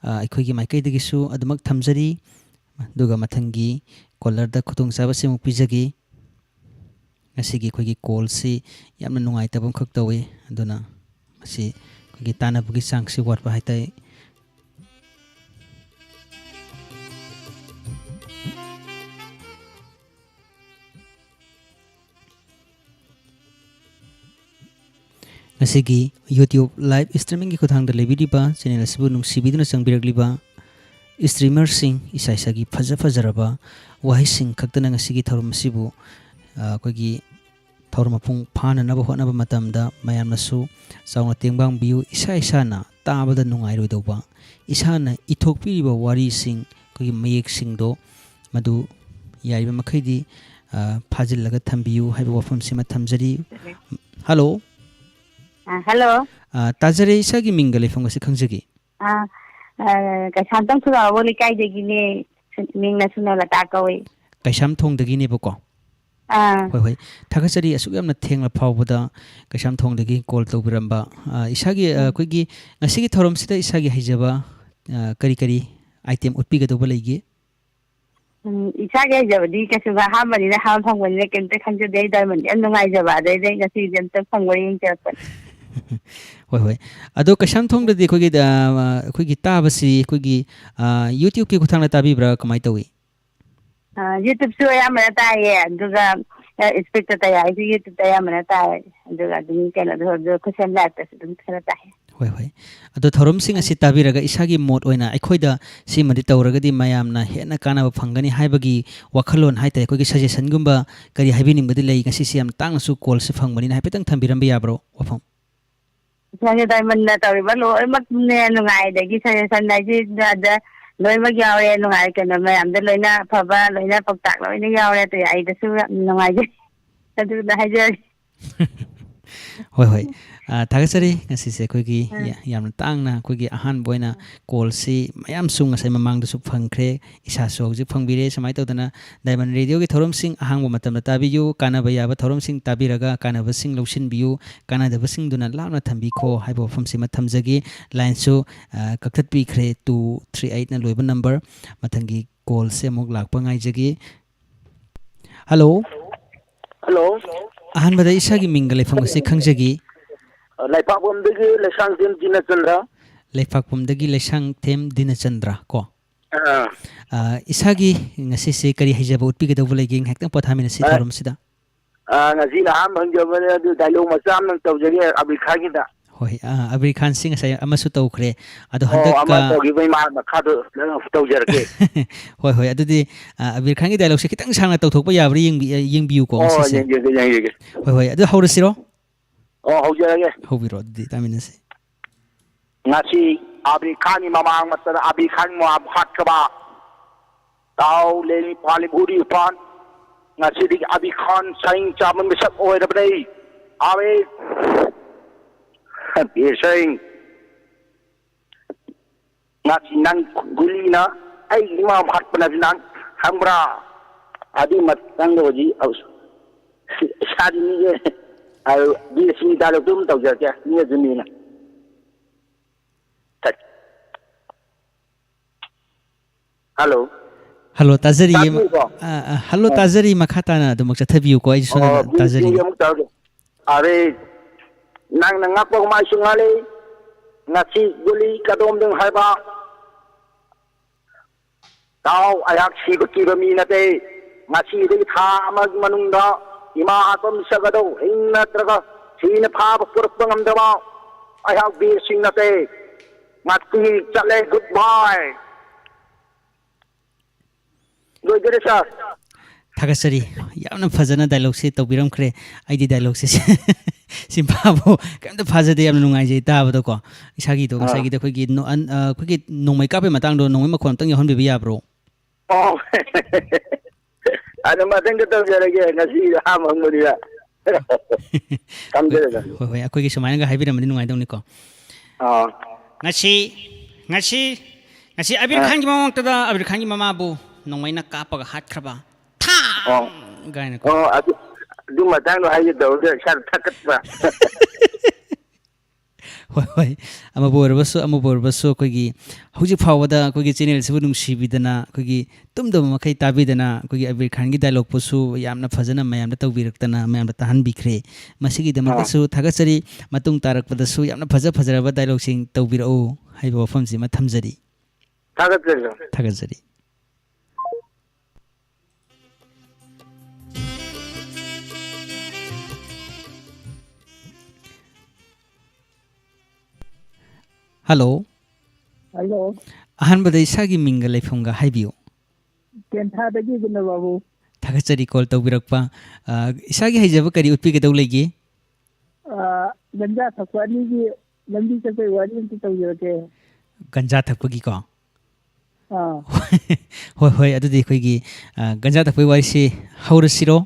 ꯑ, ꯑꯩꯈꯣꯏꯒꯤ ꯃꯥꯏꯀꯩꯗꯒꯤꯁꯨ ꯑꯗꯨꯃꯛ ꯊꯝꯖꯔꯤ꯫ ꯑꯗꯨꯒ ꯃꯊꯪꯒꯤ caller ꯗ ꯈꯨꯗꯣꯡꯆꯥꯕꯁꯤ ꯑꯃꯨꯛ ꯄꯤꯖꯒꯦ꯫ ꯉꯁꯤꯒꯤ ꯑꯩꯈꯣꯏꯒꯤ call ꯁꯤ ꯌꯥꯝꯅ ꯅꯨꯡꯉꯥꯏꯇꯕ ꯑꯃꯈꯛ ꯇꯧꯏ꯫ ꯑꯗꯨꯅ ꯃꯁꯤ ꯑꯩꯈꯣꯏꯒꯤ ꯇꯥꯟꯅꯕꯒꯤ ꯆꯥꯡꯁꯤ ꯋꯥꯠꯄ ꯍꯥꯏꯇꯥꯔꯦ꯫ ꯉꯁꯤꯒꯤ YouTube live streaming ꯒꯤ ꯈꯨꯠꯊꯥꯡꯗ ꯂꯩꯕꯤꯔꯤꯕ channel ꯑꯁꯤꯕꯨ ꯅꯨꯡꯁꯤꯕꯤꯗꯨꯅ ꯆꯪꯕꯤꯔꯛꯂꯤꯕ streamer ꯁꯤꯡ, ꯏꯁꯥ ꯏꯁꯥꯒꯤ ꯐꯖ ꯐꯖꯔꯕ ꯋꯥꯍꯩꯁꯤꯡ ꯈꯛꯇꯅ ꯉꯁꯤꯒꯤ ꯊꯧꯔꯝ ꯑꯁꯤꯕꯨ, ꯑ, ꯑꯩꯈꯣꯏꯒꯤ ꯊꯧꯔꯝ ꯃꯄꯨꯡ ꯐꯥꯅꯅꯕ ꯍꯣꯠꯅꯕ ꯃꯇꯝꯗ ꯃꯌꯥꯝꯅꯁꯨ ꯆꯥꯎꯅ ꯇꯦꯡꯕꯥꯡꯕꯤꯌꯨ꯫ ꯏꯁꯥ ꯏꯁꯥꯅ ꯇꯥꯕꯗ ꯅꯨꯡꯉꯥꯏꯔꯣꯏꯗꯧꯕ, ꯏꯁꯥꯅ ꯏꯊꯣꯛꯄꯤꯔꯤꯕ ꯋꯥꯔꯤꯁꯤꯡ, ꯑꯩꯈꯣꯏꯒꯤ ꯃꯌꯦꯛꯁꯤꯡꯗꯣ ꯃꯗꯨ ꯌꯥꯔꯤꯕ ꯃꯈꯩꯗꯤ, ꯑ, ꯐꯥꯖꯤꯜꯂꯒ ꯊꯝꯕꯤꯌꯨ ꯍꯥꯏꯕ ꯋꯥꯐꯝꯁꯤꯃ ꯊꯝꯖꯔꯤ꯫ ꯍꯜꯂꯣ꯫ ꯑ, ꯍꯜꯂꯣ꯫ ꯑ, ꯇꯥꯖꯔꯦ, ꯏꯁꯥꯒꯤ ꯃꯤꯡꯒ ꯂꯩꯐꯝꯒꯁꯦ ꯈꯪꯖꯒꯦ? ꯑ, ꯑ, ꯀꯩꯁꯥꯝꯊꯣꯡ ꯈꯨꯔꯥꯎꯕꯣ ꯂꯩꯀꯥꯏꯗꯒꯤꯅꯦ꯫ ꯃꯤꯡꯅ ꯁꯨꯅꯣꯂꯇꯥ ꯀꯧꯏ꯫ ꯀꯩꯁꯥꯝꯊꯣꯡꯗꯒꯤꯅꯦꯕꯀꯣ? ꯑꯥ꯫ ꯍꯣꯏ, ꯍꯣꯏ꯫ ꯊꯥꯒꯠꯆꯔꯤ, ꯑꯁꯨꯛ ꯌꯥꯝꯅ ꯊꯦꯡꯂ ꯐꯥꯎꯕꯗ ꯀꯩꯁꯥꯝꯊꯣꯡꯗꯒꯤ call ꯇꯧꯕꯤꯔꯝꯕ꯫ ꯑ, ꯏꯁꯥꯒꯤ, ꯑ, ꯎꯝ꯫ ꯑꯩꯈꯣꯏꯒꯤ ꯉꯁꯤꯒꯤ ꯊꯧꯔꯝꯁꯤꯗ ꯏꯁꯥꯒꯤ ꯍꯩꯖꯕ, ꯑ, ꯀꯔꯤ ꯀꯔꯤ item ꯎꯠꯄꯤꯒꯗꯧꯕ ꯂꯩꯒꯦ? ꯎꯝ, ꯏꯁꯥꯒꯤ ꯍꯩꯖꯕꯗꯤ ꯀꯩꯁꯨ, ꯑꯍꯥꯟꯕꯅꯤꯅ, ꯑꯍꯥꯟꯕ ꯐꯪꯕꯅꯤꯅ ꯀꯩꯝꯇ ꯈꯪꯖꯗꯦ꯫ ꯑꯩ diamond ꯌꯥꯝ ꯅꯨꯡꯉꯥꯏꯖꯕ, ꯑꯗꯩꯗꯤ ꯑꯩ ꯉꯁꯤꯗꯤ ꯑꯝꯇ ꯐꯪꯕ꯭ꯔꯥ ꯌꯦꯡꯖꯔꯛꯄꯅꯦ꯫ ꯍꯣꯏ, ꯍꯣꯏ꯫ ꯑꯗꯣ ꯀꯩꯁꯥꯝꯊꯣꯡꯗꯗꯤ ꯑꯩꯈꯣꯏꯒꯤ, ꯑ, ꯑꯩꯈꯣꯏꯒꯤ ꯇꯥꯕꯁꯤ ꯑꯩꯈꯣꯏꯒꯤ, ꯑ, YouTube-ꯀꯤ ꯈꯨꯠꯊꯥꯡꯗ ꯇꯥꯕꯤꯕ꯭ꯔꯥ, ꯀꯃꯥꯏꯅ ꯇꯧꯏ? ꯑ, YouTube-ꯁꯨ ꯑꯌꯥꯝꯕꯅ ꯇꯥꯏꯌꯦ, ꯑꯗꯨꯒ, ꯑ, speaker-ꯇ ꯇꯥꯏ ꯍꯥꯏꯁꯦ, YouTube-ꯇ ꯑꯌꯥꯝꯕꯅ ꯇꯥꯏ, ꯑꯗꯨꯒ ꯑꯗꯨꯝ ꯀꯩꯅꯣꯗꯣ, ꯑꯗꯨ Christian Live-ꯇꯁꯨ ꯑꯗꯨꯝ ꯈꯔ ꯇꯥꯏ꯫ ꯍꯣꯏ, ꯍꯣꯏ꯫ ꯑꯗꯣ ꯊꯧꯔꯝꯁꯤꯡ ꯑꯁꯤ ꯇꯥꯕꯤꯔꯒ ꯏꯁꯥꯒꯤ ꯃꯣꯠ ꯑꯣꯏꯅ ꯑꯩꯈꯣꯏꯗ ꯁꯤꯃꯗꯤ ꯇꯧꯔꯒꯗꯤ ꯃꯌꯥꯝꯅ ꯍꯦꯟꯅ ꯀꯥꯟꯅꯕ ꯐꯪꯒꯅꯤ ꯍꯥꯏꯕꯒꯤ ꯋꯥꯈꯜꯂꯣꯟ ꯍꯥꯏ ꯇꯥꯔꯦ, ꯑꯩꯈꯣꯏꯒꯤ suggestion-ꯒꯨꯝꯕ ꯀꯔꯤ ꯍꯥꯏꯕꯤꯅꯤꯡꯕꯗꯤ ꯂꯩ? ꯉꯁꯤꯁꯤ ꯌꯥꯝ ꯇꯥꯡꯅꯁꯨ call-ꯁꯤ ꯐꯪꯕꯅꯤꯅ ꯍꯥꯏꯐꯦꯠꯇꯪ ꯊꯝꯕꯤꯔꯝꯕ ꯌꯥꯕ꯭ꯔꯣ ꯋꯥꯐꯝ? ꯏꯁꯥꯒꯤ diamond-ꯅ ꯇꯧꯔꯤꯕ ꯂꯣꯏꯅꯃꯛꯅꯦ ꯅꯨꯡꯉꯥꯏ, ꯑꯗꯒꯤ suggestion ꯍꯥꯏꯁꯤꯗ ꯂꯣꯏꯅꯃꯛ ꯌꯥꯎꯔꯦ, ꯅꯨꯡꯉꯥꯏ, ꯀꯩꯅꯣ ꯃꯌꯥꯝꯗ ꯂꯣꯏꯅ ꯑꯐꯕ, ꯂꯣꯏꯅ ꯄꯥꯎꯇꯥꯛ ꯂꯣꯏꯅ ꯌꯥꯎꯔꯦ꯫ ꯑꯗꯨ ꯑꯩꯗꯁꯨ ꯌꯥꯝ ꯅꯨꯡꯉꯥꯏꯖꯩ꯫ ꯑꯗꯨꯗ ꯍꯥꯏꯖꯔꯒꯦ꯫ ꯍꯣꯏ, ꯍꯣꯏ꯫ ꯑ, ꯊꯥꯒꯠꯆꯔꯤ꯫ ꯉꯁꯤꯁꯦ ꯑꯩꯈꯣꯏꯒꯤ ꯑꯥ꯫ ꯌꯥ-, ꯌꯥꯝꯅ ꯇꯥꯡꯅ ꯑꯩꯈꯣꯏꯒꯤ ꯑꯍꯥꯟꯕ ꯑꯣꯏꯅ call-ꯁꯤ ꯃꯌꯥꯝꯁꯨ ꯉꯁꯥꯏ ꯃꯃꯥꯡꯗꯁꯨ ꯐꯪꯈ꯭ꯔꯦ, ꯏꯁꯥꯁꯨ ꯍꯧꯖꯤꯛ ꯐꯪꯕꯤꯔꯦ꯫ ꯁꯨꯃꯥꯏꯅ ꯇꯧꯗꯅ Diamond Radio-ꯒꯤ ꯊꯧꯔꯝꯁꯤꯡ ꯑꯍꯥꯡꯕ ꯃꯇꯝꯗ ꯇꯥꯕꯤꯌꯨ, ꯀꯥꯟꯅꯕ ꯌꯥꯕ ꯊꯧꯔꯝꯁꯤꯡ ꯇꯥꯕꯤꯔꯒ ꯀꯥꯟꯅꯕꯁꯤꯡ ꯂꯧꯁꯤꯟꯕꯤꯌꯨ, ꯀꯥꯟꯅꯗꯕꯁꯤꯡꯗꯨꯅ ꯂꯥꯞꯅ ꯊꯝꯕꯤꯈꯣ ꯍꯥꯏꯕ ꯋꯥꯐꯝꯁꯤꯃ ꯊꯝꯖꯒꯦ꯫ Line-ꯁꯨ, ꯑ, ꯀꯛꯊꯠꯄꯤꯈ꯭ꯔꯦ, two three eight-ꯅ ꯂꯣꯏꯕ number꯫ ꯃꯊꯪꯒꯤ call-ꯁꯦ ꯑꯃꯨꯛ ꯂꯥꯛꯄ ꯉꯥꯏꯖꯒꯦ꯫ Hello꯫ Hello꯫ ꯑꯍꯥꯟꯕꯗ ꯏꯁꯥꯒꯤ ꯃꯤꯡꯒ ꯂꯩꯐꯝꯒꯁꯦ ꯈꯪꯖꯒꯦ꯫ ꯂꯩꯄꯥꯛꯄꯝꯗꯒꯤ ꯂꯩꯁꯥꯡꯊꯦꯝ ꯖꯤꯅꯆꯟꯗ꯭ꯔ꯫ ꯂꯩꯄꯥꯛꯄꯝꯗꯒꯤ ꯂꯩꯁꯥꯡꯊꯦꯝ ꯗꯤꯅꯆꯟꯗ꯭ꯔ ꯀꯣ꯫ ꯑꯥ꯫ ꯑ, ꯏꯁꯥꯒꯤ ꯉꯁꯤꯁꯦ ꯀꯔꯤ ꯍꯩꯖꯕ ꯎꯠꯄꯤꯒꯗꯧꯕ ꯂꯩꯒꯦ ꯉꯥꯏꯍꯥꯛꯇꯪ ꯄꯣꯊꯥꯃꯤꯟꯅꯁꯤ ꯑ, ꯊꯧꯔꯝꯁꯤꯗ? ꯑ, ꯉꯁꯤꯅ ꯑꯍꯥꯟꯕ ꯍꯪꯖꯕꯅꯦ, ꯑꯗꯨ dialogue ꯃꯆꯥ ꯑꯃ ꯇꯧꯖꯒꯦ ꯑꯕꯤꯔ ꯈꯥꯟꯒꯤꯗ꯫ ꯍꯣꯏ, ꯑ, ꯑꯕꯤꯔ ꯈꯥꯟꯁꯤ ꯉꯁꯥꯏ ꯑꯃꯁꯨ ꯇꯧꯈ꯭ꯔꯦ꯫ ꯑꯗꯣ ꯑꯣ, ꯍꯟꯗꯛꯀ ꯑꯃ ꯇꯧꯈꯤꯕꯩ ꯃꯥ ꯃꯈꯥꯗꯣ ꯅꯪ ꯑꯃꯨꯛ ꯇꯧꯖꯔꯒꯦ꯫ ꯍꯣꯏ, ꯍꯣꯏ, ꯑꯗꯨꯗꯤ, ꯑ, ꯑꯕꯤꯔ ꯈꯥꯟꯒꯤ dialogue-ꯁꯦ ꯈꯤꯇꯪ ꯁꯥꯡꯅ ꯇꯧꯊꯣꯛꯄ ꯌꯥꯕ꯭ꯔꯥ ꯌꯦꯡꯕꯤ-, ꯑ, ꯌꯦꯡꯕꯤꯌꯨꯀꯣ ꯑꯣ, ꯉꯁꯤꯁꯦ꯫ ꯌꯦꯡꯖꯒꯦ, ꯌꯦꯡꯖꯒꯦ꯫ ꯍꯣꯏ, ꯍꯣꯏ, ꯑꯗꯨ ꯍꯧꯔꯁꯤꯔꯣ? ꯑꯣ, ꯍꯧꯖꯔꯒꯦ꯫ ꯍꯧꯕꯤꯔꯣ, ꯑꯗꯨꯗꯤ ꯇꯥꯃꯤꯟꯅꯁꯤ꯫ ꯉꯁꯤ ꯑꯕꯤꯔ ꯈꯥꯟꯒꯤ ꯃꯃꯥꯡ ꯃꯇꯝꯗ ꯑꯕꯤꯔ ꯈꯥꯟ ꯃꯃꯥꯡ ꯍꯥꯠꯈ꯭ꯔꯕ ꯇꯥꯎ ꯂꯦꯂꯤ ꯄꯥꯂꯤ ꯎꯔꯤ ꯎꯄꯥꯟ꯫ ꯉꯁꯤꯗꯒꯤ ꯑꯕꯤꯔ ꯈꯥꯟ ꯁꯩ ꯆꯥꯕ ꯃꯤꯁꯛ ꯑꯣꯏꯔꯕꯅꯤ꯫ ꯑꯕꯤꯔ, ꯕꯤꯔ ꯁꯤꯡ, ꯉꯁꯤ ꯅꯪ ꯒꯨꯂꯤꯅ ꯑꯩ ꯏꯃꯥ ꯍꯥꯠꯄꯅꯗꯤ ꯅꯪ ꯈꯪꯕ꯭ꯔꯥ? ꯑꯗꯨꯒꯤ ꯃꯇꯥꯡꯗ ꯍꯧꯖꯤꯛ ꯏꯁꯥꯗꯤ ꯃꯤꯁꯦ, ꯑꯗꯨ ꯕꯤꯔ ꯁꯤꯡ ꯗꯥꯏꯂꯣꯛꯇꯨ ꯑꯗꯨꯝ ꯇꯧꯖꯔꯛꯀꯦ, ꯃꯤꯅꯁꯨ ꯃꯤꯅ꯫ ꯍꯜꯂꯣ꯫ ꯍꯜꯂꯣ, ꯇꯥꯖꯔꯤꯌꯦ꯫ ꯇꯥꯕꯤꯕ꯭ꯔꯣ? ꯑ, ꯑ, ꯍꯜꯂꯣ, ꯑ꯫ ꯇꯥꯖꯔꯤ꯫ ꯃꯈꯥ ꯇꯥꯅ ꯑꯗꯨꯃꯛ ꯆꯠꯊꯕꯤꯌꯨꯀꯣ, ꯑꯩꯁꯨ ꯁꯣꯝꯗ ꯑꯣ, ꯕꯤꯔ ꯁꯤꯡꯒꯤ ꯇꯥꯖꯔꯤꯌꯦ꯫ ꯑꯃꯨꯛ ꯇꯧꯔꯒꯦ꯫ ꯑꯔꯦ, ꯅꯪꯅ ꯉꯛꯄ ꯃꯥꯏꯁꯨ ꯉꯥꯜꯂꯤ, ꯉꯁꯤ ꯒꯨꯂꯤ ꯀꯗꯣꯝꯗꯪ ꯍꯥꯏꯕ꯫ ꯇꯥꯎ, ꯑꯩꯍꯥꯛ ꯁꯤꯕ ꯀꯤꯕ ꯃꯤ ꯅꯠꯇꯦ꯫ ꯉꯁꯤꯗꯒꯤ ꯊꯥ ꯑꯃꯒꯤ ꯃꯅꯨꯡꯗ ꯏꯃꯥ ꯍꯥꯠꯄ ꯃꯤꯁꯛ ꯑꯗꯨ ꯍꯤꯡ ꯅꯠꯇ꯭ꯔꯒ ꯁꯤꯅ ꯐꯥꯕ ꯄꯨꯔꯛꯄ ꯉꯝꯗꯕ ꯑꯩꯍꯥꯛ ꯕꯤꯔ ꯁꯤꯡ ꯅꯠꯇꯦ꯫ ꯉꯁꯤ ꯆꯠꯂꯦ, good bye꯫ ꯂꯣꯏꯖꯔꯦ, ꯁꯥꯔ꯫ ꯊꯥꯒꯠꯆꯔꯤ꯫ ꯌꯥꯝꯅ ꯐꯖꯅ ꯗꯥꯏꯂꯣꯛꯁꯦ ꯇꯧꯕꯤꯔꯝꯈ꯭ꯔꯦ꯫ ꯑꯩꯗꯤ ꯗꯥꯏꯂꯣꯛꯁꯦ ꯁꯤꯝꯐꯥꯕꯨ ꯀꯩꯝꯇ ꯐꯥꯖꯗꯦ꯫ ꯌꯥꯝꯅ ꯅꯨꯡꯉꯥꯏꯖꯩ ꯇꯥꯕꯗꯀꯣ꯫ ꯏꯁꯥꯒꯤꯗꯣ ꯑꯥ꯫ ꯉꯁꯥꯏꯒꯤꯗꯣ ꯑꯩꯈꯣꯏꯒꯤ ꯅꯣ-, ꯑꯟ-, ꯑ, ꯑꯩꯈꯣꯏꯒꯤ ꯅꯣꯡꯃꯩ ꯀꯥꯞꯄꯩ ꯃꯇꯥꯡꯗꯣ ꯅꯣꯡꯃꯩ ꯃꯈꯣꯟ ꯑꯝꯇꯪ ꯌꯥꯎꯍꯟꯕꯤꯕ ꯌꯥꯕ꯭ꯔꯣ? ꯑꯣ꯫ ꯑꯗꯨ ꯃꯊꯪꯗ ꯇꯧꯖꯔꯒꯦ, ꯉꯁꯤ ꯑꯍꯥꯟꯕ ꯍꯪꯕꯅꯤꯅ꯫ ꯍꯣꯏ, ꯈꯪꯖꯔꯦ, ꯈꯪꯖꯔꯦ꯫ ꯍꯣꯏ, ꯍꯣꯏ, ꯑꯩꯈꯣꯏꯒꯤ ꯁꯨꯃꯥꯏꯅꯒ ꯍꯥꯏꯕꯤꯔꯝꯃꯗꯤ ꯅꯨꯡꯉꯥꯏꯗꯧꯅꯤꯀꯣ꯫ ꯑꯥ꯫ ꯉꯁꯤ, ꯉꯁꯤ, ꯉꯁꯤ ꯑꯕꯤꯔ ꯑꯥ꯫ ꯈꯥꯟꯒꯤ ꯃꯃꯥꯡꯗ ꯑꯕꯤꯔ ꯈꯥꯟꯒꯤ ꯃꯃꯥꯕꯨ ꯅꯣꯡꯃꯩꯅ ꯀꯥꯞꯄꯒ ꯍꯥꯠꯈ꯭ꯔꯕ꯫ ꯊꯥꯡ! ꯑꯣ꯫ ꯀꯥꯏꯅꯀꯣ꯫ ꯑꯣ, ꯑꯗꯨ, ꯑꯗꯨ ꯃꯇꯥꯡꯗꯣ ꯍꯥꯏꯒꯦ ꯇꯧꯔꯒ ꯏꯁꯥꯗ ꯊꯛꯀꯠꯄ꯫ ꯍꯣꯏ, ꯍꯣꯏ꯫ ꯑꯃꯕꯨ ꯑꯣꯏꯔꯕꯁꯨ, ꯑꯃꯕꯨ ꯑꯣꯏꯔꯕꯁꯨ, ꯑꯩꯈꯣꯏꯒꯤ ꯍꯧꯖꯤꯛ ꯐꯥꯎꯕꯗ ꯑꯩꯈꯣꯏꯒꯤ channel ꯑꯁꯤꯕꯨ ꯅꯨꯡꯁꯤꯕꯤꯗꯅ, ꯑꯩꯈꯣꯏꯒꯤ ꯇꯨꯝꯗꯕ ꯃꯈꯩ ꯇꯥꯕꯤꯗꯅ, ꯑꯩꯈꯣꯏꯒꯤ ꯑꯕꯤꯔ ꯈꯥꯟꯒꯤ dialogue ꯄꯨꯁꯨ ꯌꯥꯝꯅ ꯐꯖꯅ ꯃꯌꯥꯝꯗ ꯇꯧꯕꯤꯔꯛꯇꯅ, ꯃꯌꯥꯝꯗ ꯇꯥꯍꯟꯕꯤꯈ꯭ꯔꯦ꯫ ꯑꯥ꯫ ꯃꯁꯤꯒꯤꯗꯃꯛꯇꯁꯨ ꯊꯥꯒꯠꯆꯔꯤ꯫ ꯃꯇꯨꯡ ꯇꯥꯔꯛꯄꯗꯁꯨ ꯌꯥꯝꯅ ꯐꯖ ꯐꯖꯔꯕ dialogue ꯁꯤꯡ ꯇꯧꯕꯤꯔꯛꯎ ꯍꯥꯏꯕ ꯋꯥꯐꯝꯁꯤꯃ ꯊꯝꯖꯔꯤ꯫ ꯊꯥꯒꯠꯆꯔꯤ, ꯁꯥꯔ꯫ ꯊꯥꯒꯠꯆꯔꯤ꯫ ꯍꯜꯂꯣ꯫ ꯍꯜꯂꯣ꯫ ꯑꯍꯥꯟꯕꯗ ꯏꯁꯥꯒꯤ ꯃꯤꯡꯒ ꯂꯩꯐꯝꯒ ꯍꯥꯏꯕꯤꯌꯨ꯫ ꯇꯦꯟꯊꯥꯗꯒꯤ ꯒꯨꯅꯕꯥꯕꯨ꯫ ꯊꯥꯒꯠꯆꯔꯤ call ꯇꯧꯕꯤꯔꯛꯄ꯫ ꯑ, ꯏꯁꯥꯒꯤ ꯍꯩꯖꯕ ꯀꯔꯤ ꯎꯠꯄꯤꯒꯗꯧ ꯂꯩꯒꯦ? ꯑ, ꯒꯟꯖꯥ ꯊꯛꯄ ꯑꯅꯤꯒꯤ ꯂꯝꯕꯤ ꯆꯠꯄꯒꯤ ꯋꯥꯔꯤ ꯑꯝꯇ ꯇꯧꯖꯔꯛꯀꯦ꯫ ꯒꯟꯖꯥ ꯊꯛꯄꯒꯤꯀꯣ? ꯑꯥ꯫ ꯍꯣꯏ, ꯍꯣꯏ, ꯑꯗꯨꯗꯤ ꯑꯩꯈꯣꯏꯒꯤ, ꯑ, ꯒꯟꯖꯥ ꯊꯛꯄꯒꯤ ꯋꯥꯔꯤꯁꯤ ꯍꯧꯔꯁꯤꯔꯣ?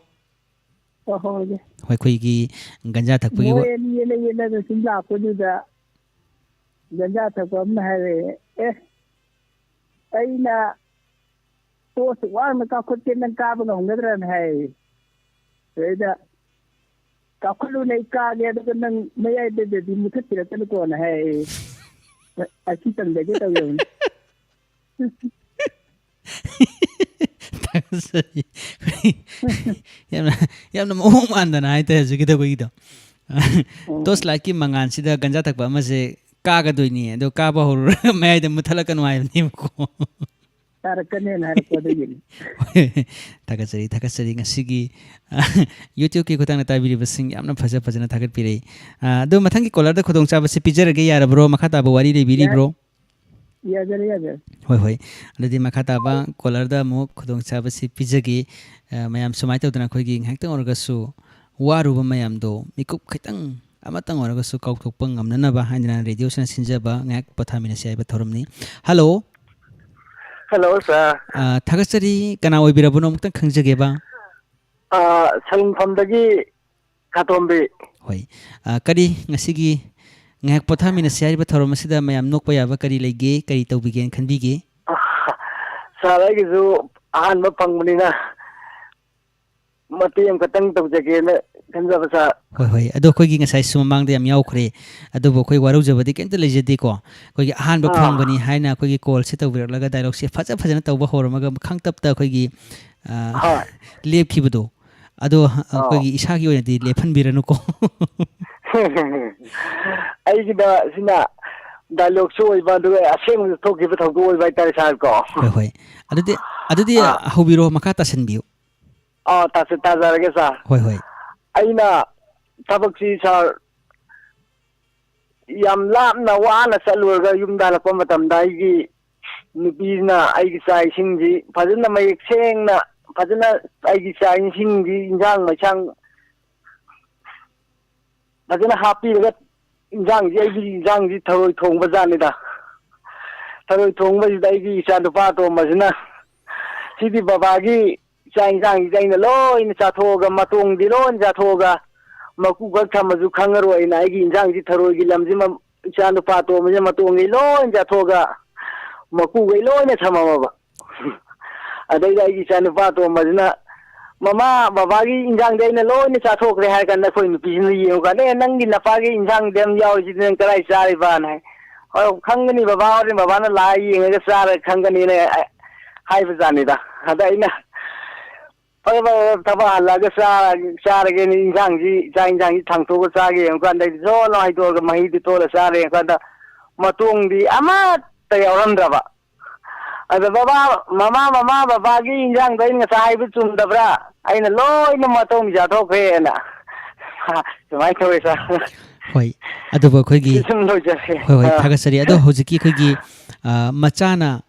ꯍꯣꯏ, ꯍꯣꯏ, ꯍꯣꯏ꯫ ꯍꯣꯏ, ꯑꯩꯈꯣꯏꯒꯤ ꯒꯟꯖꯥ ꯊꯛꯄꯒꯤ ꯋꯥ- ꯃꯣꯏ ꯑꯅꯤ ꯌꯦꯠꯅ ꯌꯦꯠꯅꯗ ꯁꯨꯝ ꯂꯥꯛꯄꯗꯨꯗ ꯒꯟꯖꯥ ꯊꯛꯄ ꯑꯃꯅ ꯍꯥꯏꯔꯛꯑꯦ, "ꯑꯦ, ꯑꯩꯅ ꯇꯣꯁ ꯋꯥꯡꯅ ꯀꯥꯞꯈꯠꯀꯦ, ꯅꯪ ꯀꯥꯕ ꯉꯝꯒꯗ꯭ꯔꯅ ꯍꯥꯏ꯫ ꯑꯗꯩꯗ, "ꯀꯥꯞꯈꯠꯂꯨꯅꯦ, ꯑꯩ ꯀꯥꯒꯦ, ꯑꯗꯨꯒ ꯅꯪ ꯃꯌꯥꯏꯗꯗꯤ ꯃꯨꯊꯠꯄꯤꯔꯛꯀꯅꯨꯀꯣꯅ" ꯍꯥꯏ꯫ ꯑꯁꯤ ꯇꯝꯖꯒꯦ ꯇꯧꯖꯕꯅꯤ꯫ ꯊꯥꯒꯠꯆꯔꯤ꯫ ꯌꯥꯝꯅ, ꯌꯥꯝꯅ ꯃꯑꯣꯡ ꯃꯥꯟꯗꯅ ꯍꯥꯏꯇꯥꯔꯦ ꯍꯧꯖꯤꯛꯀꯤꯗꯣ ꯑꯩꯈꯣꯏꯒꯤꯗꯣ꯫ ꯎꯝ꯫ ꯇꯣꯁ ꯂꯥꯏꯠꯀꯤ ꯃꯉꯥꯜꯁꯤꯗ ꯒꯟꯖꯥ ꯊꯛꯄ ꯑꯃꯁꯦ ꯀꯥꯒꯗꯣꯏꯅꯤ, ꯑꯗꯣ ꯀꯥꯕ ꯍꯧꯔꯨꯔꯒ ꯃꯌꯥꯏꯗ ꯃꯨꯊꯠꯂꯛꯀꯅꯨ ꯍꯥꯏꯕꯅꯦꯕꯀꯣ꯫ ꯇꯥꯔꯛꯀꯅꯦꯅ ꯍꯥꯏꯔꯛꯄ ꯑꯗꯨꯒꯤꯅꯤ꯫ ꯊꯥꯒꯠꯆꯔꯤ, ꯊꯥꯒꯠꯆꯔꯤ꯫ ꯉꯁꯤꯒꯤ, ꯑ, YouTube-ꯀꯤ ꯈꯨꯠꯊꯥꯡꯗ ꯇꯥꯕꯤꯔꯤꯕꯁꯤꯡ ꯌꯥꯝꯅ ꯐꯖ ꯐꯖꯅ ꯊꯥꯒꯠꯄꯤꯔꯛꯏ꯫ ꯑ, ꯑꯗꯣ ꯃꯊꯪꯒꯤ caller-ꯗ ꯈꯨꯗꯣꯡꯆꯥꯕꯁꯤ ꯄꯤꯖꯔꯒꯦ, ꯌꯥꯔꯕ꯭ꯔꯣ? ꯃꯈꯥ ꯇꯥꯕ ꯋꯥꯔꯤ ꯌꯥ-, ꯂꯩꯕꯤꯔꯤꯕ꯭ꯔꯣ? ꯌꯥꯖꯔꯦ, ꯌꯥꯖꯔꯦ꯫ ꯍꯣꯏ, ꯍꯣꯏ꯫ ꯑꯗꯨꯗꯤ ꯃꯈꯥ ꯇꯥꯕ caller-ꯗ ꯑꯃꯨꯛ ꯈꯨꯗꯣꯡꯆꯥꯕꯁꯤ ꯄꯤꯖꯒꯦ꯫ ꯑ, ꯃꯌꯥꯝ ꯁꯨꯃꯥꯏꯅ ꯇꯧꯗꯅ ꯑꯩꯈꯣꯏꯒꯤ ꯉꯥꯏꯍꯥꯛꯇꯪ ꯑꯣꯏꯔꯒꯁꯨ ꯋꯥꯔꯨꯕ ꯃꯌꯥꯝꯗꯣ ꯃꯤꯀꯨꯞ ꯈꯤꯇꯪ ꯑꯃꯇꯪ ꯑꯣꯏꯔꯒꯁꯨ ꯀꯥꯎꯊꯣꯛꯄ ꯉꯝꯅꯅꯕ ꯍꯥꯏꯗꯅ ꯔꯦꯗꯤꯑꯣꯁꯤꯅ ꯁꯤꯟꯖꯕ ꯉꯥꯏꯍꯥꯛ ꯄꯣꯊꯥꯃꯤꯟꯅꯁꯤ ꯍꯥꯏꯕ ꯊꯧꯔꯝꯅꯤ꯫ ꯍꯜꯂꯣ꯫ ꯍꯜꯂꯣ, ꯁꯥꯔ꯫ ꯑ, ꯊꯥꯒꯠꯆꯔꯤ꯫ ꯀꯅꯥ ꯑꯣꯏꯕꯤꯔꯕꯅꯣ? ꯑꯃꯨꯛꯇꯪ ꯈꯪꯖꯒꯦꯕ꯫ ꯑ, ꯁꯂꯨꯡꯐꯝꯗꯒꯤ ꯈꯥꯇꯣꯝꯕꯤ꯫ ꯍꯣꯏ꯫ ꯑ, ꯀꯔꯤ ꯉꯁꯤꯒꯤ ꯉꯥꯏꯍꯥꯛ ꯄꯣꯊꯥꯃꯤꯟꯅꯁꯤ ꯍꯥꯏꯔꯤꯕ ꯊꯧꯔꯝ ꯑꯁꯤꯗ ꯃꯌꯥꯝ ꯅꯣꯛꯄ ꯌꯥꯕ ꯀꯔꯤ ꯂꯩꯒꯦ? ꯀꯔꯤ ꯇꯧꯕꯤꯒꯦꯅ ꯈꯟꯕꯤꯒꯦ? ꯑ, ꯁꯥꯔ, ꯑꯩꯒꯤꯁꯨ ꯑꯍꯥꯟꯕ ꯐꯪꯕꯅꯤꯅ ꯃꯇꯦꯡ ꯑꯃꯈꯛꯇꯪ ꯇꯧꯖꯒꯦꯅ ꯈꯟꯖꯕ, ꯁꯥꯔ꯫ ꯍꯣꯏ, ꯍꯣꯏ꯫ ꯑꯗꯣ ꯑꯩꯈꯣꯏꯒꯤ ꯉꯁꯥꯏꯁꯨ ꯃꯃꯥꯡꯗ ꯌꯥꯝ ꯌꯥꯎꯈ꯭ꯔꯦ꯫ ꯑꯗꯨꯕꯨ ꯑꯩꯈꯣꯏ ꯋꯥꯔꯧꯖꯕꯗꯤ ꯀꯩꯝꯇ ꯂꯩꯖꯗꯦꯀꯣ꯫ ꯑꯩꯈꯣꯏꯒꯤ ꯑꯍꯥꯟꯕ ꯑꯥ꯫ ꯐꯪꯕꯅꯤ ꯍꯥꯏꯅ ꯑꯩꯈꯣꯏꯒꯤ call-ꯁꯦ ꯇꯧꯕꯤꯔꯛꯂꯒ dialogue-ꯁꯦ ꯐꯖ ꯐꯖꯅ ꯇꯧꯕ ꯍꯧꯔꯝꯃꯒ ꯈꯪꯇꯞꯇ ꯑꯩꯈꯣꯏꯒꯤ, ꯑ, ꯍꯣꯏ꯫ ꯂꯦꯞꯈꯤꯕꯗꯣ꯫ ꯑꯗꯣ ꯑꯥ꯫ ꯑꯩꯈꯣꯏꯒꯤ ꯏꯁꯥꯒꯤ ꯑꯣꯏꯅꯗꯤ ꯂꯦꯞꯍꯟꯕꯤꯔꯅꯨꯀꯣ꯫ ꯑꯩꯒꯤꯗ ꯁꯤꯅ dialogue-ꯁꯨ ꯑꯣꯏꯕ, ꯑꯗꯨꯒ ꯑꯁꯦꯡꯕꯗ ꯊꯣꯛꯈꯤꯕ ꯊꯧꯗꯣꯛ ꯑꯣꯏꯕ ꯍꯥꯏꯇꯥꯔꯦ, ꯁꯥꯔ, ꯀꯣ꯫ ꯍꯣꯏ, ꯍꯣꯏ꯫ ꯑꯗꯨꯗꯤ, ꯑꯗꯨꯗꯤ ꯑꯥ꯫ ꯍꯧꯕꯤꯔꯣ, ꯃꯈꯥ ꯇꯥꯁꯟꯕꯤꯌꯨ꯫ ꯑꯥ, ꯇꯥꯁ-, ꯇꯥꯖꯔꯒꯦ, ꯁꯥꯔ꯫ ꯍꯣꯏ, ꯍꯣꯏ꯫ ꯑꯩꯅ ꯊꯕꯛꯁꯤ, ꯁꯥꯔ, ꯌꯥꯝ ꯂꯥꯞꯅ ꯋꯥꯅ ꯆꯠꯂꯨꯔꯒ ꯌꯨꯝꯗ ꯍꯜꯂꯛꯄ ꯃꯇꯝꯗ ꯑꯩꯒꯤ ꯅꯨꯄꯤꯅ ꯑꯩꯒꯤ ꯆꯥꯛ ꯏꯁꯤꯡꯁꯤ ꯐꯖꯅ ꯃꯌꯦꯛ ꯁꯦꯡꯅ, ꯐꯖꯅ ꯑꯩꯒꯤ ꯆꯥꯛ ꯏꯁꯤꯡꯁꯤ, ꯏꯟꯁꯥꯡ ꯃꯩꯁꯥꯡ ꯐꯖꯅ ꯍꯥꯞꯄꯤꯔꯒ ꯏꯟꯖꯥꯡꯁꯤ, ꯑꯩꯒꯤ ꯏꯟꯖꯥꯡꯁꯤ ꯊꯔꯣꯏ ꯊꯣꯡꯕ ꯖꯥꯠꯅꯤꯗ꯫ ꯊꯔꯣꯏ ꯊꯣꯡꯕꯁꯤꯗ ꯑꯩꯒꯤ ꯏꯆꯥ ꯅꯨꯄꯥ ꯑꯇꯣꯝꯕꯁꯤꯅ, "ꯁꯤꯗꯤ ꯕꯕꯥꯒꯤ ꯆꯥꯛ ꯏꯟꯖꯥꯡꯁꯤꯗꯤ ꯑꯩꯅ ꯂꯣꯏꯅ ꯆꯥꯊꯣꯛꯑꯒ, ꯃꯇꯣꯡꯗꯤ ꯂꯣꯏꯅ ꯆꯥꯊꯣꯛꯑꯒ, ꯃꯀꯨ ꯈꯛ ꯊꯝꯃꯁꯨ ꯈꯪꯉꯔꯣꯏꯅ ꯑꯩꯒꯤ ꯏꯟꯖꯥꯡꯁꯤ ꯊꯔꯣꯏꯒꯤ ꯂꯝꯁꯤꯃ ꯏꯆꯥ ꯅꯨꯄꯥ ꯑꯇꯣꯝꯕꯁꯤꯅ ꯃꯇꯣꯡꯗꯤ ꯂꯣꯏꯅ ꯆꯥꯊꯣꯛꯑꯒ ꯃꯀꯨꯈꯩ ꯂꯣꯏꯅ ꯊꯝꯃꯝꯃꯕ꯫ ꯑꯗꯩꯗ ꯑꯩꯒꯤ ꯏꯆꯥ ꯅꯨꯄꯥ ꯑꯇꯣꯝꯕꯁꯤꯅ, "ꯃꯃꯥ, ꯕꯕꯥꯒꯤ ꯏꯟꯖꯥꯡꯗꯤ ꯑꯩꯅ ꯂꯣꯏꯅ ꯆꯥꯊꯣꯛꯈ꯭ꯔꯦ" ꯍꯥꯏꯔ ꯀꯥꯟꯗ, ꯑꯩꯈꯣꯏ ꯅꯨꯄꯤꯁꯤꯅ ꯌꯦꯡꯉꯨ ꯀꯥꯟꯗ, "ꯑꯦ, ꯅꯪꯒꯤ ꯅꯄꯥꯒꯤ ꯏꯟꯖꯥꯡꯗꯤ ꯑꯃ ꯌꯥꯎꯔꯤꯁꯤꯗꯤ ꯅꯪ ꯀꯗꯥꯏ ꯆꯥꯔꯤꯕꯅ?" ꯍꯥꯏ꯫ "ꯍꯣꯏ, ꯈꯪꯒꯅꯤ ꯕꯕꯥ, ꯍꯣꯔꯦꯟ ꯕꯕꯥꯅ ꯂꯥꯛꯑ ꯌꯦꯡꯉꯒ ꯆꯥꯔ ꯈꯪꯒꯅꯤꯅ" ꯍꯥꯏꯕꯖꯥꯠꯅꯤꯗ꯫ ꯑꯗ ꯑꯩꯅ ꯐꯠ ꯐꯠ ꯐꯠ ꯊꯕꯛ ꯍꯜꯂꯛꯑꯒ ꯆꯥꯔꯒꯦ, ꯆꯥꯔꯒꯦꯅ ꯏꯟꯖꯥꯡꯁꯤ, ꯆꯥꯛ ꯏꯟꯖꯥꯡꯁꯤ ꯊꯥꯡꯇꯣꯛꯑꯒ ꯆꯥꯒꯦ ꯌꯦꯡꯉꯨ ꯀꯥꯟꯗ, ꯑꯩꯗꯤ ꯖꯣꯟ ꯍꯩꯗꯣꯛꯑꯒ ꯃꯍꯤꯗꯨ ꯇꯣꯠꯂ ꯆꯥꯔꯦ ꯌꯦꯡꯉꯨ ꯀꯥꯟꯗ, ꯃꯇꯣꯡꯗꯤ ꯑꯃꯠꯇ ꯌꯥꯎꯔꯝꯗ꯭ꯔꯕ꯫ ꯑꯗ, "ꯕꯕꯥ, ꯃꯃꯥ, ꯃꯃꯥ, ꯕꯕꯥꯒꯤ ꯏꯟꯖꯥꯡꯗꯣ ꯑꯩꯅ ꯉꯁꯥꯏ ꯍꯥꯏꯕ ꯆꯨꯝꯗꯕ꯭ꯔꯥ? ꯑꯩꯅ ꯂꯣꯏꯅ ꯃꯇꯣꯡ ꯆꯥꯊꯣꯛꯈ꯭ꯔꯦꯅ"꯫ ꯁꯨꯃꯥꯏꯅ ꯇꯧꯋꯦ, ꯁꯥꯔ꯫ ꯍꯣꯏ, ꯑꯗꯨꯕꯨ ꯑꯩꯈꯣꯏꯒꯤ ꯁꯤ ꯁꯨꯝ ꯂꯣꯏꯖꯔꯦ꯫ ꯍꯣꯏ, ꯍꯣꯏ, ꯑꯥ꯫ ꯊꯥꯒꯠꯆꯔꯤ꯫ ꯑꯗꯣ ꯍꯧꯖꯤꯛꯀꯤ ꯑꯩꯈꯣꯏꯒꯤ, ꯑ, ꯃꯆꯥꯅ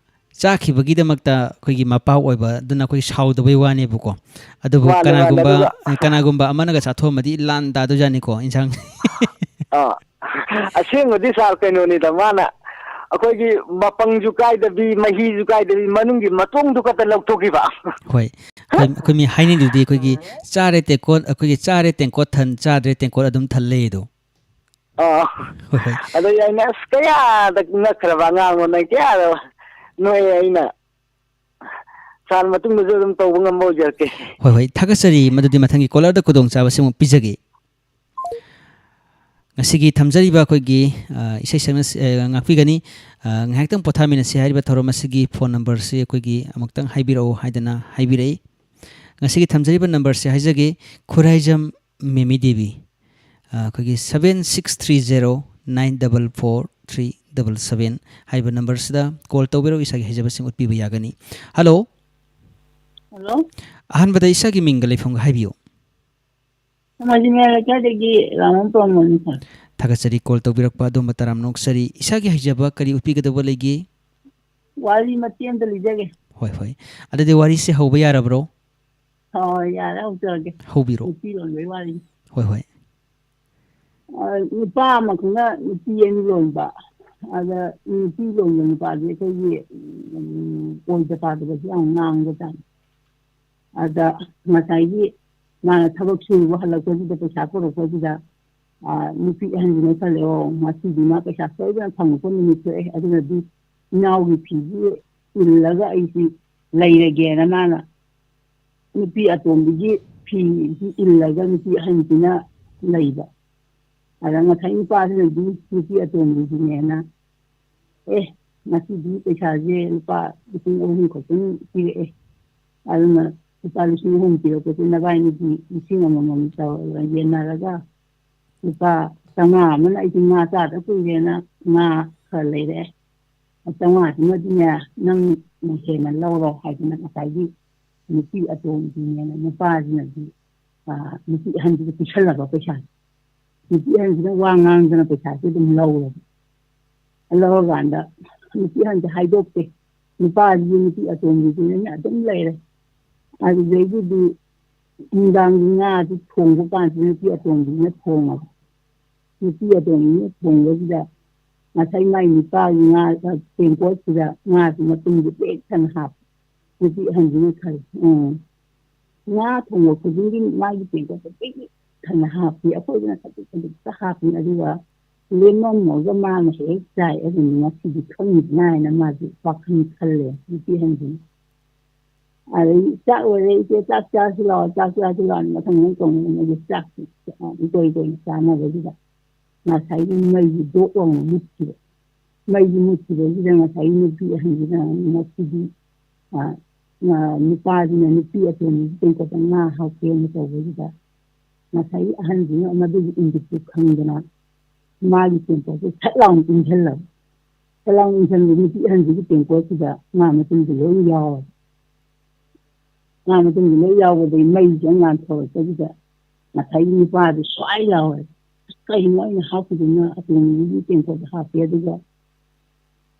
ꯆꯥꯈꯤꯕꯒꯤꯗꯃꯛꯇ ꯑꯩꯈꯣꯏꯒꯤ ꯃꯄꯥ ꯑꯣꯏꯕ ꯑꯗꯨꯅ ꯑꯩꯈꯣꯏ ꯁꯥꯎꯗꯕꯩ ꯋꯥꯅꯦꯕꯀꯣ꯫ ꯑꯗꯨꯕꯨ ꯃꯥꯅꯦ, ꯃꯥꯅꯦ꯫ ꯀꯅꯥꯒꯨꯝꯕ, ꯑꯗꯨꯒ ꯀꯅꯥꯒꯨꯝꯕ ꯑꯃꯅꯒ ꯆꯥꯊꯣꯛꯑꯝꯃꯗꯤ ꯂꯥꯟ ꯇꯥꯗꯣꯏꯖꯥꯠꯅꯤꯀꯣ, ꯏꯟꯁꯥꯡ꯫ ꯑꯥ꯫ ꯑꯁꯦꯡꯕꯗꯤ, ꯁꯥꯔ, ꯀꯩꯅꯣꯅꯤꯗ, ꯃꯥꯅ ꯑꯩꯈꯣꯏꯒꯤ ꯃꯄꯪꯁꯨ ꯀꯥꯏꯗꯕꯤ, ꯃꯍꯤꯁꯨ ꯀꯥꯏꯗꯕꯤ, ꯃꯅꯨꯡꯒꯤ ꯃꯇꯣꯡꯗꯨ ꯈꯛꯇ ꯂꯧꯊꯣꯛꯈꯤꯕ꯫ ꯍꯣꯏ꯫ ꯑꯩꯈꯣꯏ, ꯑꯩꯈꯣꯏ ꯃꯤ ꯍꯥꯏꯅꯩꯗꯨꯗꯤ, ꯑꯩꯈꯣꯏꯒꯤ ꯆꯥꯔꯦ ꯇꯦꯡꯀꯣꯠ, ꯑꯩꯈꯣꯏꯒꯤ ꯆꯥꯔꯦ ꯇꯦꯡꯀꯣꯠ ꯊꯟ, ꯆꯥꯗ꯭ꯔꯦ ꯇꯦꯡꯀꯣꯠ ꯑꯗꯨꯝ ꯊꯜꯂꯦ ꯑꯗꯣ꯫ ꯑꯥ꯫ ꯍꯣꯏ, ꯍꯣꯏ꯫ ꯑꯗꯣ ꯑꯩꯅ, "ꯑꯁ, ꯀꯌꯥꯗ ꯉꯛꯈ꯭ꯔꯕ ꯑꯉꯥꯡꯅꯣ ꯅꯪ, ꯀꯌꯥꯗ ꯅꯣꯛꯑꯦ ꯑꯩꯅ꯫ ꯁꯥꯔ, ꯃꯇꯨꯡꯗꯁꯨ ꯑꯗꯨꯝ ꯇꯧꯕ ꯉꯝꯕ ꯑꯣꯏꯖꯔꯛꯀꯦ"꯫ ꯍꯣꯏ, ꯍꯣꯏ, ꯊꯥꯒꯠꯆꯔꯤ꯫ ꯃꯗꯨꯗꯤ ꯃꯊꯪꯒꯤ ꯀꯣꯂꯔꯗ ꯈꯨꯗꯣꯡꯆꯥꯕꯁꯤ ꯑꯃꯨꯛ ꯄꯤꯖꯒꯦ꯫ ꯉꯁꯤꯒꯤ ꯊꯝꯖꯔꯤꯕ ꯑꯩꯈꯣꯏꯒꯤ, ꯑ, ꯏꯁꯩ ꯁꯛꯅ-, ꯑ, ꯉꯥꯛꯄꯤꯒꯅꯤ꯫ ꯑ, ꯉꯥꯏꯍꯥꯛꯇꯪ ꯄꯣꯊꯥꯃꯤꯟꯅꯁꯤ꯫ ꯍꯥꯏꯔꯤꯕ ꯊꯧꯔꯝ ꯑꯁꯤꯒꯤ ꯐꯣꯟ ꯅꯝꯕꯔꯁꯤ ꯑꯩꯈꯣꯏꯒꯤ ꯑꯃꯨꯛꯇꯪ ꯍꯥꯏꯕꯤꯔꯛꯎ ꯍꯥꯏꯗꯅ ꯍꯥꯏꯕꯤꯔꯛꯏ꯫ ꯉꯁꯤꯒꯤ ꯊꯝꯖꯔꯤꯕ ꯅꯝꯕꯔꯁꯤ ꯍꯥꯏꯖꯒꯦ, ꯈꯨꯔꯥꯏꯖꯝ ꯃꯦꯃꯤ ꯗꯦꯕꯤ꯫ ꯑ, ꯑꯩꯈꯣꯏꯒꯤ seven six three zero nine double four three double seven ꯍꯥꯏꯔꯤꯕ ꯅꯝꯕꯔꯁꯤꯗ ꯀꯣꯜ ꯇꯧꯕꯤꯔꯛꯎ, ꯏꯁꯥꯒꯤ ꯍꯩꯖꯕꯁꯤꯡ ꯎꯠꯄꯤꯕ ꯌꯥꯒꯅꯤ꯫ ꯍꯜꯂꯣ꯫ ꯍꯜꯂꯣ꯫ ꯑꯍꯥꯟꯕꯗ ꯏꯁꯥꯒꯤ ꯃꯤꯡꯒ ꯂꯩꯐꯝꯒ ꯍꯥꯏꯕꯤꯌꯨ꯫ ꯅꯣꯡꯃꯥꯏꯖꯤꯡ ꯃꯌꯥꯏ ꯂꯩꯀꯥꯏꯗꯒꯤ ꯔꯥꯃꯣ ꯄ꯭ꯔꯃꯣꯗꯅꯤ, ꯁꯥꯔ꯫ ꯊꯥꯒꯠꯆꯔꯤ, ꯀꯣꯜ ꯇꯧꯕꯤꯔꯛꯄ ꯑꯗꯣꯝꯕ ꯇꯔꯥꯝꯅ ꯑꯣꯛꯆꯔꯤ꯫ ꯏꯁꯥꯒꯤ ꯍꯩꯖꯕ ꯀꯔꯤ ꯎꯠꯄꯤꯒꯗꯕ ꯂꯩꯒꯦ? ꯋꯥꯔꯤ ꯃꯇꯦꯛ ꯑꯃꯇ ꯂꯤꯖꯒꯦ꯫ ꯍꯣꯏ, ꯍꯣꯏ꯫ ꯑꯗꯨꯗꯤ ꯋꯥꯔꯤꯁꯦ ꯍꯧꯕ ꯌꯥꯔꯕ꯭ꯔꯣ? ꯍꯣꯏ, ꯌꯥꯔꯦ, ꯍꯧꯖꯔꯒꯦ꯫ ꯍꯧꯕꯤꯔꯣ꯫ ꯅꯨꯄꯤ ꯂꯣꯟꯕꯒꯤ ꯋꯥꯔꯤꯅꯤ꯫ ꯍꯣꯏ, ꯍꯣꯏ꯫ ꯑ, ꯅꯨꯄꯥ ꯑꯃꯈꯛꯅ ꯅꯨꯄꯤ ꯑꯅꯤ ꯂꯣꯟꯕ꯫ ꯑꯗ ꯅꯨꯄꯤ ꯂꯣꯟꯕ ꯅꯨꯄꯥꯁꯦ ꯑꯩꯈꯣꯏꯒꯤ, ꯎꯝ, ꯑꯣꯏꯗ ꯄꯥꯗꯕꯁꯦ ꯌꯥꯝ ꯉꯥꯡꯕꯖꯥꯠꯅꯤ꯫ ꯑꯗ ꯉꯁꯥꯏꯒꯤ ꯃꯥꯅ ꯊꯕꯛ ꯁꯨꯔꯨꯕ ꯍꯜꯂꯛꯄꯁꯤꯗ, ꯄꯩꯁꯥ ꯄꯨꯔꯛꯄꯁꯤꯗ, ꯑ, ꯅꯨꯄꯤ ꯑꯍꯟꯁꯤꯅ ꯈꯜꯂꯦ, "ꯑꯣ, ꯉꯁꯤꯗꯤ ꯃꯥ ꯄꯩꯁꯥ ꯁꯣꯏꯗꯅ ꯐꯪꯉꯛꯄ ꯅꯨꯃꯤꯠ ꯊꯣꯛꯑꯦ, ꯑꯗꯨꯅꯗꯤ ꯏꯅꯥꯎꯒꯤ ꯐꯤꯁꯤ ꯏꯜꯂꯒ ꯑꯩꯁꯤ ꯂꯩꯔꯒꯦꯅ ꯃꯥꯅ ꯅꯨꯄꯤ ꯑꯇꯣꯝꯕꯤꯒꯤ ꯐꯤꯁꯤ ꯏꯜꯂꯒ ꯅꯨꯄꯤ ꯑꯍꯟꯁꯤꯅ ꯂꯩꯕ꯫ ꯑꯗ ꯉꯁꯥꯏ ꯅꯨꯄꯥꯁꯤꯅꯗꯤ ꯅꯨꯄꯤ ꯑꯇꯣꯝꯕꯤꯁꯤꯅꯦꯅ, "ꯑꯦ, ꯉꯁꯤꯗꯤ ꯄꯩꯁꯥꯁꯦ ꯂꯨꯄꯥ ꯂꯤꯁꯤꯡ ꯑꯍꯨꯝ ꯈꯛꯇꯪ ꯄꯤꯔꯛꯑꯦ, ꯑꯗꯨꯅ ꯂꯨꯄꯥ ꯂꯤꯁꯤꯡ ꯑꯍꯨꯝ ꯄꯤꯔꯛꯄꯁꯦ ꯅꯕꯥꯏꯅꯤꯒꯤ ꯂꯤꯁꯤꯡ ꯑꯃꯃꯝ ꯇꯧꯔꯒ ꯌꯦꯟꯅꯔꯒ ꯂꯨꯄꯥ ꯆꯥꯝꯃꯉꯥ ꯑꯃꯅ ꯑꯩꯁꯦ ꯉꯥ ꯆꯥꯗ ꯀꯨꯏꯔꯦꯅ ꯉꯥ ꯈꯔ ꯂꯩꯔꯛꯑꯦ, ꯆꯥꯝꯃꯉꯥꯗꯨꯃꯗꯤꯅꯦ ꯅꯪꯅ ꯍꯦꯟꯅ ꯂꯧꯔꯣ" ꯍꯥꯏꯗꯅ ꯉꯁꯥꯏꯒꯤ ꯅꯨꯄꯤ ꯑꯇꯣꯝꯕꯤꯅꯦꯅ ꯅꯨꯄꯥꯁꯤꯅꯗꯤ, ꯑ, ꯅꯨꯄꯤ ꯑꯍꯟꯁꯤꯗ ꯄꯤꯁꯜꯂꯕ ꯄꯩꯁꯥꯁꯦ꯫ ꯅꯨꯄꯤ ꯑꯍꯟꯁꯤꯅ ꯋꯥ ꯉꯥꯡꯗꯅ ꯄꯩꯁꯥꯁꯦ ꯑꯗꯨꯝ ꯂꯧꯔꯕ꯫ ꯂꯧꯔꯀꯥꯟꯗ ꯅꯨꯄꯤ ꯑꯍꯟꯁꯦ ꯍꯥꯏꯗꯣꯛꯇꯦ꯫ ꯅꯨꯄꯥꯁꯤꯗꯤ ꯅꯨꯄꯤ ꯑꯇꯣꯝꯕꯤꯗꯨꯅ ꯑꯗꯨꯝ ꯂꯩꯔꯦ꯫ ꯑꯗꯨꯗꯒꯤꯗꯤ ꯅꯨꯡꯗꯥꯡꯒꯤ ꯉꯥꯗꯨ ꯊꯣꯡꯕ ꯀꯥꯟꯁꯤꯗ ꯅꯨꯄꯤ ꯑꯇꯣꯝꯕꯤꯅ ꯊꯣꯡꯉꯕ꯫ ꯅꯨꯄꯤ ꯑꯇꯣꯝꯕꯤꯅ ꯊꯣꯡꯕꯁꯤꯗ ꯉꯁꯥꯏ ꯃꯥꯏ ꯅꯨꯄꯥꯒꯤ ꯉꯥ, ꯇꯦꯡꯀꯣꯠꯁꯤꯗ ꯉꯥꯁꯤ ꯃꯇꯨꯝꯁꯦ ꯄꯤꯛ ꯊꯟꯅ ꯍꯥꯞꯄ꯫ ꯅꯨꯄꯤ ꯑꯍꯟꯁꯤꯅ ꯈꯜꯂꯤ, "ꯎꯝ, ꯉꯥ ꯊꯣꯡꯕ ꯈꯨꯗꯤꯡꯒꯤ ꯃꯥꯒꯤ ꯇꯦꯡꯀꯣꯠꯁꯦ ꯄꯤꯛ ꯊꯟꯅ ꯍꯥꯞꯄꯤ, ꯑꯩꯈꯣꯏꯗꯅ ꯈꯖꯤꯛ ꯈꯖꯤꯛꯇ ꯍꯥꯞꯄꯤ, ꯑꯗꯨꯒ ꯂꯦꯝꯃꯝꯃꯒ ꯃꯥꯅ ꯍꯦꯛ ꯆꯥꯏ, ꯑꯗꯨꯅꯤ ꯉꯁꯤꯗꯤ ꯈꯪꯉꯤꯗꯅ" ꯍꯥꯏꯅ ꯃꯥꯁꯦ ꯋꯥꯈꯜ ꯈꯜꯂꯦ ꯅꯨꯄꯤ ꯑꯍꯟꯁꯤꯅ꯫ ꯑꯗꯩ, "ꯆꯥꯛ ꯂꯣꯏꯔꯦ ꯏꯆꯦ, ꯆꯥꯛ ꯆꯥꯁꯤ ꯂꯥꯛꯑꯣ, ꯆꯥꯛ ꯆꯥꯁꯤ ꯂꯥꯛꯑꯣꯅ" ꯃꯊꯪ ꯃꯊꯪ ꯀꯧꯅꯗꯅ ꯃꯣꯏꯁꯦ ꯆꯥꯛꯁꯤ, ꯑ, ꯏꯀꯣꯏ ꯀꯣꯏꯅ ꯆꯥꯅꯕꯁꯤꯗ ꯉꯁꯥꯏꯒꯤ ꯃꯩꯁꯤ ꯗꯣꯛ ꯂꯥꯎꯅ ꯃꯨꯠꯈꯤꯕ꯫ ꯃꯩꯁꯤ ꯃꯨꯠꯈꯤꯕꯁꯤꯗ ꯉꯁꯥꯏꯒꯤ ꯅꯨꯄꯤ ꯑꯍꯟꯁꯤꯅ ꯉꯁꯤꯗꯤ, ꯑ, ꯑ, ꯅꯨꯄꯥꯁꯤꯅ ꯅꯨꯄꯤ ꯑꯇꯣꯝꯕꯤꯒꯤ ꯇꯦꯡꯀꯣꯠꯇ ꯉꯥ ꯍꯥꯞꯀꯦꯅ ꯇꯧꯕꯁꯤꯗ ꯉꯁꯥꯏꯒꯤ ꯑꯍꯟꯁꯤꯅ ꯃꯗꯨꯒꯤ ꯏꯪꯒꯤꯠꯇꯨ ꯈꯪꯗꯅ ꯃꯥꯒꯤ ꯇꯦꯡꯀꯣꯠꯁꯦ ꯁꯠ ꯂꯥꯎꯅ ꯏꯟꯁꯤꯜꯂꯕ꯫ ꯁꯠ ꯂꯥꯎꯅ ꯏꯟꯁꯤꯟꯕꯗ ꯅꯨꯄꯤ ꯑꯍꯟꯁꯤꯒꯤ ꯇꯦꯡꯀꯣꯠꯁꯤꯗ ꯉꯥ ꯃꯇꯨꯝꯁꯦ ꯂꯣꯏ ꯌꯥꯎꯔꯕ꯫ ꯉꯥ ꯃꯇꯨꯝꯁꯦ ꯂꯣꯏ ꯌꯥꯎꯕꯗꯒꯤ ꯃꯩꯁꯦ ꯑꯃꯨꯛ ꯉꯥꯟꯊꯣꯔꯛꯄꯁꯤꯗ ꯉꯁꯥꯏꯒꯤ ꯅꯨꯄꯥꯗꯨ ꯁ꯭ꯋꯥꯏ ꯂꯥꯎꯔꯦ, "ꯑꯁ, ꯀꯩꯅꯣ ꯑꯩꯅ ꯍꯥꯞꯄꯤꯗꯨꯅ?" ꯑꯇꯣꯝꯕꯤꯒꯤ ꯇꯦꯡꯀꯣꯠꯇ ꯍꯥꯞꯄꯦ, ꯑꯗꯨꯒ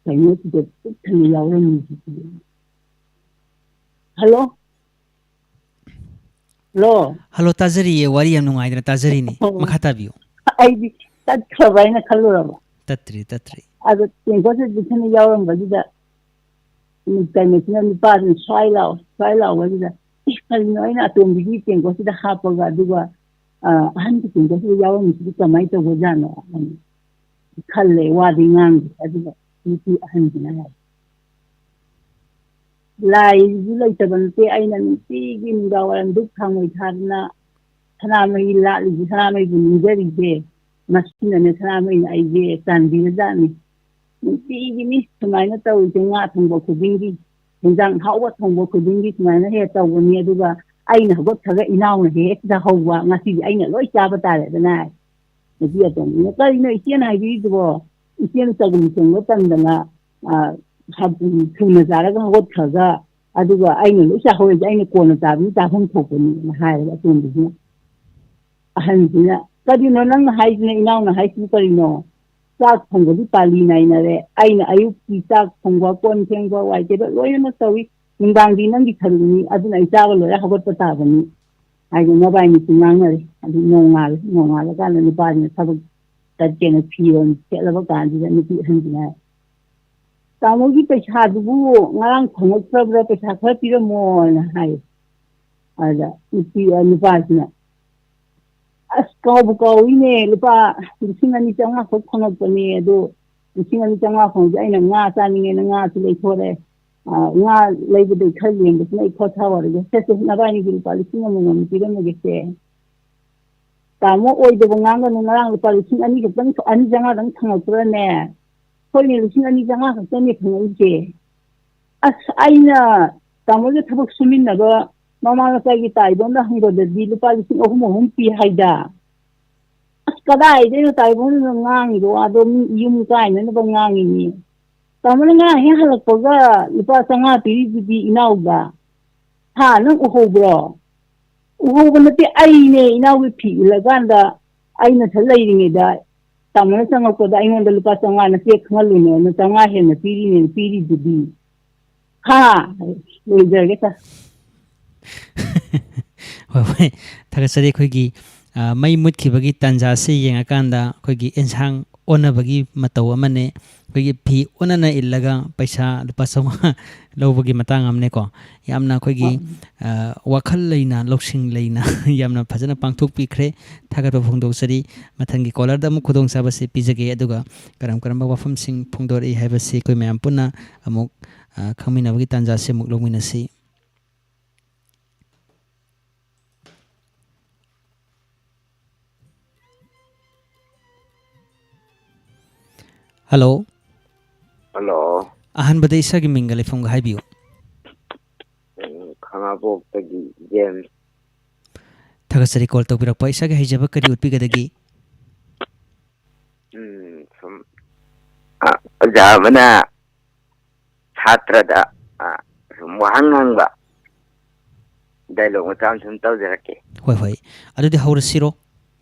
ꯀꯩꯅꯣꯁꯤꯗ ꯄꯤꯛ ꯊꯟꯅ ꯌꯥꯎꯔꯝꯃꯤꯁꯤꯗꯤ꯫ ꯍꯜꯂꯣ? ꯍꯜꯂꯣ? ꯍꯜꯂꯣ, ꯇꯥꯖꯔꯤꯌꯦ꯫ ꯋꯥꯔꯤ ꯌꯥꯝ ꯅꯨꯡꯉꯥꯏꯗꯅ ꯇꯥꯖꯔꯤꯅꯤ꯫ ꯑꯣ꯫ ꯃꯈꯥ ꯇꯥꯕꯤꯌꯨ꯫ ꯑꯩꯗꯤ ꯇꯠꯈ꯭ꯔꯕ ꯍꯥꯏꯅ ꯈꯜꯂꯨꯔꯕ꯫ ꯇꯠꯇ꯭ꯔꯤ, ꯇꯠꯇ꯭ꯔꯤ꯫ ꯑꯗꯣ ꯇꯦꯡꯀꯣꯠꯁꯦ ꯄꯤꯛ ꯊꯟꯅ ꯌꯥꯎꯔꯝꯕꯁꯤꯗ ꯀꯩꯅꯣꯁꯤꯅ ꯅꯨꯄꯥꯁꯤꯅ ꯁ꯭ꯋꯥꯏ ꯂꯥꯎ, ꯁ꯭ꯋꯥꯏ ꯂꯥꯎꯕꯁꯤꯗ, "ꯑꯦ, ꯀꯔꯤꯅꯣ ꯑꯩꯅ ꯑꯇꯣꯝꯕꯤꯒꯤ ꯇꯦꯡꯀꯣꯠꯁꯤꯗ ꯍꯥꯞꯄꯒ, ꯑꯗꯨꯒ, ꯑ, ꯑꯍꯟꯒꯤ ꯇꯦꯡꯀꯣꯠꯁꯤꯗ ꯌꯥꯎꯔꯝꯃꯤꯁꯤꯗꯤ ꯀꯃꯥꯏꯅ ꯇꯧꯕꯖꯥꯠꯅꯣ?" ꯍꯥꯏꯅ ꯈꯜꯂꯦ, ꯋꯥꯗꯤ ꯉꯥꯡꯗꯦ꯫ ꯑꯗꯨꯒ ꯅꯨꯄꯤ ꯑꯍꯟꯁꯤꯅ ꯍꯥꯏ꯫ "ꯂꯥꯏꯁꯨ ꯂꯩꯇꯕ ꯅꯠꯇꯦ, ꯑꯩꯅ ꯅꯨꯡꯇꯤꯒꯤ ꯅꯨꯡꯗꯥꯡ ꯋꯥꯏꯔꯝ ꯙꯨꯞ ꯊꯥꯡꯃꯩ ꯊꯥꯗꯅ ꯁꯅꯥꯃꯍꯤ ꯂꯥꯠꯂꯤꯁꯤ, ꯁꯅꯥꯃꯍꯤꯕꯨ ꯅꯤꯡꯖꯔꯤꯁꯦ, ꯃꯁꯤꯅꯅꯦ ꯁꯅꯥꯃꯍꯤꯅ ꯑꯩꯁꯦ ꯆꯥꯟꯕꯤꯔꯖꯥꯠꯅꯤ꯫ ꯅꯨꯡꯇꯤꯒꯤꯅꯤ ꯁꯨꯃꯥꯏꯅ ꯇꯧꯔꯤꯁꯦ, ꯉꯥ ꯊꯣꯡꯕ ꯈꯨꯗꯤꯡꯒꯤ, ꯍꯦꯟꯖꯥꯡ ꯍꯥꯎꯕ ꯊꯣꯡꯕ ꯈꯨꯗꯤꯡꯒꯤ ꯁꯨꯃꯥꯏꯅ ꯍꯦꯛ ꯇꯧꯕꯅꯤ꯫ ꯑꯗꯨꯒ ꯑꯩꯅ ꯍꯧꯒꯠꯈ꯭ꯔꯒ ꯏꯅꯥꯎꯅ ꯍꯦꯛ ꯍꯦꯛ ꯆꯥꯍꯧꯕ, ꯉꯁꯤꯗꯤ ꯑꯩꯅ ꯂꯣꯏ ꯆꯥꯕ ꯇꯥꯔꯦꯗꯅ" ꯍꯥꯏ꯫ ꯅꯨꯄꯤ ꯑꯇꯣꯝꯕꯤꯅ, "ꯀꯔꯤꯅꯣ ꯏꯆꯦꯅ ꯍꯥꯏꯕꯤꯔꯤꯗꯨꯕꯣ? ꯏꯆꯦꯅ ꯆꯒꯨꯝ ꯁꯦꯝꯕ ꯇꯟꯗꯅ, ꯑ, ꯍ-, ꯊꯨꯅ ꯆꯥꯔꯒ ꯍꯧꯒꯠꯈ꯭ꯔꯒ, ꯑꯗꯨꯒ ꯑꯩꯅ ꯂꯣꯏ ꯆꯥꯍꯧꯔꯤꯁꯦ, ꯑꯩꯅ ꯀꯣꯟꯅ ꯆꯥꯕꯗꯤ ꯆꯥꯐꯝ ꯊꯣꯛꯄꯅꯤꯅ" ꯍꯥꯏꯔꯒ ꯑꯇꯣꯝꯕꯤꯁꯤꯅ, ꯑꯍꯟꯁꯤꯅ, "ꯀꯔꯤꯅꯣ ꯅꯪꯅ ꯍꯥꯏꯁꯤꯅ, ꯏꯅꯥꯎꯅ ꯍꯥꯏꯁꯤꯕꯨ ꯀꯔꯤꯅꯣ? ꯆꯥꯛ ꯊꯣꯡꯕꯗꯤ ꯄꯥꯜꯂꯤ ꯅꯥꯏꯅꯔꯦ꯫ ꯑꯩꯅ ꯑꯌꯨꯛꯀꯤ ꯆꯥꯛ ꯊꯣꯡꯕ, ꯀꯣꯟ ꯐꯦꯡꯕ, ꯋꯥꯏ ꯇꯩꯕ ꯂꯣꯏꯅꯃꯛ ꯇꯧꯏ꯫ ꯅꯨꯡꯗꯥꯡꯗꯤ ꯅꯪꯒꯤ ꯁꯔꯨꯛꯅꯤ, ꯑꯗꯨꯅ ꯑꯩ ꯆꯥꯕ ꯂꯣꯏꯔ ꯍꯧꯒꯠꯄ ꯇꯥꯕꯅꯤ" ꯍꯥꯏꯗꯤ ꯃꯕꯥꯏꯅꯤꯁꯨ ꯉꯥꯡꯅꯔꯦ꯫ ꯑꯗꯨ ꯅꯣꯡꯉꯥꯜꯂꯦ꯫ ꯅꯣꯡꯉꯥꯜꯂꯀꯥꯟꯗ ꯅꯨꯄꯥꯁꯤꯅ ꯊꯕꯛ ꯆꯠꯀꯦꯅ ꯐꯤꯔꯣꯜ ꯁꯦꯠꯂꯕ ꯀꯥꯟꯁꯤꯗ ꯅꯨꯄꯤ ꯑꯍꯟꯁꯤꯅ ꯍꯥꯏ, "ꯇꯥꯃꯣꯒꯤ ꯄꯩꯁꯥꯗꯨꯕꯨ ꯉꯔꯥꯡ ꯐꯪꯉꯛꯇ꯭ꯔꯕ꯭ꯔꯥ? ꯄꯩꯁꯥ ꯈꯔ ꯄꯤꯔꯝꯃꯣꯅ" ꯍꯥꯏ꯫ ꯑꯗ ꯅꯨꯄꯤ, ꯑ, ꯅꯨꯄꯥꯁꯤꯅ, "ꯑꯁ, ꯀꯥꯎꯕꯨ ꯀꯥꯎꯏꯅꯦ, ꯂꯨꯄꯥ ꯂꯤꯁꯤꯡ ꯑꯅꯤ ꯆꯥꯝꯃꯉꯥ ꯈꯛ ꯐꯪꯉꯛꯄꯅꯦ꯫ ꯑꯗꯣ ꯂꯤꯁꯤꯡ ꯑꯅꯤ ꯆꯥꯝꯃꯉꯥ ꯐꯪꯉꯛꯄꯁꯦ ꯑꯩꯅ ꯉꯥ ꯆꯥꯅꯤꯡꯉꯦꯅ ꯉꯥꯁꯨ ꯂꯩꯊꯣꯔꯦ꯫ ꯑ, ꯉꯥ ꯂꯩꯕꯗꯩ ꯈꯔ ꯂꯦꯝꯕꯁꯤꯅ ꯑꯩ ꯈꯣꯔꯁꯥ ꯑꯣꯏꯔꯒꯦ꯫ ꯁꯦ, ꯁꯦ, ꯅꯕꯥꯏꯅꯤꯒꯤ ꯂꯨꯄꯥ ꯂꯤꯁꯤꯡ ꯑꯃꯃꯝ ꯄꯤꯔꯝꯃꯒꯦꯁꯦ"꯫ "ꯇꯥꯃꯣ, ꯑꯣꯏꯗꯕ ꯉꯥꯡꯒꯅꯨ, ꯉꯔꯥꯡ ꯂꯨꯄꯥ ꯂꯤꯁꯤꯡ ꯑꯅꯤ ꯈꯛꯇꯪ, ꯑꯅꯤ ꯆꯥꯝꯃꯉꯥꯗꯪ ꯐꯪꯉꯛꯄ꯭ꯔꯅꯦ?" "ꯍꯣꯏꯅꯦ, ꯂꯤꯁꯤꯡ ꯑꯅꯤ ꯆꯥꯝꯃꯉꯥ ꯈꯛꯇꯅꯦ ꯐꯪꯉꯛꯏꯁꯦ꯫ ꯑꯁ, ꯑꯩꯅ ꯇꯥꯃꯣꯒ ꯊꯕꯛ ꯁꯨꯃꯤꯟꯅꯕ ꯃꯃꯥ ꯃꯆꯥꯒꯤ ꯇꯥꯏꯕꯣꯟꯗ ꯍꯪꯕꯗꯗꯤ ꯂꯨꯄꯥ ꯂꯤꯁꯤꯡ ꯑꯍꯨꯝ ꯑꯍꯨꯝ ꯄꯤ ꯍꯥꯏꯗ꯫ ꯑꯁ, ꯀꯗꯥꯏꯗꯩꯅꯣ ꯇꯥꯏꯕꯣꯟꯗꯨꯅ ꯉꯥꯡꯉꯤꯕ ꯋꯥꯗꯣ, ꯃꯤ ꯌꯨꯝ ꯀꯥꯏꯅꯅꯕ ꯉꯥꯡꯉꯤꯅꯤ꯫ ꯇꯥꯃꯣꯅ ꯉꯔꯥꯡ ꯍꯦꯛ ꯍꯜꯂꯛꯄꯒ ꯂꯨꯄꯥ ꯆꯥꯝꯃꯉꯥ ꯄꯤꯔꯤꯗꯨꯗꯤ ꯏꯅꯥꯎꯗ꯫ ꯍꯥ, ꯅꯪ ꯎꯍꯧꯕ꯭ꯔꯣ?" "ꯎꯍꯧꯕ ꯅꯠꯇꯦ, ꯑꯩꯅꯦ ꯏꯅꯥꯎꯒꯤ ꯐꯤ ꯏꯜꯂꯀꯥꯟꯗ ꯑꯩꯅ ꯁꯤꯗ ꯂꯩꯔꯤꯉꯩꯗ ꯇꯥꯃꯣꯅ ꯆꯪꯉꯛꯄꯗ ꯑꯩꯉꯣꯟꯗ ꯂꯨꯄꯥ ꯆꯥꯝꯃꯉꯥ ꯅꯆꯦ ꯈꯪꯍꯜꯂꯨꯅꯦꯅ ꯆꯥꯝꯃꯉꯥ ꯍꯦꯟꯅ ꯄꯤꯔꯤꯅꯦꯅ ꯄꯤꯔꯤꯗꯨꯗꯤ꯫ ꯍꯥ?" ꯂꯣꯏꯖꯔꯒꯦ ꯁꯥꯔ꯫ ꯍꯣꯏ, ꯍꯣꯏ꯫ ꯊꯥꯒꯠꯆꯔꯤ꯫ ꯑꯩꯈꯣꯏꯒꯤ, ꯑ, ꯃꯩ ꯃꯨꯠꯈꯤꯕꯒꯤ ꯇꯥꯟꯖꯥꯁꯤ ꯌꯦꯡꯉꯀꯥꯟꯗ ꯑꯩꯈꯣꯏꯒꯤ ꯑꯦꯟꯁꯥꯡ ꯑꯣꯟꯅꯕꯒꯤ ꯃꯇꯧ ꯑꯃꯅꯦ꯫ ꯑꯩꯈꯣꯏꯒꯤ ꯐꯤ ꯑꯣꯟꯅꯅ ꯏꯜꯂꯒ ꯄꯩꯁꯥ ꯂꯨꯄꯥ ꯆꯥꯝꯃꯉꯥ ꯂꯧꯕꯒꯤ ꯃꯇꯥꯡ ꯑꯃꯅꯦꯀꯣ꯫ ꯌꯥꯝꯅ ꯑꯩꯈꯣꯏꯒꯤ, ꯑ, ꯋꯥꯈꯜ ꯂꯩꯅ, ꯂꯧꯁꯤꯡ ꯂꯩꯅ ꯌꯥꯝꯅ ꯐꯖꯅ ꯄꯥꯡꯊꯣꯛꯄꯤꯈ꯭ꯔꯦ꯫ ꯊꯥꯒꯠꯄ ꯐꯣꯡꯗꯣꯛꯆꯔꯤ꯫ ꯃꯊꯪꯒꯤ ꯀꯣꯂꯔꯗ ꯑꯃꯨꯛ ꯈꯨꯗꯣꯡꯆꯥꯕꯁꯤ ꯄꯤꯖꯒꯦ, ꯑꯗꯨꯒ ꯀꯔꯝ ꯀꯔꯝꯕ ꯋꯥꯐꯝꯁꯤꯡ ꯐꯣꯡꯗꯣꯔꯛꯏ ꯍꯥꯏꯕꯁꯤ ꯑꯩꯈꯣꯏ ꯃꯌꯥꯝ ꯄꯨꯟꯅ ꯑꯃꯨꯛ, ꯑ, ꯈꯪꯃꯤꯟꯅꯕꯒꯤ ꯇꯥꯟꯖꯥꯁꯤ ꯑꯃꯨꯛ ꯂꯧꯃꯤꯟꯅꯁꯤ꯫ ꯍꯜꯂꯣ꯫ ꯍꯜꯂꯣ꯫ ꯑꯍꯥꯟꯕꯗ ꯏꯁꯥꯒꯤ ꯃꯤꯡꯒ ꯂꯩꯐꯝꯒ ꯍꯥꯏꯕꯤꯌꯨ꯫ ꯎꯝ, ꯈꯥꯉꯕꯣꯛꯇꯒꯤ ꯖꯦꯝꯁ꯫ ꯊꯥꯒꯠꯆꯔꯤ ꯀꯣꯜ ꯇꯧꯕꯤꯔꯛꯄ꯫ ꯏꯁꯥꯒꯤ ꯍꯩꯖꯕ ꯀꯔꯤ ꯎꯠꯄꯤꯒꯗꯒꯦ? ꯎꯝ, ꯁꯨꯝ, ꯑ, ꯑꯣꯖꯥ ꯑꯃꯅ ꯁꯥꯇ꯭ꯔꯗ, ꯑ, ꯁꯨꯝ ꯋꯥꯍꯪ ꯍꯪꯕ꯫ ꯗꯥꯏꯂꯣꯒ ꯃꯆꯥ ꯑꯃ ꯁꯨꯝ ꯇꯧꯖꯔꯛꯀꯦ꯫ ꯍꯣꯏ, ꯍꯣꯏ꯫ ꯑꯗꯨꯗꯤ ꯍꯧꯔꯁꯤꯔꯣ?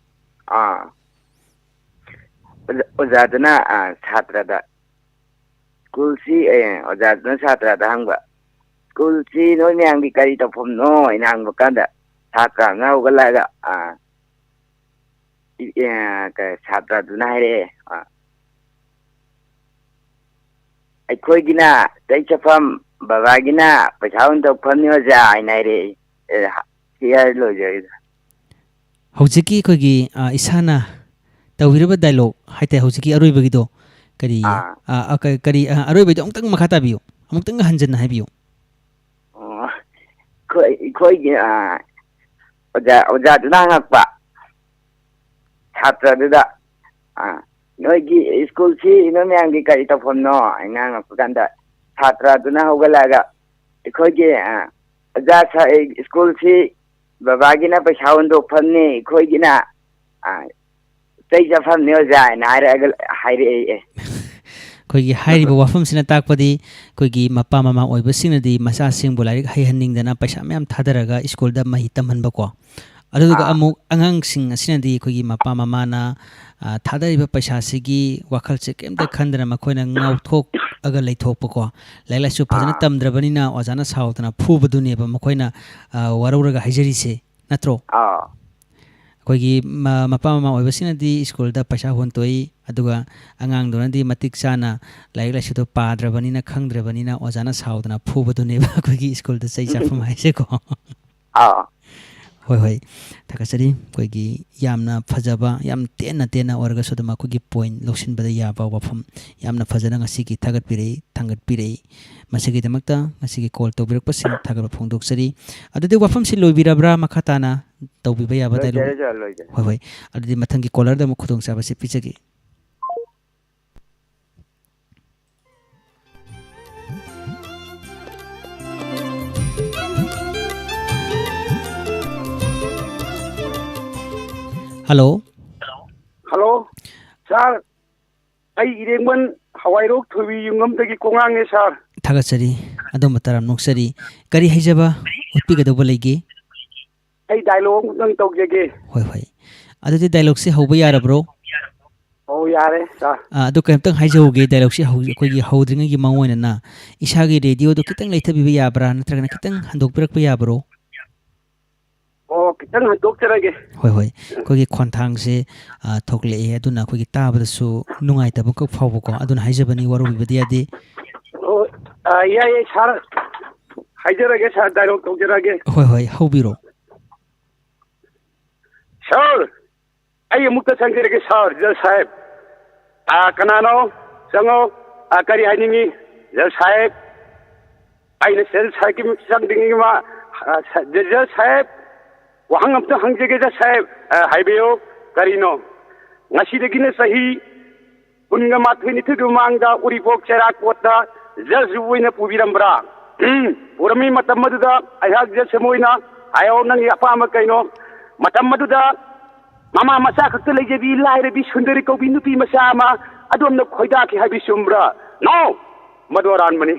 ꯑꯥ꯫ ꯑꯣꯖꯥ-, ꯑꯣꯖꯥꯗꯨꯅ, ꯑ, ꯁꯥꯇ꯭ꯔꯗ, ꯁ꯭ꯀꯨꯜꯁꯤ, ꯑꯦ, ꯑꯣꯖꯥꯗꯨꯅ ꯁꯥꯇ꯭ꯔꯗ ꯍꯪꯕ, "ꯁ꯭ꯀꯨꯜꯁꯤ ꯅꯣꯏ ꯃꯌꯥꯝꯒꯤ ꯀꯔꯤ ꯇꯧꯐꯝꯅꯣ?" ꯍꯥꯏꯅ ꯍꯪꯕ ꯀꯥꯟꯗ, ꯁꯥꯇ꯭ꯔ ꯑꯃꯅ ꯍꯧꯒꯠꯂꯛꯑꯒ, ꯑ, ꯏ-, ꯑ, ꯀ-, ꯁꯥꯇ꯭ꯔꯗꯨꯅ ꯍꯥꯏꯔꯛꯑꯦ, ꯑ, "ꯑꯩꯈꯣꯏꯒꯤꯅ ꯆꯩ ꯆꯠꯐꯝ, ꯕꯕꯥꯒꯤꯅ ꯄꯩꯁꯥ ꯍꯨꯟꯗꯣꯛꯐꯝꯅꯤ ꯑꯣꯖꯥ" ꯍꯥꯏꯅ ꯍꯥꯏꯔꯛꯑꯦ꯫ ꯑꯦ, ꯍ-, ꯁꯤ ꯍꯥꯏꯔ ꯂꯣꯏꯖꯔꯦ꯫ ꯍꯧꯖꯤꯛꯀꯤ ꯑꯩꯈꯣꯏꯒꯤ, ꯑ, ꯏꯁꯥꯅ ꯇꯧꯕꯤꯔꯤꯕ ꯗꯥꯏꯂꯣꯒ ꯍꯥꯏꯇꯥꯔꯦ, ꯍꯧꯖꯤꯛꯀꯤ ꯑꯔꯣꯏꯕꯒꯤꯗꯣ, ꯀꯔꯤ, ꯑꯥ꯫ ꯑ, ꯑ, ꯀ-, ꯀꯔꯤ, ꯑ, ꯑꯔꯣꯏꯕꯒꯤꯗꯣ ꯑꯃꯨꯛꯇꯪ ꯃꯈꯥ ꯇꯥꯕꯤꯌꯨ, ꯑꯃꯨꯛꯇꯪꯒ ꯍꯟꯖꯟꯅ ꯍꯥꯏꯕꯤꯌꯨ꯫ ꯑꯣ, ꯑꯩꯈꯣꯏ, ꯑꯩꯈꯣꯏꯒꯤ, ꯑ, ꯑꯣꯖꯥ, ꯑꯣꯖꯥꯗꯨꯅ ꯍꯪꯉꯛꯄ ꯁꯥꯇ꯭ꯔꯗꯨꯗ, ꯑ, "ꯅꯣꯏꯒꯤ ꯁ꯭ꯀꯨꯜꯁꯤ ꯅꯣꯏ ꯃꯌꯥꯝꯒꯤ ꯀꯔꯤ ꯇꯧꯐꯝꯅꯣ?" ꯍꯥꯏꯅ ꯍꯪꯉꯛꯄ ꯀꯥꯟꯗ, ꯁꯥꯇ꯭ꯔꯗꯨꯅ ꯍꯧꯒꯠꯂꯛꯑꯒ, "ꯑꯩꯈꯣꯏꯒꯤ, ꯑ, ꯑꯣꯖꯥ ꯁꯥ-, ꯁ꯭ꯀꯨꯜꯁꯤ ꯕꯕꯥꯒꯤꯅ ꯄꯩꯁꯥ ꯍꯨꯟꯗꯣꯛꯐꯝꯅꯤ, ꯑꯩꯈꯣꯏꯒꯤꯅ, ꯑ, ꯆꯩ ꯆꯥꯐꯝꯅꯤ ꯑꯣꯖꯥ" ꯍꯥꯏꯅ ꯍꯥꯏꯔꯛꯑꯒ, ꯍꯥꯏꯔꯛꯑꯦ꯫ ꯑꯩꯈꯣꯏꯒꯤ ꯍꯥꯏꯔꯤꯕ ꯋꯥꯐꯝꯁꯤꯅ ꯇꯥꯛꯄꯗꯤ, ꯑꯩꯈꯣꯏꯒꯤ ꯃꯄꯥ ꯃꯃꯥ ꯑꯣꯏꯕꯁꯤꯡꯅꯗꯤ ꯃꯆꯥꯁꯤꯡꯕꯨ ꯂꯥꯏꯔꯤꯛ ꯍꯩꯍꯟꯅꯤꯡꯗꯅ ꯄꯩꯁꯥ ꯃꯌꯥꯝ ꯊꯥꯗꯔꯒ ꯁ꯭ꯀꯨꯜꯗ ꯃꯍꯩ ꯇꯝꯍꯟꯕꯀꯣ꯫ ꯑꯗꯨꯗꯨꯒ ꯑꯥ꯫ ꯑꯃꯨꯛ ꯑꯉꯥꯡꯁꯤꯡ ꯑꯁꯤꯅꯗꯤ ꯑꯩꯈꯣꯏꯒꯤ ꯃꯄꯥ ꯃꯃꯥꯅ, ꯑ, ꯊꯥꯗꯔꯤꯕ ꯄꯩꯁꯥꯁꯤꯒꯤ ꯋꯥꯈꯜꯁꯦ ꯀꯩꯝꯇ ꯈꯟꯗꯅ ꯃꯈꯣꯏꯅ ꯉꯥꯎꯊꯣꯛꯑꯒ ꯂꯩꯊꯣꯛꯄꯀꯣ꯫ ꯂꯥꯏꯔꯤꯛ ꯂꯥꯏꯁꯨ ꯐꯖꯅ ꯑꯥ꯫ ꯇꯝꯗ꯭ꯔꯕꯅꯤꯅ ꯑꯣꯖꯥꯅ ꯁꯥꯎꯗꯅ ꯐꯨꯕꯗꯨꯅꯦꯕ ꯃꯈꯣꯏꯅ, ꯑ, ꯋꯥꯔꯧꯔꯒ ꯍꯥꯏꯖꯔꯤꯁꯦ, ꯅꯠꯇ꯭ꯔꯣ? ꯑꯥ꯫ ꯑꯩꯈꯣꯏꯒꯤ ꯃ-, ꯃꯄꯥ ꯃꯃꯥ ꯑꯣꯏꯕꯁꯤꯡꯅꯗꯤ ꯁ꯭ꯀꯨꯜꯗ ꯄꯩꯁꯥ ꯍꯨꯟꯇꯣꯛꯏ, ꯑꯗꯨꯒ ꯑꯉꯥꯡꯗꯨꯅꯗꯤ ꯃꯇꯤꯛ ꯆꯥꯅ ꯂꯥꯏꯔꯤꯛ ꯂꯥꯏꯁꯨꯗꯣ ꯄꯥꯗ꯭ꯔꯕꯅꯤꯅ, ꯈꯪꯗ꯭ꯔꯕꯅꯤꯅ ꯑꯣꯖꯥꯅ ꯁꯥꯎꯗꯅ ꯐꯨꯕꯗꯨꯅꯦꯕ ꯑꯩꯈꯣꯏꯒꯤ ꯁ꯭ꯀꯨꯜꯗ ꯆꯩ ꯆꯥꯐꯝ ꯍꯥꯏꯁꯦꯀꯣ꯫ ꯑꯥ꯫ ꯍꯣꯏ, ꯍꯣꯏ꯫ ꯊꯥꯒꯠꯆꯔꯤ꯫ ꯑꯩꯈꯣꯏꯒꯤ ꯌꯥꯝꯅ ꯐꯖꯕ, ꯌꯥꯝ ꯇꯦꯟꯅ ꯇꯦꯟꯅ ꯑꯣꯏꯔꯒꯁꯨ ꯑꯗꯨꯝ ꯑꯩꯈꯣꯏꯒꯤ point ꯂꯧꯁꯤꯟꯕꯗ ꯌꯥꯕ ꯋꯥꯐꯝ ꯌꯥꯝꯅ ꯐꯖꯅ ꯉꯁꯤꯒꯤ ꯊꯥꯒꯠꯄꯤꯔꯛꯏ, ꯊꯥꯡꯒꯠꯄꯤꯔꯛꯏ꯫ ꯃꯁꯤꯒꯤꯗꯃꯛꯇ ꯉꯁꯤꯒꯤ call ꯇꯧꯕꯤꯔꯛꯄꯁꯤꯡ ꯊꯥꯒꯠꯄ ꯐꯣꯡꯗꯣꯛꯆꯔꯤ꯫ ꯑꯗꯨꯗꯤ ꯋꯥꯐꯝꯁꯤ ꯂꯣꯏꯕꯤꯔꯕ꯭ꯔꯥ? ꯃꯈꯥ ꯇꯥꯅ ꯇꯧꯕꯤꯕ ꯌꯥꯕ dialogue? ꯂꯣꯏꯖꯔꯦ, ꯁꯥꯔ, ꯂꯣꯏꯖꯔꯦ꯫ ꯍꯣꯏ, ꯍꯣꯏ꯫ ꯑꯗꯨꯗꯤ ꯃꯊꯪꯒꯤ caller ꯗ ꯑꯃꯨꯛ ꯈꯨꯗꯣꯡꯆꯥꯕꯁꯤ ꯄꯤꯖꯒꯦ꯫ ꯍꯜꯂꯣ꯫ ꯍꯜꯂꯣ, ꯁꯥꯔ, ꯑꯩ ꯏꯔꯦꯡꯕꯟ ꯍꯋꯥꯏꯔꯣꯛ ꯊꯣꯏꯕꯤ ꯌꯨꯝꯉꯝꯗꯒꯤ ꯀꯣꯉꯥꯡꯅꯦ, ꯁꯥꯔ꯫ ꯊꯥꯒꯠꯆꯔꯤ꯫ ꯑꯗꯣꯝꯕꯨ ꯇꯔꯥꯝꯅ ꯑꯣꯛꯆꯔꯤ꯫ ꯀꯔꯤ ꯍꯥꯏꯖꯕ ꯎꯠꯄꯤꯒꯗꯧꯕ ꯂꯩꯒꯦ? ꯑꯩ dialogue ꯑꯃꯇꯪ ꯇꯧꯖꯒꯦ꯫ ꯍꯣꯏ, ꯍꯣꯏ꯫ ꯑꯗꯨꯗꯤ dialogue ꯁꯦ ꯍꯧꯕ ꯌꯥꯔꯕ꯭ꯔꯣ? ꯑꯣ, ꯌꯥꯔꯦ, ꯁꯥꯔ꯫ ꯑꯥ, ꯑꯗꯨ ꯀꯔꯤꯝꯇꯪ ꯍꯥꯏꯖꯍꯧꯒꯦ, dialogue ꯁꯤ ꯍꯧ-, ꯑꯩꯈꯣꯏꯒꯤ ꯍꯧꯗ꯭ꯔꯤꯉꯩꯒꯤ ꯃꯥꯡꯑꯣꯏꯅꯅ ꯏꯁꯥꯒꯤ radio ꯗꯣ ꯈꯤꯇꯪ ꯂꯩꯊꯕꯤꯕ ꯌꯥꯕ꯭ꯔꯥ, ꯅꯠꯇ꯭ꯔꯒꯅ ꯈꯤꯇꯪ ꯍꯟꯗꯣꯛꯄꯤꯔꯛꯄ ꯌꯥꯕ꯭ꯔꯣ? ꯑꯣ, ꯈꯤꯇꯪ ꯍꯟꯗꯣꯛꯆꯔꯒꯦ꯫ ꯍꯣꯏ, ꯍꯣꯏ꯫ ꯑꯩꯈꯣꯏꯒꯤ ꯈꯣꯟꯊꯥꯡꯁꯦ, ꯑꯥ, ꯊꯣꯛꯂꯛꯑꯦ, ꯑꯗꯨꯅ ꯑꯩꯈꯣꯏꯒꯤ ꯇꯥꯕꯗꯁꯨ ꯅꯨꯡꯉꯥꯏꯇꯕ ꯑꯃꯈꯛ ꯐꯥꯎꯕꯀꯣ, ꯑꯗꯨꯅ ꯍꯥꯏꯖꯕꯅꯤ, ꯋꯥꯔꯧꯕꯤꯕꯗꯤ ꯌꯥꯗꯦ꯫ ꯑꯣ, ꯑꯥ, ꯌꯥꯏꯌꯦ, ꯁꯥꯔ꯫ ꯍꯥꯏꯖꯔꯒꯦ, ꯁꯥꯔ, dialogue ꯇꯧꯖꯔꯛꯑꯒꯦ꯫ ꯍꯣꯏ, ꯍꯣꯏ, ꯍꯧꯕꯤꯔꯣ꯫ ꯁꯥꯔ, ꯑꯩ ꯑꯃꯨꯛꯇ ꯆꯪꯖꯔꯒꯦ, ꯁꯥꯔ, ꯖꯖ ꯁꯥꯍꯦꯕ꯫ ꯑꯥ, ꯀꯅꯥꯅꯣ? ꯆꯪꯉꯣ꯫ ꯑꯥ, ꯀꯔꯤ ꯍꯥꯏꯅꯤꯡꯉꯤ, ꯖꯖ ꯁꯥꯍꯦꯕ? ꯑꯩꯅ ꯖꯖ ꯁꯥꯍꯦꯕꯀꯤ ꯆꯪꯗ꯭ꯔꯤꯉꯩ ꯃꯃꯥ-, ꯑꯥ, ꯁ-, ꯖꯖ ꯁꯥꯍꯦꯕ, ꯋꯥꯍꯪ ꯑꯝꯇ ꯍꯪꯖꯒꯦ, ꯖꯖ ꯁꯥꯍꯦꯕ꯫ ꯑꯥ, ꯍꯥꯏꯕꯤꯌꯨ, ꯀꯔꯤꯅꯣ? ꯉꯁꯤꯗꯒꯤꯅ ꯆꯍꯤ ꯀꯨꯟꯒ ꯃꯥꯊꯣꯏ ꯅꯤꯊꯣꯏꯒꯤ ꯃꯃꯥꯡꯗ ꯎꯔꯤꯄꯣꯛ ꯆꯩꯔꯥꯛ ꯀꯣꯔꯠꯇ ꯖꯖ ꯑꯣꯏꯅ ꯄꯨꯕꯤꯔꯝꯕ꯭ꯔꯥ? ꯎꯝ, ꯄꯨꯔꯝꯃꯤ꯫ ꯃꯇꯝ ꯑꯗꯨꯗ ꯑꯩꯍꯥꯛ ꯖꯖ ꯑꯃ ꯑꯣꯏꯅ, ꯍꯥꯏꯌꯣ, ꯅꯪꯒꯤ ꯑꯄꯥꯝꯕ ꯀꯩꯅꯣ? ꯃꯇꯝ ꯑꯗꯨꯗ ꯃꯃꯥ ꯃꯆꯥ ꯈꯛꯇ ꯂꯩꯖꯕꯤ ꯂꯥꯏꯔꯕꯤ ꯁꯨꯟꯗꯔꯤ ꯀꯧꯕꯤ ꯅꯨꯄꯤ ꯃꯆꯥ ꯑꯃ ꯑꯗꯣꯝꯅ ꯈꯣꯏꯗꯥꯈꯤ ꯍꯥꯏꯕꯤ ꯆꯨꯝꯕ꯭ꯔꯥ? ꯅꯣ! ꯃꯗꯨ ꯑꯔꯥꯟꯕꯅꯤ꯫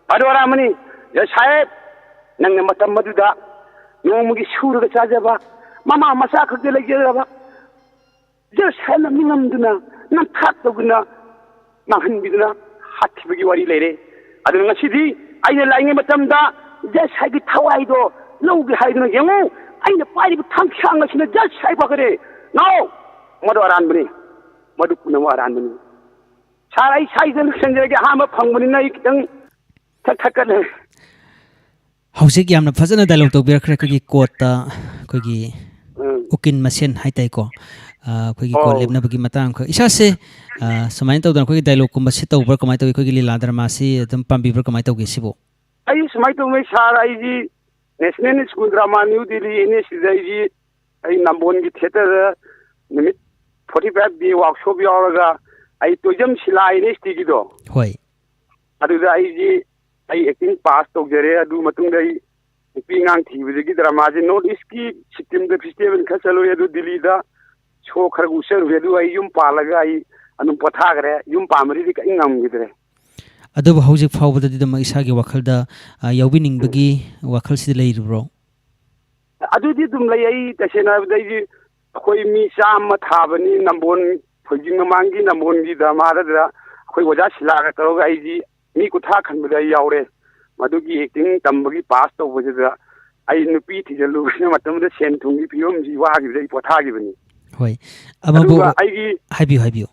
ꯃꯗꯨ ꯑꯔꯥꯟꯕꯅꯤ꯫ ꯖꯖ ꯁꯥꯍꯦꯕ, ꯅꯪꯅ ꯃꯇꯝ ꯑꯗꯨꯗ ꯅꯣꯡꯃꯒꯤ ꯁꯨꯔꯒ ꯆꯥꯖꯕ, ꯃꯃꯥ ꯃꯆꯥ ꯈꯛꯇ ꯂꯩꯖꯔꯕ ꯖꯖ ꯁꯥꯍꯦꯕꯅ ꯅꯤꯡꯉꯝꯗꯨꯅ, ꯅꯝꯊꯥꯛ ꯇꯧꯗꯨꯅ ꯃꯥꯡꯍꯟꯕꯤꯗꯨꯅ ꯍꯥꯠꯈꯤꯕꯒꯤ ꯋꯥꯔꯤ ꯂꯩꯔꯦ꯫ ꯑꯗꯨꯅ ꯉꯁꯤꯗꯤ ꯑꯩꯅ ꯂꯥꯛꯏꯉꯩ ꯃꯇꯝꯗ ꯖꯖ ꯁꯥꯍꯦꯕꯀꯤ ꯊꯋꯥꯏꯗꯣ ꯂꯧꯒꯦ ꯍꯥꯏꯗꯨꯅ ꯌꯦꯡꯉꯨ, ꯑꯩꯅ ꯄꯥꯏꯔꯤꯕ ꯊꯥꯡꯁꯥꯡ ꯑꯁꯤꯅ ꯖꯁ ꯍꯥꯏꯕ ꯀꯔꯤ? ꯅꯥꯎ, ꯃꯗꯨ ꯑꯔꯥꯟꯕꯅꯤ, ꯃꯗꯨ ꯄꯨꯝꯅꯃꯛ ꯑꯔꯥꯟꯕꯅꯤ꯫ ꯁꯥꯔ, ꯑꯩ ꯁ꯭ꯋꯥꯏꯗ ꯂꯣꯏꯁꯤꯟꯖꯔꯒꯦ, ꯑꯍꯥꯟꯕ ꯐꯪꯕꯅꯤꯅ ꯑꯩ ꯈꯤꯇꯪ ꯊꯛ ꯊꯛꯀꯠꯂꯦ꯫ ꯍꯧꯖꯤꯛ ꯌꯥꯝꯅ ꯐꯖꯅ ꯗꯥꯏꯂꯣꯛ ꯇꯧꯕꯤꯔꯛꯈ꯭ꯔꯦ ꯑꯩꯈꯣꯏꯒꯤ ꯀꯣꯔꯠꯇ, ꯑꯩꯈꯣꯏꯒꯤ ꯎꯝ꯫ ꯎꯀꯤꯜ ꯃꯁꯦꯟ ꯍꯥꯏꯇꯥꯏꯀꯣ꯫ ꯑ, ꯑꯩꯈꯣꯏꯒꯤ ꯀꯣꯔꯠ ꯑꯧ꯫ ꯂꯦꯞꯅꯕꯒꯤ ꯃꯇꯥꯡ ꯑꯩꯈꯣꯏ ꯏꯁꯥꯁꯦ, ꯑ, ꯁꯨꯃꯥꯏꯅ ꯇꯧꯗꯅ ꯑꯩꯈꯣꯏꯒꯤ ꯗꯥꯏꯂꯣꯛꯀꯨꯝꯕ ꯁꯤ ꯇꯧꯕ꯭ꯔꯥ ꯀꯃꯥꯏꯅ ꯇꯧꯏ? ꯑꯩꯈꯣꯏꯒꯤ ꯂꯤꯂꯥ ꯗ꯭ꯔꯃꯥꯁꯤ ꯑꯗꯨꯝ ꯄꯥꯝꯕꯤꯕ꯭ꯔꯥ ꯀꯃꯥꯏꯅ ꯇꯧꯒꯦ ꯁꯤꯕꯨ? ꯑꯩ ꯁꯨꯃꯥꯏꯅ ꯇꯧꯕꯅꯤ ꯁꯥꯔ, ꯑꯩꯒꯤ national school drama new Delhi, N S ꯁꯤꯗ ꯑꯩꯒꯤ, ꯑꯩ ꯅꯝꯕꯣꯜꯒꯤ ꯊꯤꯌꯦꯇꯔꯗ ꯅꯨꯃꯤꯠ forty five day workshop ꯌꯥꯎꯔꯒ ꯑꯩ ꯇꯣꯏꯖꯝ ꯁꯤꯂꯥ ꯑꯦꯟ ꯑꯦꯁ ꯇꯤꯒꯤꯗꯣ, ꯍꯣꯏ꯫ ꯑꯗꯨꯗ ꯑꯩꯒꯤ, ꯑꯩ ꯑꯦꯛꯇꯤꯡ ꯄꯥꯁ ꯇꯧꯖꯔꯦ꯫ ꯑꯗꯨ ꯃꯇꯨꯡꯗ ꯑꯩ ꯅꯨꯄꯤ ꯑꯉꯥꯡ ꯊꯤꯕꯗꯒꯤ ꯗ꯭ꯔꯃꯥꯁꯦ ꯅꯣꯔꯠ ꯏꯁꯀꯤ ꯁꯤꯛꯀꯤꯝꯗ ꯐꯦꯁꯇꯤꯚꯦꯜ ꯈꯔ ꯆꯠꯂꯨꯔꯦ, ꯑꯗꯨ ꯗꯤꯜꯂꯤꯗ ꯁꯣ ꯈꯔ ꯎꯠꯆꯔꯨꯔꯦ꯫ ꯑꯗꯨ ꯑꯩ ꯌꯨꯝ ꯄꯥꯜꯂꯒ ꯑꯩ ꯑꯗꯨꯝ ꯄꯣꯊꯥꯈ꯭ꯔꯦ꯫ ꯌꯨꯝ ꯄꯥꯟꯕꯗꯩꯗꯤ ꯀꯔꯤꯝ ꯉꯝꯈꯤꯗ꯭ꯔꯦ꯫ ꯑꯗꯨꯕꯨ ꯍꯧꯖꯤꯛ ꯐꯥꯎꯕꯗꯗꯤ ꯑꯗꯨꯝ ꯏꯁꯥꯒꯤ ꯋꯥꯈꯜꯗ, ꯑ, ꯌꯥꯎꯕꯤꯅꯤꯡꯕꯒꯤ ꯋꯥꯈꯜꯁꯤꯗ ꯂꯩꯔꯤꯕ꯭ꯔꯣ? ꯑꯗꯨꯗꯤ ꯑꯗꯨꯝ ꯂꯩ꯫ ꯑꯩ ꯇꯁꯦꯡꯅ ꯍꯥꯏꯕꯗ ꯑꯩꯗꯤ, ꯑꯩꯈꯣꯏ ꯃꯤ ꯆꯥꯝꯃ ꯊꯥꯕꯅꯤ ꯅꯝꯕꯣꯜ, ꯊꯣꯏꯖꯤꯡ ꯃꯃꯥꯡꯒꯤ ꯅꯝꯕꯣꯜꯒꯤ ꯗ꯭ꯔꯃꯥꯗꯨꯗ ꯑꯩꯈꯣꯏ ꯑꯣꯖꯥ ꯁꯤꯂꯥꯒ ꯇꯧꯔꯒ ꯑꯩꯗꯤ ꯃꯤ ꯀꯨꯟꯊ꯭ꯔꯥ ꯈꯟꯕꯗ ꯑꯩ ꯌꯥꯎꯔꯦ꯫ ꯃꯗꯨꯒꯤ ꯑꯦꯛꯇꯤꯡ ꯇꯝꯕꯒꯤ ꯄꯥꯁ ꯇꯧꯕꯁꯤꯗ ꯑꯩ ꯅꯨꯄꯤ ꯊꯤꯖꯤꯜꯂꯨꯕꯁꯤꯅ ꯃꯇꯝꯗꯨꯗ ꯁꯦꯟ ꯊꯨꯝꯒꯤ ꯐꯤꯕꯝꯁꯤ ꯋꯥꯈꯤꯕꯗ ꯑꯩ ꯄꯣꯊꯥꯈꯤꯕꯅꯤ꯫ ꯍꯣꯏ꯫ ꯑꯃꯕꯨ ꯑꯗꯨꯒ ꯑꯩꯒꯤ ꯍꯥꯏꯕꯤꯌꯨ, ꯍꯥꯏꯕꯤꯌꯨ꯫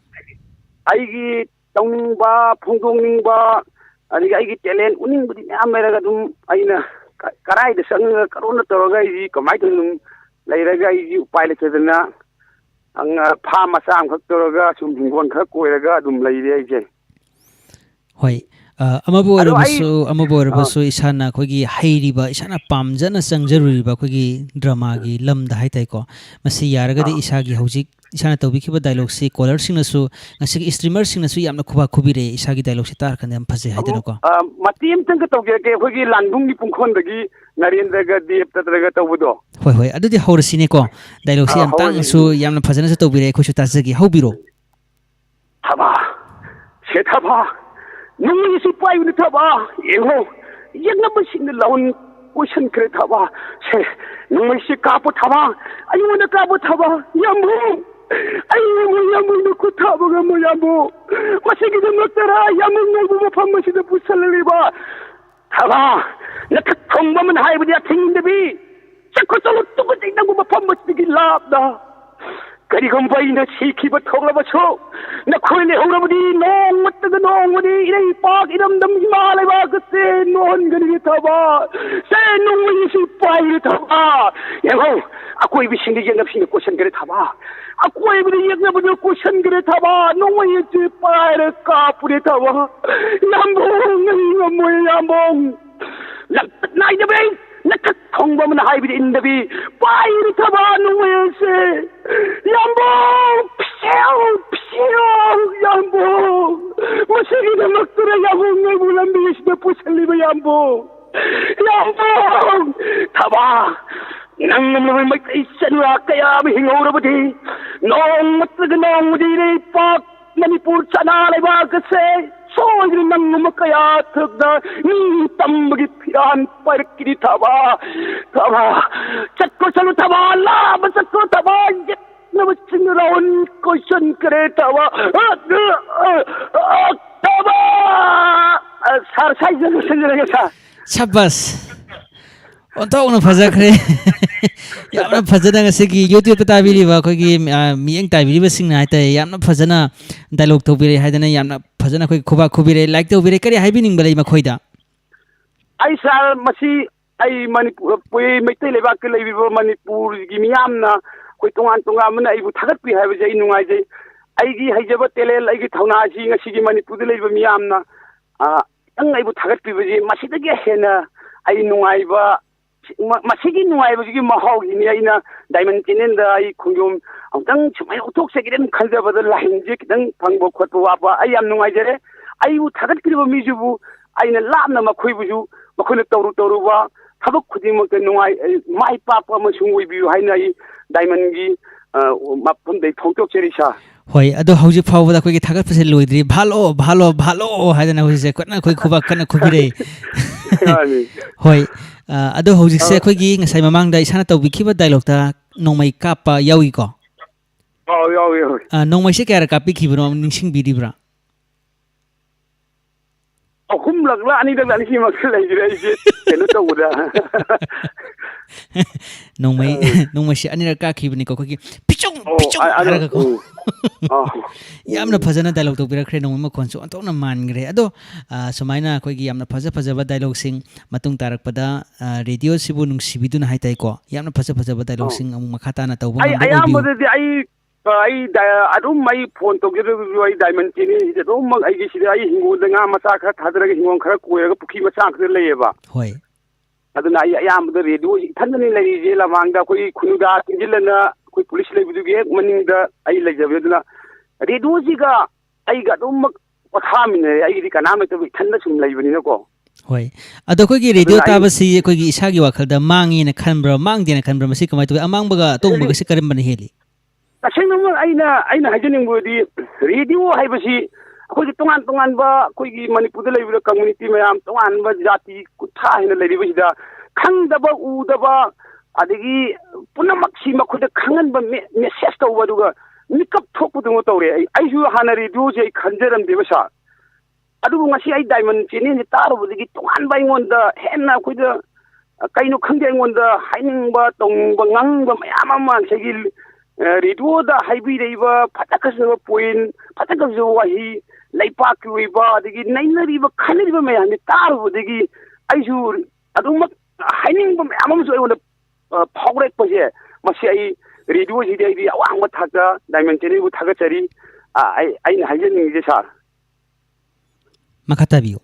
ꯑꯩꯒꯤ ꯇꯧꯅꯤꯡꯕ, ꯐꯣꯡꯗꯣꯛꯅꯤꯡꯕ, ꯑꯗꯒꯤ ꯑꯩꯒꯤ ꯇꯦꯂꯦꯟ ꯎꯠꯅꯤꯡꯕꯗꯤ ꯃꯌꯥꯝ ꯂꯩꯔꯒ ꯑꯗꯨꯝ ꯑꯩꯅ ꯀ-, ꯀꯔꯥꯏꯗ ꯆꯪꯉꯒ ꯀꯔꯣꯝꯗ ꯇꯧꯔꯒ ꯑꯩꯁꯤ ꯀꯃꯥꯏꯅ ꯇꯧꯅ ꯑꯗꯨꯝ ꯂꯩꯔꯒ ꯑꯩꯁꯤ ꯎꯄꯥꯏ ꯂꯩꯇꯗꯅ, ꯑꯪ, ꯐꯥꯝ ꯃꯆꯥ ꯑꯃꯈꯛ ꯇꯧꯔꯒ ꯁꯨꯝ ꯍꯤꯡꯒꯣꯜ ꯈꯔ ꯀꯣꯏꯔꯒ ꯑꯗꯨꯝ ꯂꯩꯔꯦ ꯑꯩꯁꯦ꯫ ꯍꯣꯏ꯫ ꯑ, ꯑꯃꯕꯨ ꯑꯗꯣ ꯑꯩ ꯑꯣꯏꯔꯕꯁꯨ, ꯑꯃꯕꯨ ꯑꯥ꯫ ꯑꯣꯏꯔꯕꯁꯨ ꯏꯁꯥꯅ ꯑꯩꯈꯣꯏꯒꯤ ꯍꯩꯔꯤꯕ, ꯏꯁꯥꯅ ꯄꯥꯝꯖꯅ ꯆꯪꯖꯔꯨꯔꯤꯕ ꯑꯩꯈꯣꯏꯒꯤ ꯗ꯭ꯔꯃꯥꯒꯤ ꯂꯝꯗ ꯍꯥꯏꯇꯥꯔꯦꯀꯣ, ꯃꯁꯤ ꯌꯥꯔꯒꯗꯤ ꯑꯥ꯫ ꯏꯁꯥꯒꯤ ꯍꯧꯖꯤꯛ ꯏꯁꯥꯅ ꯇꯧꯕꯤꯈꯤꯕ ꯗꯥꯏꯂꯣꯛꯁꯤ ꯀꯣꯂꯔꯁꯤꯡꯅꯁꯨ, ꯉꯁꯤꯒꯤ ꯏꯁꯇ꯭ꯔꯤꯃꯔꯁꯤꯡꯅꯁꯨ ꯌꯥꯝꯅ ꯈꯨꯕꯥꯛ ꯈꯨꯕꯤꯔꯛꯑꯦ, ꯏꯁꯥꯒꯤ ꯗꯥꯏꯂꯣꯛꯁꯤ ꯇꯥꯔꯀꯥꯟꯗ ꯌꯥꯝ ꯐꯖꯩ ꯑꯃꯨꯛ, ꯍꯥꯏꯗꯅꯀꯣ꯫ ꯑ, ꯃꯇꯦꯛ ꯑꯃꯇꯪꯒ ꯇꯧꯖꯔꯛꯀꯦ꯫ ꯑꯩꯈꯣꯏꯒꯤ ꯂꯥꯟꯕꯨꯡꯒꯤ ꯄꯨꯡꯈꯣꯟꯗꯒꯤ ꯅꯔꯦꯟꯗ꯭ꯔꯒ ꯗꯦꯕꯇꯇꯒ ꯇꯧꯕꯗꯣ꯫ ꯍꯣꯏ, ꯍꯣꯏ, ꯑꯗꯨꯗꯤ ꯍꯧꯔꯁꯤꯅꯦꯀꯣ꯫ ꯗꯥꯏꯂꯣꯛꯁꯤ ꯑ, ꯌꯥꯝ ꯍꯧꯔꯁꯤ꯫ ꯇꯥꯡꯅꯁꯨ ꯌꯥꯝꯅ ꯐꯖꯅꯁꯨ ꯇꯧꯕꯤꯔꯛꯑꯦ, ꯑꯩꯈꯣꯏꯁꯨ ꯇꯥꯖꯒꯦ꯫ ꯍꯧꯕꯤꯔꯣ꯫ ꯊꯕꯥ, ꯁꯦ ꯊꯕꯥ, ꯅꯣꯡꯃꯩꯁꯤ ꯄꯥꯏꯕꯅ ꯊꯕꯥ, ꯌꯦꯡꯉꯣ, ꯌꯦꯛꯅꯕꯁꯤꯡꯅ ꯂꯥꯎꯟ ꯀꯣꯏꯁꯟꯈ꯭ꯔꯦ ꯊꯕꯥ, ꯁꯦ, ꯅꯣꯡꯃꯩꯁꯤ ꯀꯥꯞꯄꯣ ꯊꯕꯥ, ꯑꯩꯉꯣꯟꯗ ꯀꯥꯞꯄꯣ ꯊꯕꯥ, ꯌꯥꯝꯕꯨ, ꯑꯩ ꯌꯥꯝꯕꯨ, ꯌꯥꯝꯕꯨ ꯅꯈꯨꯠ ꯊꯥꯕ ꯉꯝꯃꯣ ꯌꯥꯝꯕꯨ, ꯃꯁꯤꯒꯤꯗꯃꯛꯇꯔꯥ ꯌꯥꯝꯕꯨ ꯅꯪꯕꯨ ꯃꯐꯝ ꯑꯁꯤꯗ ꯄꯨꯁꯜꯂꯛꯂꯤꯕ? ꯊꯕꯥ, ꯅꯊꯛ ꯊꯣꯡꯕ ꯑꯃꯅ ꯍꯥꯏꯕꯗꯤ ꯑꯊꯤꯡꯗꯕꯤ, ꯆꯠꯈ꯭ꯔꯣ, ꯆꯠꯂꯣ, ꯇꯨꯀꯠꯆꯩ, ꯅꯪꯕꯨ ꯃꯐꯝ ꯑꯁꯤꯗꯒꯤ ꯂꯥꯞꯅ꯫ ꯀꯔꯤꯒꯨꯝꯕ ꯑꯩꯅ ꯁꯤꯈꯤꯕ ꯊꯣꯛꯂꯕꯁꯨ, ꯅꯈꯣꯏ ꯂꯩꯍꯧꯔꯕꯗꯤ ꯅꯣꯡꯃꯇꯒ ꯅꯣꯡꯃꯗꯤ ꯏꯔꯩꯄꯥꯛ ꯏꯔꯝꯗꯝ ꯏꯃꯥ ꯂꯩꯕꯥꯛ ꯑꯁꯦ ꯅꯣꯛꯍꯟꯒꯅꯤ ꯊꯕꯥ꯫ ꯁꯦ, ꯅꯣꯡꯃꯩ ꯑꯁꯤ ꯄꯥꯏꯔꯦ ꯊꯕꯥ꯫ ꯌꯦꯡꯉꯣ, ꯑꯀꯣꯏꯕꯁꯤꯡꯗ ꯌꯦꯡꯅꯕꯁꯤꯡꯅ ꯀꯣꯏꯁꯟꯈ꯭ꯔꯦ ꯊꯕꯥ꯫ ꯑꯀꯣꯏꯕꯗ ꯌꯦꯡꯅꯕꯗ ꯀꯣꯏꯁꯟꯈ꯭ꯔꯦ ꯊꯕꯥ꯫ ꯅꯣꯡꯃꯩ ꯑꯁꯤ ꯄꯥꯏꯔꯦ ꯀꯥꯞꯄꯨꯔꯦ ꯊꯕꯥ꯫ ꯌꯥꯝꯕꯨꯡ, ꯑꯩ ꯉꯝꯃꯣꯏ ꯌꯥꯝꯕꯨꯡ꯫ ꯂꯝꯆꯠ ꯅꯥꯏꯗꯕꯤ, ꯅꯊꯛ ꯊꯣꯡꯕ ꯑꯃꯅ ꯍꯥꯏꯕꯗꯤ ꯏꯟꯗꯕꯤ, ꯄꯥꯏꯔꯤ ꯊꯕꯥ ꯅꯨꯡꯉꯥꯏꯁꯦ꯫ ꯌꯥꯝꯕꯧ, ꯐꯤꯌꯧ, ꯐꯤꯌꯧ, ꯌꯥꯝꯕꯧ꯫ ꯃꯁꯤꯒꯤꯗꯃꯛꯇꯅ ꯌꯥꯝꯕꯧ ꯅꯣꯏꯕꯨ ꯂꯝꯕꯤ ꯑꯁꯤꯗ ꯄꯨꯁꯤꯜꯂꯤꯕ ꯌꯥꯝꯕꯧ꯫ ꯌꯥꯝꯕꯧ, ꯊꯕꯥ, ꯅꯪ ꯉꯝꯂꯕ ꯃꯩꯇꯩ ꯆꯅꯨꯔꯥ ꯀꯌꯥ ꯑꯃ ꯍꯤꯡꯍꯧꯔꯕꯗꯤ, ꯅꯣꯡꯃꯇꯒ ꯅꯣꯡꯃꯗꯤ ꯏꯔꯩꯄꯥꯛ ꯃꯅꯤꯄꯨꯔ ꯆꯅꯥ ꯂꯩꯕꯥꯛ ꯑꯁꯦ ꯁꯣꯏꯗꯅ ꯅꯪꯒꯨꯝꯕ ꯀꯌꯥ ꯊꯣꯛꯅ ꯅꯤꯡꯇꯝꯕꯒꯤ ꯐꯤꯔꯥꯟ ꯄꯥꯏꯔꯛꯈꯤꯅꯤ ꯊꯕꯥ꯫ ꯊꯕꯥ, ꯆꯠꯈ꯭ꯔꯣ ꯆꯠꯂꯨ ꯊꯕꯥ, ꯂꯥꯞꯅ ꯆꯠꯈ꯭ꯔꯣ ꯊꯕꯥ, ꯌꯦꯠꯅꯕꯁꯤꯡꯅ ꯔꯥꯎꯟ ꯀꯣꯏꯁꯟꯈ꯭ꯔꯦ ꯊꯕꯥ꯫ ꯊꯕꯥ! ꯁꯥꯔ, ꯁ꯭ꯋꯥꯏꯗ ꯂꯣꯏꯁꯤꯟꯖꯔꯒꯦ, ꯁꯥꯔ꯫ ꯁꯕꯥꯁ! ꯑꯣꯟꯊꯣꯛꯅ ꯐꯖꯈ꯭ꯔꯦ꯫ ꯌꯥꯝꯅ ꯐꯖꯅ ꯉꯁꯤꯒꯤ YouTube-ꯇ ꯇꯥꯕꯤꯔꯤꯕ ꯑꯩꯈꯣꯏꯒꯤ, ꯑ, ꯃꯤꯠꯌꯦꯡ ꯇꯥꯕꯤꯔꯤꯕꯁꯤꯡꯅ ꯍꯥꯏꯇꯥꯔꯦ, ꯌꯥꯝꯅ ꯐꯖꯅ dialogue ꯇꯧꯕꯤꯔꯦ ꯍꯥꯏꯗꯅ ꯌꯥꯝꯅ ꯐꯖꯅ ꯑꯩꯈꯣꯏ ꯈꯨꯕꯥꯛ ꯈꯨꯕꯤꯔꯦ, like ꯇꯧꯕꯤꯔꯦ꯫ ꯀꯔꯤ ꯍꯥꯏꯕꯤꯅꯤꯡꯕ ꯂꯩ ꯃꯈꯣꯏꯗ? ꯑꯩ ꯁꯥꯔ, ꯃꯁꯤ ꯑꯩ ꯃꯅꯤꯄꯨꯔ, ꯃꯩꯇꯩ ꯂꯩꯕꯥꯛꯇ ꯂꯩꯔꯤꯕ ꯃꯅꯤꯄꯨꯔꯒꯤ ꯃꯤꯌꯥꯝꯅ ꯑꯩꯈꯣꯏ ꯇꯣꯉꯥꯟ ꯇꯣꯉꯥꯟꯕꯅ ꯑꯩꯕꯨ ꯊꯥꯒꯠꯄꯤ ꯍꯥꯏꯕꯁꯦ ꯑꯩ ꯅꯨꯡꯉꯥꯏꯖꯩ꯫ ꯑꯩꯒꯤ ꯍꯩꯖꯕ talent, ꯑꯩꯒꯤ ꯊꯧꯅꯥ ꯑꯁꯤ ꯉꯁꯤꯒꯤ ꯃꯅꯤꯄꯨꯔꯗ ꯂꯩꯕ ꯃꯤꯌꯥꯝꯅ, ꯑ, ꯈꯤꯇꯪ ꯑꯩꯕꯨ ꯊꯥꯒꯠꯄꯤꯕꯁꯦ ꯃꯁꯤꯗꯒꯤ ꯍꯦꯟꯅ ꯑꯩ ꯅꯨꯡꯉꯥꯏꯕ ꯃ-, ꯃꯁꯤꯒꯤ ꯅꯨꯡꯉꯥꯏꯕꯁꯤꯒꯤ ꯃꯍꯥꯎꯁꯤꯅꯤ ꯑꯩꯅ Diamond Channel-ꯗ ꯑꯩ ꯈꯣꯡꯖꯣꯝ ꯑꯃꯨꯛꯇꯪ ꯁꯨꯃꯥꯏꯅ ꯎꯠꯊꯣꯛꯆꯒꯦꯅ ꯈꯟꯖꯕꯗ line-ꯁꯦ ꯈꯤꯇꯪ ꯐꯪꯕ ꯈꯣꯠꯄ ꯋꯥꯠꯄ꯫ ꯑꯩ ꯌꯥꯝ ꯅꯨꯡꯉꯥꯏꯖꯔꯦ꯫ ꯑꯩꯕꯨ ꯊꯥꯒꯠꯄꯤꯔꯤꯕ ꯃꯤꯁꯤꯕꯨ ꯑꯩꯅ ꯂꯥꯞꯅ ꯃꯈꯣꯏꯕꯨꯁꯨ, ꯃꯈꯣꯏꯅ ꯇꯧꯔꯨ ꯇꯧꯔꯨꯕ ꯊꯕꯛ ꯈꯨꯗꯤꯡꯃꯛꯇ ꯅꯨꯡꯉꯥꯏ-, ꯃꯥꯏ ꯄꯥꯛꯄ ꯑꯃꯁꯨꯡ ꯑꯣꯏꯕꯤꯌꯨ ꯍꯥꯏꯅ ꯑꯩ Diamond-ꯒꯤ, ꯑ, ꯃꯐꯝꯗꯒꯤ ꯐꯣꯡꯗꯣꯛꯆꯔꯤ, ꯁꯥꯔ꯫ ꯍꯣꯏ, ꯑꯗꯣ ꯍꯧꯖꯤꯛ ꯐꯥꯎꯕꯗ ꯑꯩꯈꯣꯏꯒꯤ ꯊꯥꯒꯠꯄꯁꯦ ꯂꯣꯏꯗ꯭ꯔꯤ꯫ "ꯚꯥꯂꯣ, ꯚꯥꯂꯣ, ꯚꯥꯂꯣ" ꯍꯥꯏꯗꯅ ꯍꯧꯖꯤꯛꯁꯦ ꯀꯟꯅ ꯑꯩꯈꯣꯏ ꯈꯨꯕꯥꯛ ꯀꯟꯅ ꯈꯨꯕꯤꯔꯛꯏ꯫ ꯃꯥꯅꯤ꯫ ꯍꯣꯏ, ꯑ, ꯑꯗꯣ ꯍꯧꯖꯤꯛꯁꯦ ꯑ, ꯑꯩꯈꯣꯏꯒꯤ ꯉꯁꯥꯏ ꯃꯃꯥꯡꯗ ꯏꯁꯥꯅ ꯇꯧꯕꯤꯈꯤꯕ dialogue-ꯇ ꯅꯣꯡꯃꯩ ꯀꯥꯞꯄ ꯌꯥꯎꯏꯀꯣ? ꯑꯧ, ꯌꯥꯎꯏ, ꯌꯥꯎꯏ꯫ ꯑ, ꯅꯣꯡꯃꯩꯁꯦ ꯀꯌꯥꯔꯛ ꯀꯥꯞꯄꯤꯈꯤꯕꯅꯣ ꯅꯤꯡꯁꯤꯡꯕꯤꯔꯤꯕ꯭ꯔꯥ? ꯑꯍꯨꯝꯂꯛꯂ ꯑꯅꯤꯔꯛꯂ ꯑꯅꯤꯁꯤꯃꯛ ꯂꯩꯈ꯭ꯔꯦ ꯑꯩꯁꯦ ꯀꯩꯅꯣ ꯇꯧꯕꯗ꯫ ꯅꯣꯡꯃꯩ ꯅꯣꯡꯃꯩꯁꯦ ꯑꯅꯤꯔꯛ ꯀꯥꯞꯈꯤꯕꯅꯤꯀꯣ ꯑꯩꯈꯣꯏꯒꯤ, ꯄꯤꯆꯨꯡ ꯑꯣ, ꯄꯤꯆꯨꯡ ꯑ- ꯑꯗꯣ, ꯍꯥꯏꯔꯒꯀꯣ꯫ ꯎꯝ꯫ ꯑꯥ꯫ ꯌꯥꯝꯅ ꯐꯖꯅ ꯗꯥꯏꯂꯣꯛ ꯇꯧꯕꯤꯔꯛꯈ꯭ꯔꯦ, ꯅꯣꯡꯃꯩ ꯃꯈꯣꯟꯁꯨ ꯑꯣꯟꯊꯣꯛꯅ ꯃꯥꯟꯈ꯭ꯔꯦ꯫ ꯑꯗꯣ ꯑ, ꯁꯨꯃꯥꯏꯅ ꯑꯩꯈꯣꯏꯒꯤ ꯌꯥꯝꯅ ꯐꯖ ꯐꯖꯕ ꯗꯥꯏꯂꯣꯛꯁꯤꯡ ꯃꯇꯨꯡ ꯇꯥꯔꯛꯄꯗ, ꯑ, ꯔꯦꯗꯤꯑꯣꯁꯤꯕꯨ ꯅꯨꯡꯁꯤꯕꯤꯗꯨꯅ ꯍꯥꯏ ꯇꯥꯏꯀꯣ, ꯌꯥꯝꯅ ꯐꯖ ꯐꯖꯕ ꯗꯥꯏꯂꯣꯛꯁꯤꯡ ꯑꯃꯨꯛ ꯃꯈꯥ ꯇꯥꯅ ꯇꯧꯕ ꯑꯩ ꯉꯝꯕ ꯑꯣꯏꯕꯤꯌꯨ꯫ ꯑꯌꯥꯝꯕꯗꯗꯤ ꯑꯩ ꯑ, ꯑꯩ ꯗꯥ- ꯑꯗꯨꯝ ꯑꯩ ꯐꯣꯟ ꯇꯧꯖꯔꯒꯁꯨ ꯑꯩ ꯗꯥꯏꯃꯟ ꯆꯦꯅꯦꯜꯁꯤꯗ ꯑꯗꯨꯝꯃꯛ ꯑꯩꯒꯤ ꯁꯤꯗ ꯑꯩ ꯍꯤꯡꯒꯣꯜꯗ ꯉꯥ ꯃꯆꯥ ꯈꯔ ꯊꯥꯗꯔꯒ ꯍꯤꯡꯒꯣꯜ ꯈꯔ ꯀꯣꯏꯔꯒ ꯄꯨꯈ꯭ꯔꯤ ꯃꯆꯥ ꯈꯔ ꯂꯩꯌꯦꯕ꯫ ꯍꯣꯏ꯫ ꯑꯗꯨꯅ ꯑꯩ ꯑꯌꯥꯝꯕꯗ ꯔꯦꯗꯤꯑꯣꯁꯤ ꯏꯊꯟꯗꯅꯤ ꯂꯩꯔꯤꯁꯦ꯫ ꯂꯃꯥꯡꯗ ꯑꯩꯈꯣꯏꯒꯤ ꯈꯨꯅꯨꯗꯥ ꯇꯤꯟꯁꯤꯜꯂꯅ ꯑꯩꯈꯣꯏ ꯄꯨꯂꯤꯁ ꯂꯩꯕꯗꯨꯒꯤ ꯍꯦꯛ ꯃꯅꯤꯡꯗ ꯑꯩ ꯂꯩꯖꯕꯅꯤ꯫ ꯑꯗꯨꯅ ꯔꯦꯗꯤꯑꯣꯁꯤꯒ ꯑꯩꯒ ꯑꯗꯨꯝꯃꯛ ꯄꯣꯊꯥꯃꯤꯟꯅꯔꯦ꯫ ꯑꯩꯒꯤꯗꯤ ꯀꯅꯥꯝ ꯂꯩꯇꯕ, ꯏꯊꯟꯗ ꯁꯨꯝ ꯂꯩꯕꯅꯤꯅꯀꯣ꯫ ꯍꯣꯏ꯫ ꯑꯗꯣ ꯑꯩꯈꯣꯏꯒꯤ ꯑꯗꯨꯅ ꯔꯦꯗꯤꯑꯣ ꯑꯩ ꯇꯥꯕꯁꯤ ꯑꯩꯈꯣꯏꯒꯤ ꯏꯁꯥꯒꯤ ꯋꯥꯈꯜꯗ ꯃꯥꯡꯉꯦꯅ ꯈꯟꯕ꯭ꯔꯥ, ꯃꯥꯡꯗꯦꯅ ꯈꯟꯕ꯭ꯔꯥ? ꯃꯁꯤ ꯀꯃꯥꯏꯅ ꯇꯧꯋꯤ? ꯑꯃꯥꯡꯕꯒ ꯑꯇꯣꯡꯕꯒꯁꯤ ꯀꯔꯝꯕꯅ ꯍꯦꯜꯂꯤ? ꯇꯁꯦꯡꯅꯃꯛ ꯑꯩꯅ ꯑꯩꯅ ꯍꯥꯏꯖꯅꯤꯡꯕꯗꯤ, ꯔꯦꯗꯤꯑꯣ ꯍꯥꯏꯕꯁꯤ ꯑꯩꯈꯣꯏꯒꯤ ꯇꯣꯉꯥꯟ ꯇꯣꯉꯥꯟꯕ ꯑꯩꯈꯣꯏꯒꯤ ꯃꯅꯤꯄꯨꯔꯗ ꯂꯩꯔꯤꯕ ꯀꯝꯃ꯭ꯌꯨꯅꯤꯇꯤ ꯃꯌꯥꯝ, ꯇꯣꯉꯥꯟꯕ ꯖꯥꯇꯤ ꯀꯨꯟꯊ꯭ꯔꯥ ꯍꯦꯟꯅ ꯂꯩꯔꯤꯕꯁꯤꯗ ꯈꯪꯗꯕ ꯎꯗꯕ ꯑꯗꯒꯤ ꯄꯨꯝꯅꯃꯛꯁꯤ ꯃꯈꯣꯏꯗ ꯈꯪꯍꯟꯕ ꯃꯦ- ꯃꯦꯁꯦꯖ ꯇꯧꯕ, ꯑꯗꯨꯒ ꯃꯤꯀꯞ ꯊꯣꯛꯄꯗꯧꯅ ꯇꯧꯔꯦ꯫ ꯑꯩ ꯑꯩꯁꯨ ꯍꯥꯟꯅ ꯔꯦꯗꯤꯑꯣꯁꯦ ꯑꯩ ꯈꯟꯖꯔꯝꯗꯦꯕ ꯁꯥꯔ꯫ ꯑꯗꯨꯕꯨ ꯉꯁꯤ ꯑꯩ ꯗꯥꯏꯃꯟ ꯆꯦꯅꯦꯜꯁꯦ ꯇꯥꯔꯨꯕꯗꯒꯤ ꯇꯣꯉꯥꯟꯕ ꯑꯩꯉꯣꯟꯗ ꯍꯦꯟꯅ ꯑꯩꯈꯣꯏꯗ, ꯑ, ꯀꯩꯅꯣ ꯈꯪꯗꯦ, ꯑꯩꯉꯣꯟꯗ ꯍꯥꯏꯅꯤꯡꯕ, ꯇꯧꯅꯤꯡꯕ, ꯉꯥꯡꯅꯤꯡꯕ ꯃꯌꯥꯝ ꯑꯃ ꯉꯁꯥꯏꯒꯤ, ꯑ, ꯔꯦꯗꯤꯑꯣꯗ ꯍꯥꯏꯕꯤꯔꯛꯏꯕ ꯐꯖ ꯐꯖꯕ ꯄꯣꯏꯟ, ꯐꯖ ꯐꯖꯕ ꯋꯥꯍꯩ, ꯂꯩꯄꯥꯛꯀꯤ ꯑꯣꯏꯕ ꯑꯗꯒꯤ ꯅꯩꯅꯔꯤꯕ ꯈꯟꯅꯔꯤꯕ ꯃꯌꯥꯝꯁꯦ ꯇꯥꯔꯨꯕꯗꯒꯤ ꯑꯩꯁꯨ ꯑꯗꯨꯃꯛ ꯍꯥꯏꯅꯤꯡꯕ ꯃꯌꯥꯝ ꯑꯃꯁꯨ ꯑꯩꯉꯣꯟꯗ, ꯑ, ꯐꯥꯎꯔꯛꯄꯁꯦ, ꯃꯁꯤ ꯑꯩ ꯔꯦꯗꯤꯑꯣꯁꯤꯗꯤ ꯑꯩꯗꯤ ꯑꯋꯥꯡꯕ ꯊꯥꯛꯇ ꯗꯥꯏꯃꯟ ꯆꯦꯅꯦꯜꯕꯨ ꯊꯥꯒꯠꯆꯔꯤ꯫ ꯑ, ꯑꯩ ꯑꯩꯅ ꯍꯥꯏꯖꯅꯤꯡꯉꯤꯁꯦ ꯁꯥꯔ꯫ ꯃꯈꯥ ꯇꯥꯕꯤꯌꯨ꯫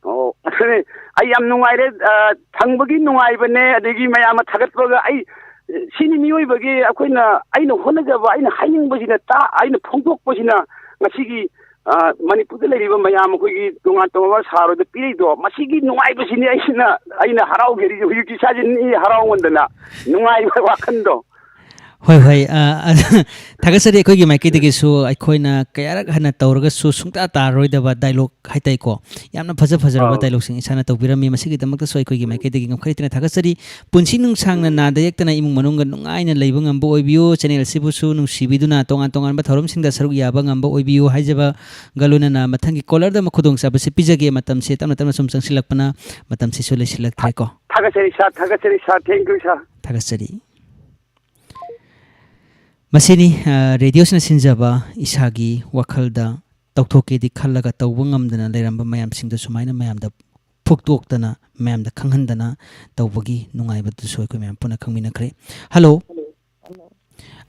ꯑꯣ, ꯑꯗꯨꯅꯦ, ꯑꯩ ꯌꯥꯝ ꯅꯨꯡꯉꯥꯏꯔꯦ꯫ ꯑ, ꯐꯪꯕꯒꯤ ꯅꯨꯡꯉꯥꯏꯕꯅꯦ, ꯑꯗꯒꯤ ꯃꯌꯥꯝꯅ ꯊꯥꯒꯠꯄꯒ ꯑꯩ, ꯁꯤꯅꯤ ꯃꯤꯑꯣꯏꯕꯒꯤ ꯑꯩꯈꯣꯏꯅ, ꯑꯩꯅ ꯍꯣꯠꯅꯖꯕ, ꯑꯩꯅ ꯍꯥꯏꯅꯤꯡꯕꯁꯤꯅ ꯇꯥ-, ꯑꯩꯅ ꯐꯣꯡꯗꯣꯛꯄꯁꯤꯅ ꯉꯁꯤꯒꯤ, ꯑ, ꯃꯅꯤꯄꯨꯔꯗ ꯂꯩꯔꯤꯕ ꯃꯌꯥꯝ, ꯑꯩꯈꯣꯏꯒꯤ ꯇꯣꯉꯥꯟ ꯇꯣꯉꯥꯟꯕ ꯁꯥꯔꯣꯏꯗ ꯄꯤꯔꯛꯏꯗꯣ, ꯃꯁꯤꯒꯤ ꯅꯨꯡꯉꯥꯏꯕꯁꯤꯅꯤ ꯑꯩꯅ, ꯑꯩꯅ ꯍꯔꯥꯎꯖꯔꯤꯁꯦ꯫ ꯍꯧꯖꯤꯛꯇꯤ ꯏꯁꯥꯁꯦ ꯅꯤꯛꯏ ꯍꯔꯥꯎꯃꯟꯗꯅ, ꯅꯨꯡꯉꯥꯏꯕ ꯋꯥꯈꯜꯗꯣ꯫ ꯍꯣꯏ, ꯍꯣꯏ꯫ ꯑ, ꯑ, ꯊꯥꯒꯠꯆꯔꯤ꯫ ꯑꯩꯈꯣꯏꯒꯤ ꯃꯥꯏꯀꯩꯗꯒꯤꯁꯨ ꯑꯩꯈꯣꯏꯅ ꯀꯌꯥꯔꯛ ꯍꯟꯅ ꯇꯧꯔꯒꯁꯨ ꯁꯨꯡꯇꯥ ꯇꯥꯔꯔꯣꯏꯗꯕ ꯗꯥꯏꯂꯣꯛ ꯍꯥꯏꯇꯥꯔꯦꯀꯣ꯫ ꯌꯥꯝꯅ ꯐꯖ ꯐꯖꯔꯕ ꯑꯥꯎ꯫ ꯗꯥꯏꯂꯣꯛꯁꯤꯡ ꯏꯁꯥꯅ ꯇꯧꯕꯤꯔꯝꯃꯤ꯫ ꯃꯁꯤꯒꯤꯗꯃꯛꯇꯁꯨ ꯑꯩꯈꯣꯏꯒꯤ ꯃꯥꯏꯀꯩꯗꯒꯤ ꯉꯝꯈꯩ ꯂꯩꯇꯅ ꯊꯥꯒꯠꯆꯔꯤ꯫ ꯄꯨꯟꯁꯤ ꯅꯨꯡꯁꯥꯡꯅ ꯅꯥꯗ ꯌꯦꯛꯇꯅ ꯏꯃꯨꯡ ꯃꯅꯨꯡꯒ ꯅꯨꯡꯉꯥꯏꯅ ꯂꯩꯕ ꯉꯝꯕ ꯑꯣꯏꯕꯤꯌꯨ꯫ ꯆꯦꯅꯦꯜ ꯑꯁꯤꯕꯨꯁꯨ ꯅꯨꯡꯁꯤꯕꯤꯗꯨꯅ ꯇꯣꯉꯥꯟ ꯇꯣꯉꯥꯟꯕ ꯊꯧꯔꯝꯁꯤꯡꯗ ꯁꯔꯨꯛ ꯌꯥꯕ ꯉꯝꯕ ꯑꯣꯏꯕꯤꯌꯨ ꯍꯥꯏꯖꯕꯒ ꯂꯣꯏꯅꯅ ꯃꯊꯪꯒꯤ ꯀꯣꯂꯔꯗ ꯑꯃꯨꯛ ꯈꯨꯗꯣꯡꯆꯥꯕꯁꯤ ꯄꯤꯖꯒꯦ꯫ ꯃꯇꯝꯁꯦ ꯇꯞꯅ ꯇꯞꯅ ꯁꯨꯝ ꯆꯪꯁꯤꯜꯂꯛꯄꯅ ꯃꯇꯝꯁꯤꯁꯨ ꯂꯩꯁꯤꯜꯂꯛꯇ꯭ꯔꯦꯀꯣ꯫ ꯊꯥꯒꯠꯆꯔꯤ ꯁꯥꯔ, ꯊꯥꯒꯠꯆꯔꯤ ꯁꯥꯔ, thank you ꯁꯥꯔ꯫ ꯊꯥꯒꯠꯆꯔꯤ꯫ ꯃꯁꯤꯅꯤ, ꯑ, ꯔꯦꯗꯤꯑꯣꯁꯤꯅ ꯁꯤꯟꯖꯕ ꯏꯁꯥꯒꯤ ꯋꯥꯈꯜꯗ ꯇꯧꯊꯣꯛꯀꯦꯗꯤ ꯈꯜꯂꯒ ꯇꯧꯕ ꯉꯝꯗꯅ ꯂꯩꯔꯝꯕ ꯃꯌꯥꯝꯁꯤꯡꯗꯣ ꯁꯨꯃꯥꯏꯅ ꯃꯌꯥꯝꯗ ꯐꯨꯛꯇꯣꯛꯇꯅ, ꯃꯌꯥꯝꯗ ꯈꯪꯍꯟꯗꯅ ꯇꯧꯕꯒꯤ ꯅꯨꯡꯉꯥꯏꯕꯗꯨꯁꯨ ꯑꯩꯈꯣꯏ ꯃꯌꯥꯝ ꯄꯨꯟꯅ ꯈꯪꯃꯤꯟꯅꯈ꯭ꯔꯦ꯫ ꯍꯜꯂꯣ꯫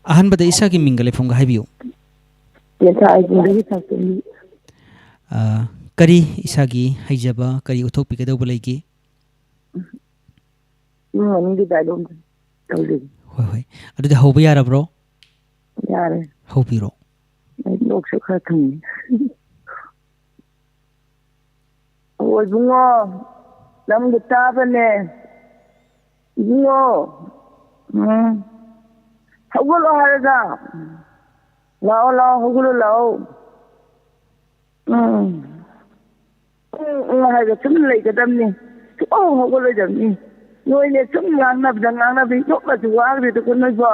ꯑꯍꯥꯟꯕꯗ ꯏꯁꯥꯒꯤ ꯃꯤꯡꯒ ꯂꯩꯐꯝꯒ ꯍꯥꯏꯕꯤꯌꯨ꯫ ꯇꯦꯟꯊꯥ ꯑꯩꯒꯨꯝꯕꯒꯤ ꯁꯛꯇꯝꯅꯤ꯫ ꯑ, ꯀꯔꯤ ꯏꯁꯥꯒꯤ ꯍꯩꯖꯕ ꯀꯔꯤ ꯎꯠꯊꯣꯛꯄꯤꯒꯗꯧꯕ ꯂꯩꯒꯦ? ꯏꯃꯨꯡ ꯃꯅꯨꯡꯒꯤ ꯗꯥꯏꯂꯣꯛ ꯇꯧꯖꯒꯦ꯫ ꯍꯣꯏ, ꯍꯣꯏ꯫ ꯑꯗꯨꯗꯤ ꯍꯧꯕ ꯌꯥꯔꯕ꯭ꯔꯣ? ꯌꯥꯔꯦ꯫ ꯍꯧꯕꯤꯔꯣ꯫ ꯑꯩ ꯂꯣꯛꯁꯨ ꯈꯔ ꯊꯨꯡꯉꯤ꯫ ꯑꯣ, ꯏꯕꯨꯡꯉꯣ, ꯅꯪꯕꯨ ꯇꯥꯕꯅꯦ꯫ ꯏꯕꯨꯡꯉꯣ, ꯎꯝ, ꯍꯧꯒꯠꯂꯣ ꯍꯥꯏꯔꯒ꯫ ꯂꯥꯛꯑꯣ, ꯂꯥꯛꯑꯣ, ꯍꯧꯒꯠꯂꯣ, ꯂꯥꯛꯑꯣ꯫ ꯎꯝ꯫ ꯎꯝ, ꯎꯝ ꯍꯥꯏꯔꯒ ꯁꯨꯝ ꯂꯩꯒꯗꯕꯅꯤ꯫ ꯁꯨꯡꯍꯧ ꯍꯧꯒꯠꯂꯣꯏꯗꯕꯅꯤ꯫ ꯅꯣꯏꯅꯦ ꯁꯨꯝ ꯉꯥꯡꯅꯕꯗ ꯉꯥꯡꯅꯕꯗ ꯏꯟꯊꯣꯛꯅꯁꯨ ꯋꯥꯈ꯭ꯔꯦꯗꯀꯣ ꯅꯣꯏꯕꯣ꯫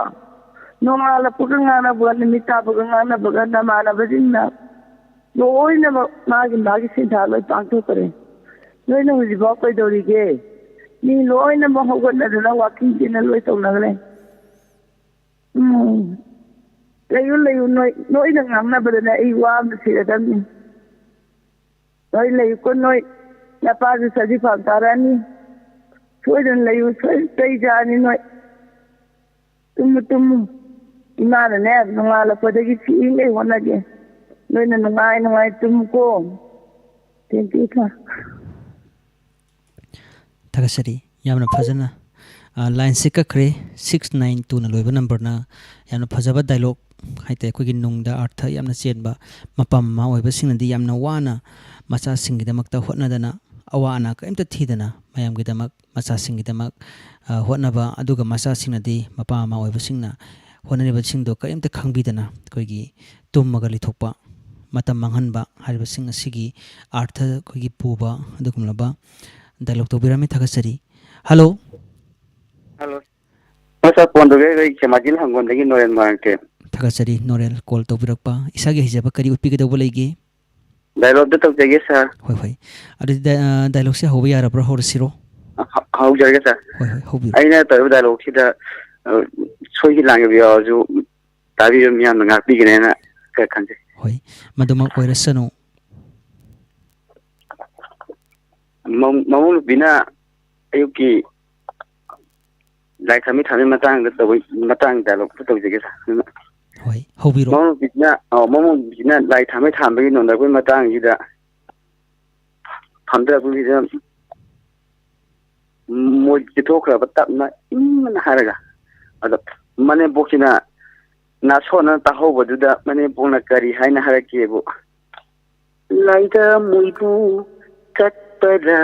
ꯅꯣꯡꯉꯥꯜꯂꯛꯄꯒ ꯉꯥꯡꯅꯕꯒ, ꯅꯨꯃꯤꯠ ꯇꯥꯕꯒ ꯉꯥꯡꯅꯕꯒ, ꯅꯃꯥꯟꯅꯕꯁꯤꯡꯅ ꯂꯣꯏꯅꯃꯛ ꯃꯥꯒꯤ ꯃꯥꯒꯤ ꯁꯤꯟꯊꯥ ꯂꯣꯏ ꯄꯥꯡꯊꯣꯛꯈ꯭ꯔꯦ꯫ ꯅꯣꯏꯅ ꯍꯧꯖꯤꯛꯐꯥꯎ ꯀꯩꯗꯧꯔꯤꯒꯦ? ꯃꯤ ꯂꯣꯏꯅꯃꯛ ꯍꯧꯒꯠꯅꯗꯅ walking ꯆꯦꯟꯗꯅ ꯂꯣꯏ ꯇꯧꯅꯈ꯭ꯔꯦ꯫ ꯎꯝ꯫ ꯂꯩꯌꯨ, ꯂꯩꯌꯨ, ꯅꯣꯏ, ꯅꯣꯏꯅ ꯉꯥꯡꯅꯕꯗꯅꯦ ꯑꯩ ꯋꯥꯕꯅ ꯁꯤꯔꯗꯝꯅꯤ꯫ ꯅꯣꯏ ꯂꯩꯌꯨꯀꯣ, ꯅꯣꯏ ꯅꯄꯥꯁꯨ ꯁꯖꯤꯛ ꯐꯥꯝ ꯇꯥꯔꯛꯑꯅꯤ꯫ ꯁꯣꯏꯗꯅ ꯂꯩꯌꯨ, ꯁꯣꯏꯗꯅ ꯆꯩ ꯆꯥꯔꯅꯤ ꯅꯣꯏ꯫ ꯇꯨꯝꯃꯨ, ꯇꯨꯝꯃꯨ꯫ ꯏꯃꯥꯅꯅꯦ ꯅꯣꯡꯉꯥꯜꯂꯛꯄꯗꯒꯤ ꯁꯤꯉꯩ ꯍꯣꯠꯅꯒꯦ꯫ ꯅꯣꯏꯅ ꯅꯨꯡꯉꯥꯏ ꯅꯨꯡꯉꯥꯏ ꯇꯨꯝꯃꯨꯀꯣ꯫ Thank you, sir꯫ ꯊꯥꯒꯠꯆꯔꯤ꯫ ꯌꯥꯝꯅ ꯐꯖꯅ, ꯑ, ꯂꯥꯏꯟꯁꯦ ꯀꯛꯈ꯭ꯔꯦ꯫ ꯁꯤꯛꯁ ꯅꯥꯏꯟ ꯇꯨꯅ ꯂꯣꯏꯕ ꯅꯝꯕꯔꯅ꯫ ꯌꯥꯝꯅ ꯐꯖꯕ ꯗꯥꯏꯂꯣꯛ ꯍꯥꯏꯇꯥꯔꯦ꯫ ꯑꯩꯈꯣꯏꯒꯤ ꯅꯨꯡꯗ ꯑꯥꯔꯊ ꯌꯥꯝꯅ ꯆꯦꯟꯕ, ꯃꯄꯥ ꯃꯃꯥ ꯑꯣꯏꯕꯁꯤꯡꯅꯗꯤ ꯌꯥꯝꯅ ꯋꯥꯅ ꯃꯆꯥꯁꯤꯡꯒꯤꯗꯃꯛꯇ ꯍꯣꯠꯅꯗꯅ, ꯑꯋꯥ ꯑꯅꯥ ꯀꯔꯤꯝꯇ ꯊꯤꯗꯅ ꯃꯌꯥꯝꯒꯤꯗꯃꯛ, ꯃꯆꯥꯁꯤꯡꯒꯤꯗꯃꯛ, ꯑ, ꯍꯣꯠꯅꯕ, ꯑꯗꯨꯒ ꯃꯆꯥꯁꯤꯡꯅꯗꯤ ꯃꯄꯥ ꯃꯃꯥ ꯑꯣꯏꯕꯁꯤꯡꯅ ꯍꯣꯠꯅꯔꯤꯕꯁꯤꯡꯗꯣ ꯀꯔꯤꯝꯇ ꯈꯪꯕꯤꯗꯅ ꯑꯩꯈꯣꯏꯒꯤ ꯇꯨꯝꯃꯒ ꯂꯩꯊꯣꯛꯄ, ꯃꯇꯝ ꯃꯥꯡꯍꯟꯕ ꯍꯥꯏꯔꯤꯕꯁꯤꯡ ꯑꯁꯤꯒꯤ ꯑꯥꯔꯊ ꯑꯩꯈꯣꯏꯒꯤ ꯄꯨꯕ ꯑꯗꯨꯒꯨꯝꯂꯕ dialogue ꯇꯧꯕꯤꯔꯝꯃꯤ꯫ ꯊꯥꯒꯠꯆꯔꯤ꯫ ꯍꯜꯂꯣ꯫ ꯍꯜꯂꯣ꯫ ꯍꯣꯏ ꯁꯥꯔ, ꯐꯣꯟ ꯇꯧꯖꯔꯛꯏꯁꯦ ꯑꯩ ꯁꯦꯃꯥꯖꯤꯜ ꯍꯪꯒꯣꯜꯗꯒꯤ ꯅꯣꯔꯦꯟ ꯃꯣꯏꯔꯥꯡꯊꯦꯝ꯫ ꯊꯥꯒꯠꯆꯔꯤ ꯅꯣꯔꯦꯟ, ꯀꯣꯜ ꯇꯧꯕꯤꯔꯛꯄ꯫ ꯏꯁꯥꯒꯤ ꯍꯩꯖꯕ ꯀꯔꯤ ꯎꯠꯄꯤꯒꯗꯧꯕ ꯂꯩꯒꯦ? ꯗꯥꯏꯂꯣꯛꯇ ꯇꯧꯖꯒꯦ ꯁꯥꯔ꯫ ꯍꯣꯏ, ꯍꯣꯏ꯫ ꯑꯗꯨꯗꯤ ꯗꯥ-, ꯑ, ꯗꯥꯏꯂꯣꯛꯁꯦ ꯍꯧꯕ ꯌꯥꯔꯕ꯭ꯔꯥ? ꯍꯧꯔꯁꯤꯔꯣ? ꯑ, ꯍ-, ꯍꯧꯖꯔꯒꯦ ꯁꯥꯔ꯫ ꯍꯣꯏ, ꯍꯣꯏ, ꯍꯧꯕꯤꯔꯣ꯫ ꯑꯩꯅ ꯇꯧꯔꯤꯕ ꯗꯥꯏꯂꯣꯛꯁꯤꯗ, ꯑ, ꯁꯣꯏꯈꯤ ꯂꯥꯟꯈꯤꯕ ꯌꯥꯎꯔꯁꯨ ꯇꯥꯕꯤꯕ ꯃꯤꯌꯥꯝꯅ ꯉꯥꯛꯄꯤꯒꯅꯦꯅ ꯈꯔ ꯈꯟꯖꯩ꯫ ꯍꯣꯏ, ꯃꯗꯨꯃꯛ ꯑꯣꯏꯔꯁꯅꯨ꯫ ꯃꯝ-, ꯃꯃꯧ ꯅꯨꯄꯤꯅ ꯑꯌꯨꯛꯀꯤ ꯂꯥꯏ ꯊꯥꯟꯕꯩ ꯊꯥꯟꯕꯩ ꯃꯇꯥꯡꯗ ꯇꯧꯕꯩ, ꯃꯇꯥꯡ ꯗꯥꯏꯂꯣꯛꯇ ꯇꯧꯖꯒꯦ ꯁꯥꯔ꯫ ꯑꯗꯨꯅ ꯍꯣꯏ, ꯍꯧꯕꯤꯔꯣ꯫ ꯃꯃꯧ ꯅꯨꯄꯤꯁꯤꯅ, ꯑ, ꯃꯃꯧ ꯅꯨꯄꯤꯁꯤꯅ ꯂꯥꯏ ꯊꯥꯟꯕꯩ ꯊꯥꯟꯕꯒꯤ ꯅꯣꯟꯊꯔꯛꯄꯒꯤ ꯃꯇꯥꯡꯁꯤꯗ ꯐꯝꯊꯔꯛꯄꯁꯤꯗ ꯃꯣꯏ ꯆꯤꯊꯣꯛꯈ꯭ꯔꯕ ꯇꯞꯅ ꯏꯪꯅ ꯍꯥꯏꯔꯒ꯫ ꯑꯗꯣ ꯃꯅꯦꯝꯄꯣꯛꯁꯤꯅ ꯅꯥꯁꯣꯟꯅꯅ ꯇꯥꯍꯧꯕꯗꯨꯗ ꯃꯅꯦꯝꯄꯣꯛꯅ ꯀꯔꯤ ꯍꯥꯏꯅ ꯍꯥꯏꯔꯛꯀꯦꯕꯨ, "ꯂꯥꯏꯗ ꯃꯣꯏꯕꯨ ꯀꯠꯄꯗ"꯫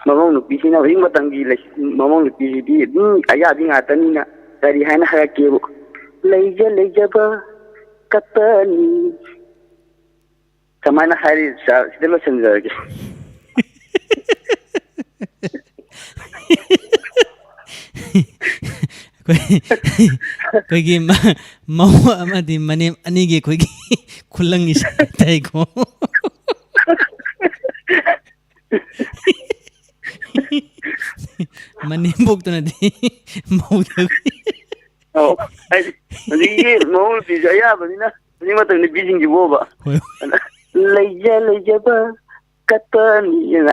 ꯃꯃꯧ ꯅꯨꯄꯤꯁꯤꯅ ꯍꯧꯖꯤꯛ ꯃꯇꯝꯒꯤ ꯂꯩ-, ꯃꯃꯧ ꯅꯨꯄꯤꯁꯤꯗꯤ ꯑꯗꯨꯝ ꯑꯌꯥꯕꯤ ꯉꯥꯛꯇꯅꯤꯅ ꯀꯔꯤ ꯍꯥꯏꯅ ꯍꯥꯏꯔꯛꯀꯦꯕꯨ, "ꯂꯩꯖ ꯂꯩꯖꯕ ꯀꯠꯄꯅꯤ"꯫ ꯀꯃꯥꯏꯅ ꯍꯥꯏꯔꯤ ꯁꯥꯔ? ꯁꯤꯗ ꯂꯣꯏꯁꯤꯟꯖꯔꯒꯦ꯫ ꯑꯩꯈꯣꯏ, ꯑꯩꯈꯣꯏꯒꯤ ꯃ-, ꯃꯧ ꯑꯃꯗꯤ ꯃꯅꯦꯝ ꯑꯅꯤꯒꯤ ꯑꯩꯈꯣꯏꯒꯤ ꯈꯨꯂꯪꯒꯤ ꯁꯥꯏ ꯇꯥꯏꯀꯣ꯫ ꯃꯅꯦꯝꯕꯣꯛꯇꯨꯅꯗꯤ ꯃꯧꯗꯨꯒꯤ ꯑꯧ, ꯍꯥꯏꯗꯤ ꯍꯧꯖꯤꯛꯀꯤ ꯃꯧ ꯅꯨꯄꯤꯁꯨ ꯑꯌꯥꯕꯅꯤꯅ ꯍꯧꯖꯤꯛ ꯃꯇꯝ ꯅꯨꯄꯤꯁꯤꯡꯁꯤꯕꯣꯕ꯫ ꯍꯣꯏ꯫ ꯑꯗ ꯂꯩꯖ ꯂꯩꯖꯕ ꯀꯠꯄꯅꯤꯅ꯫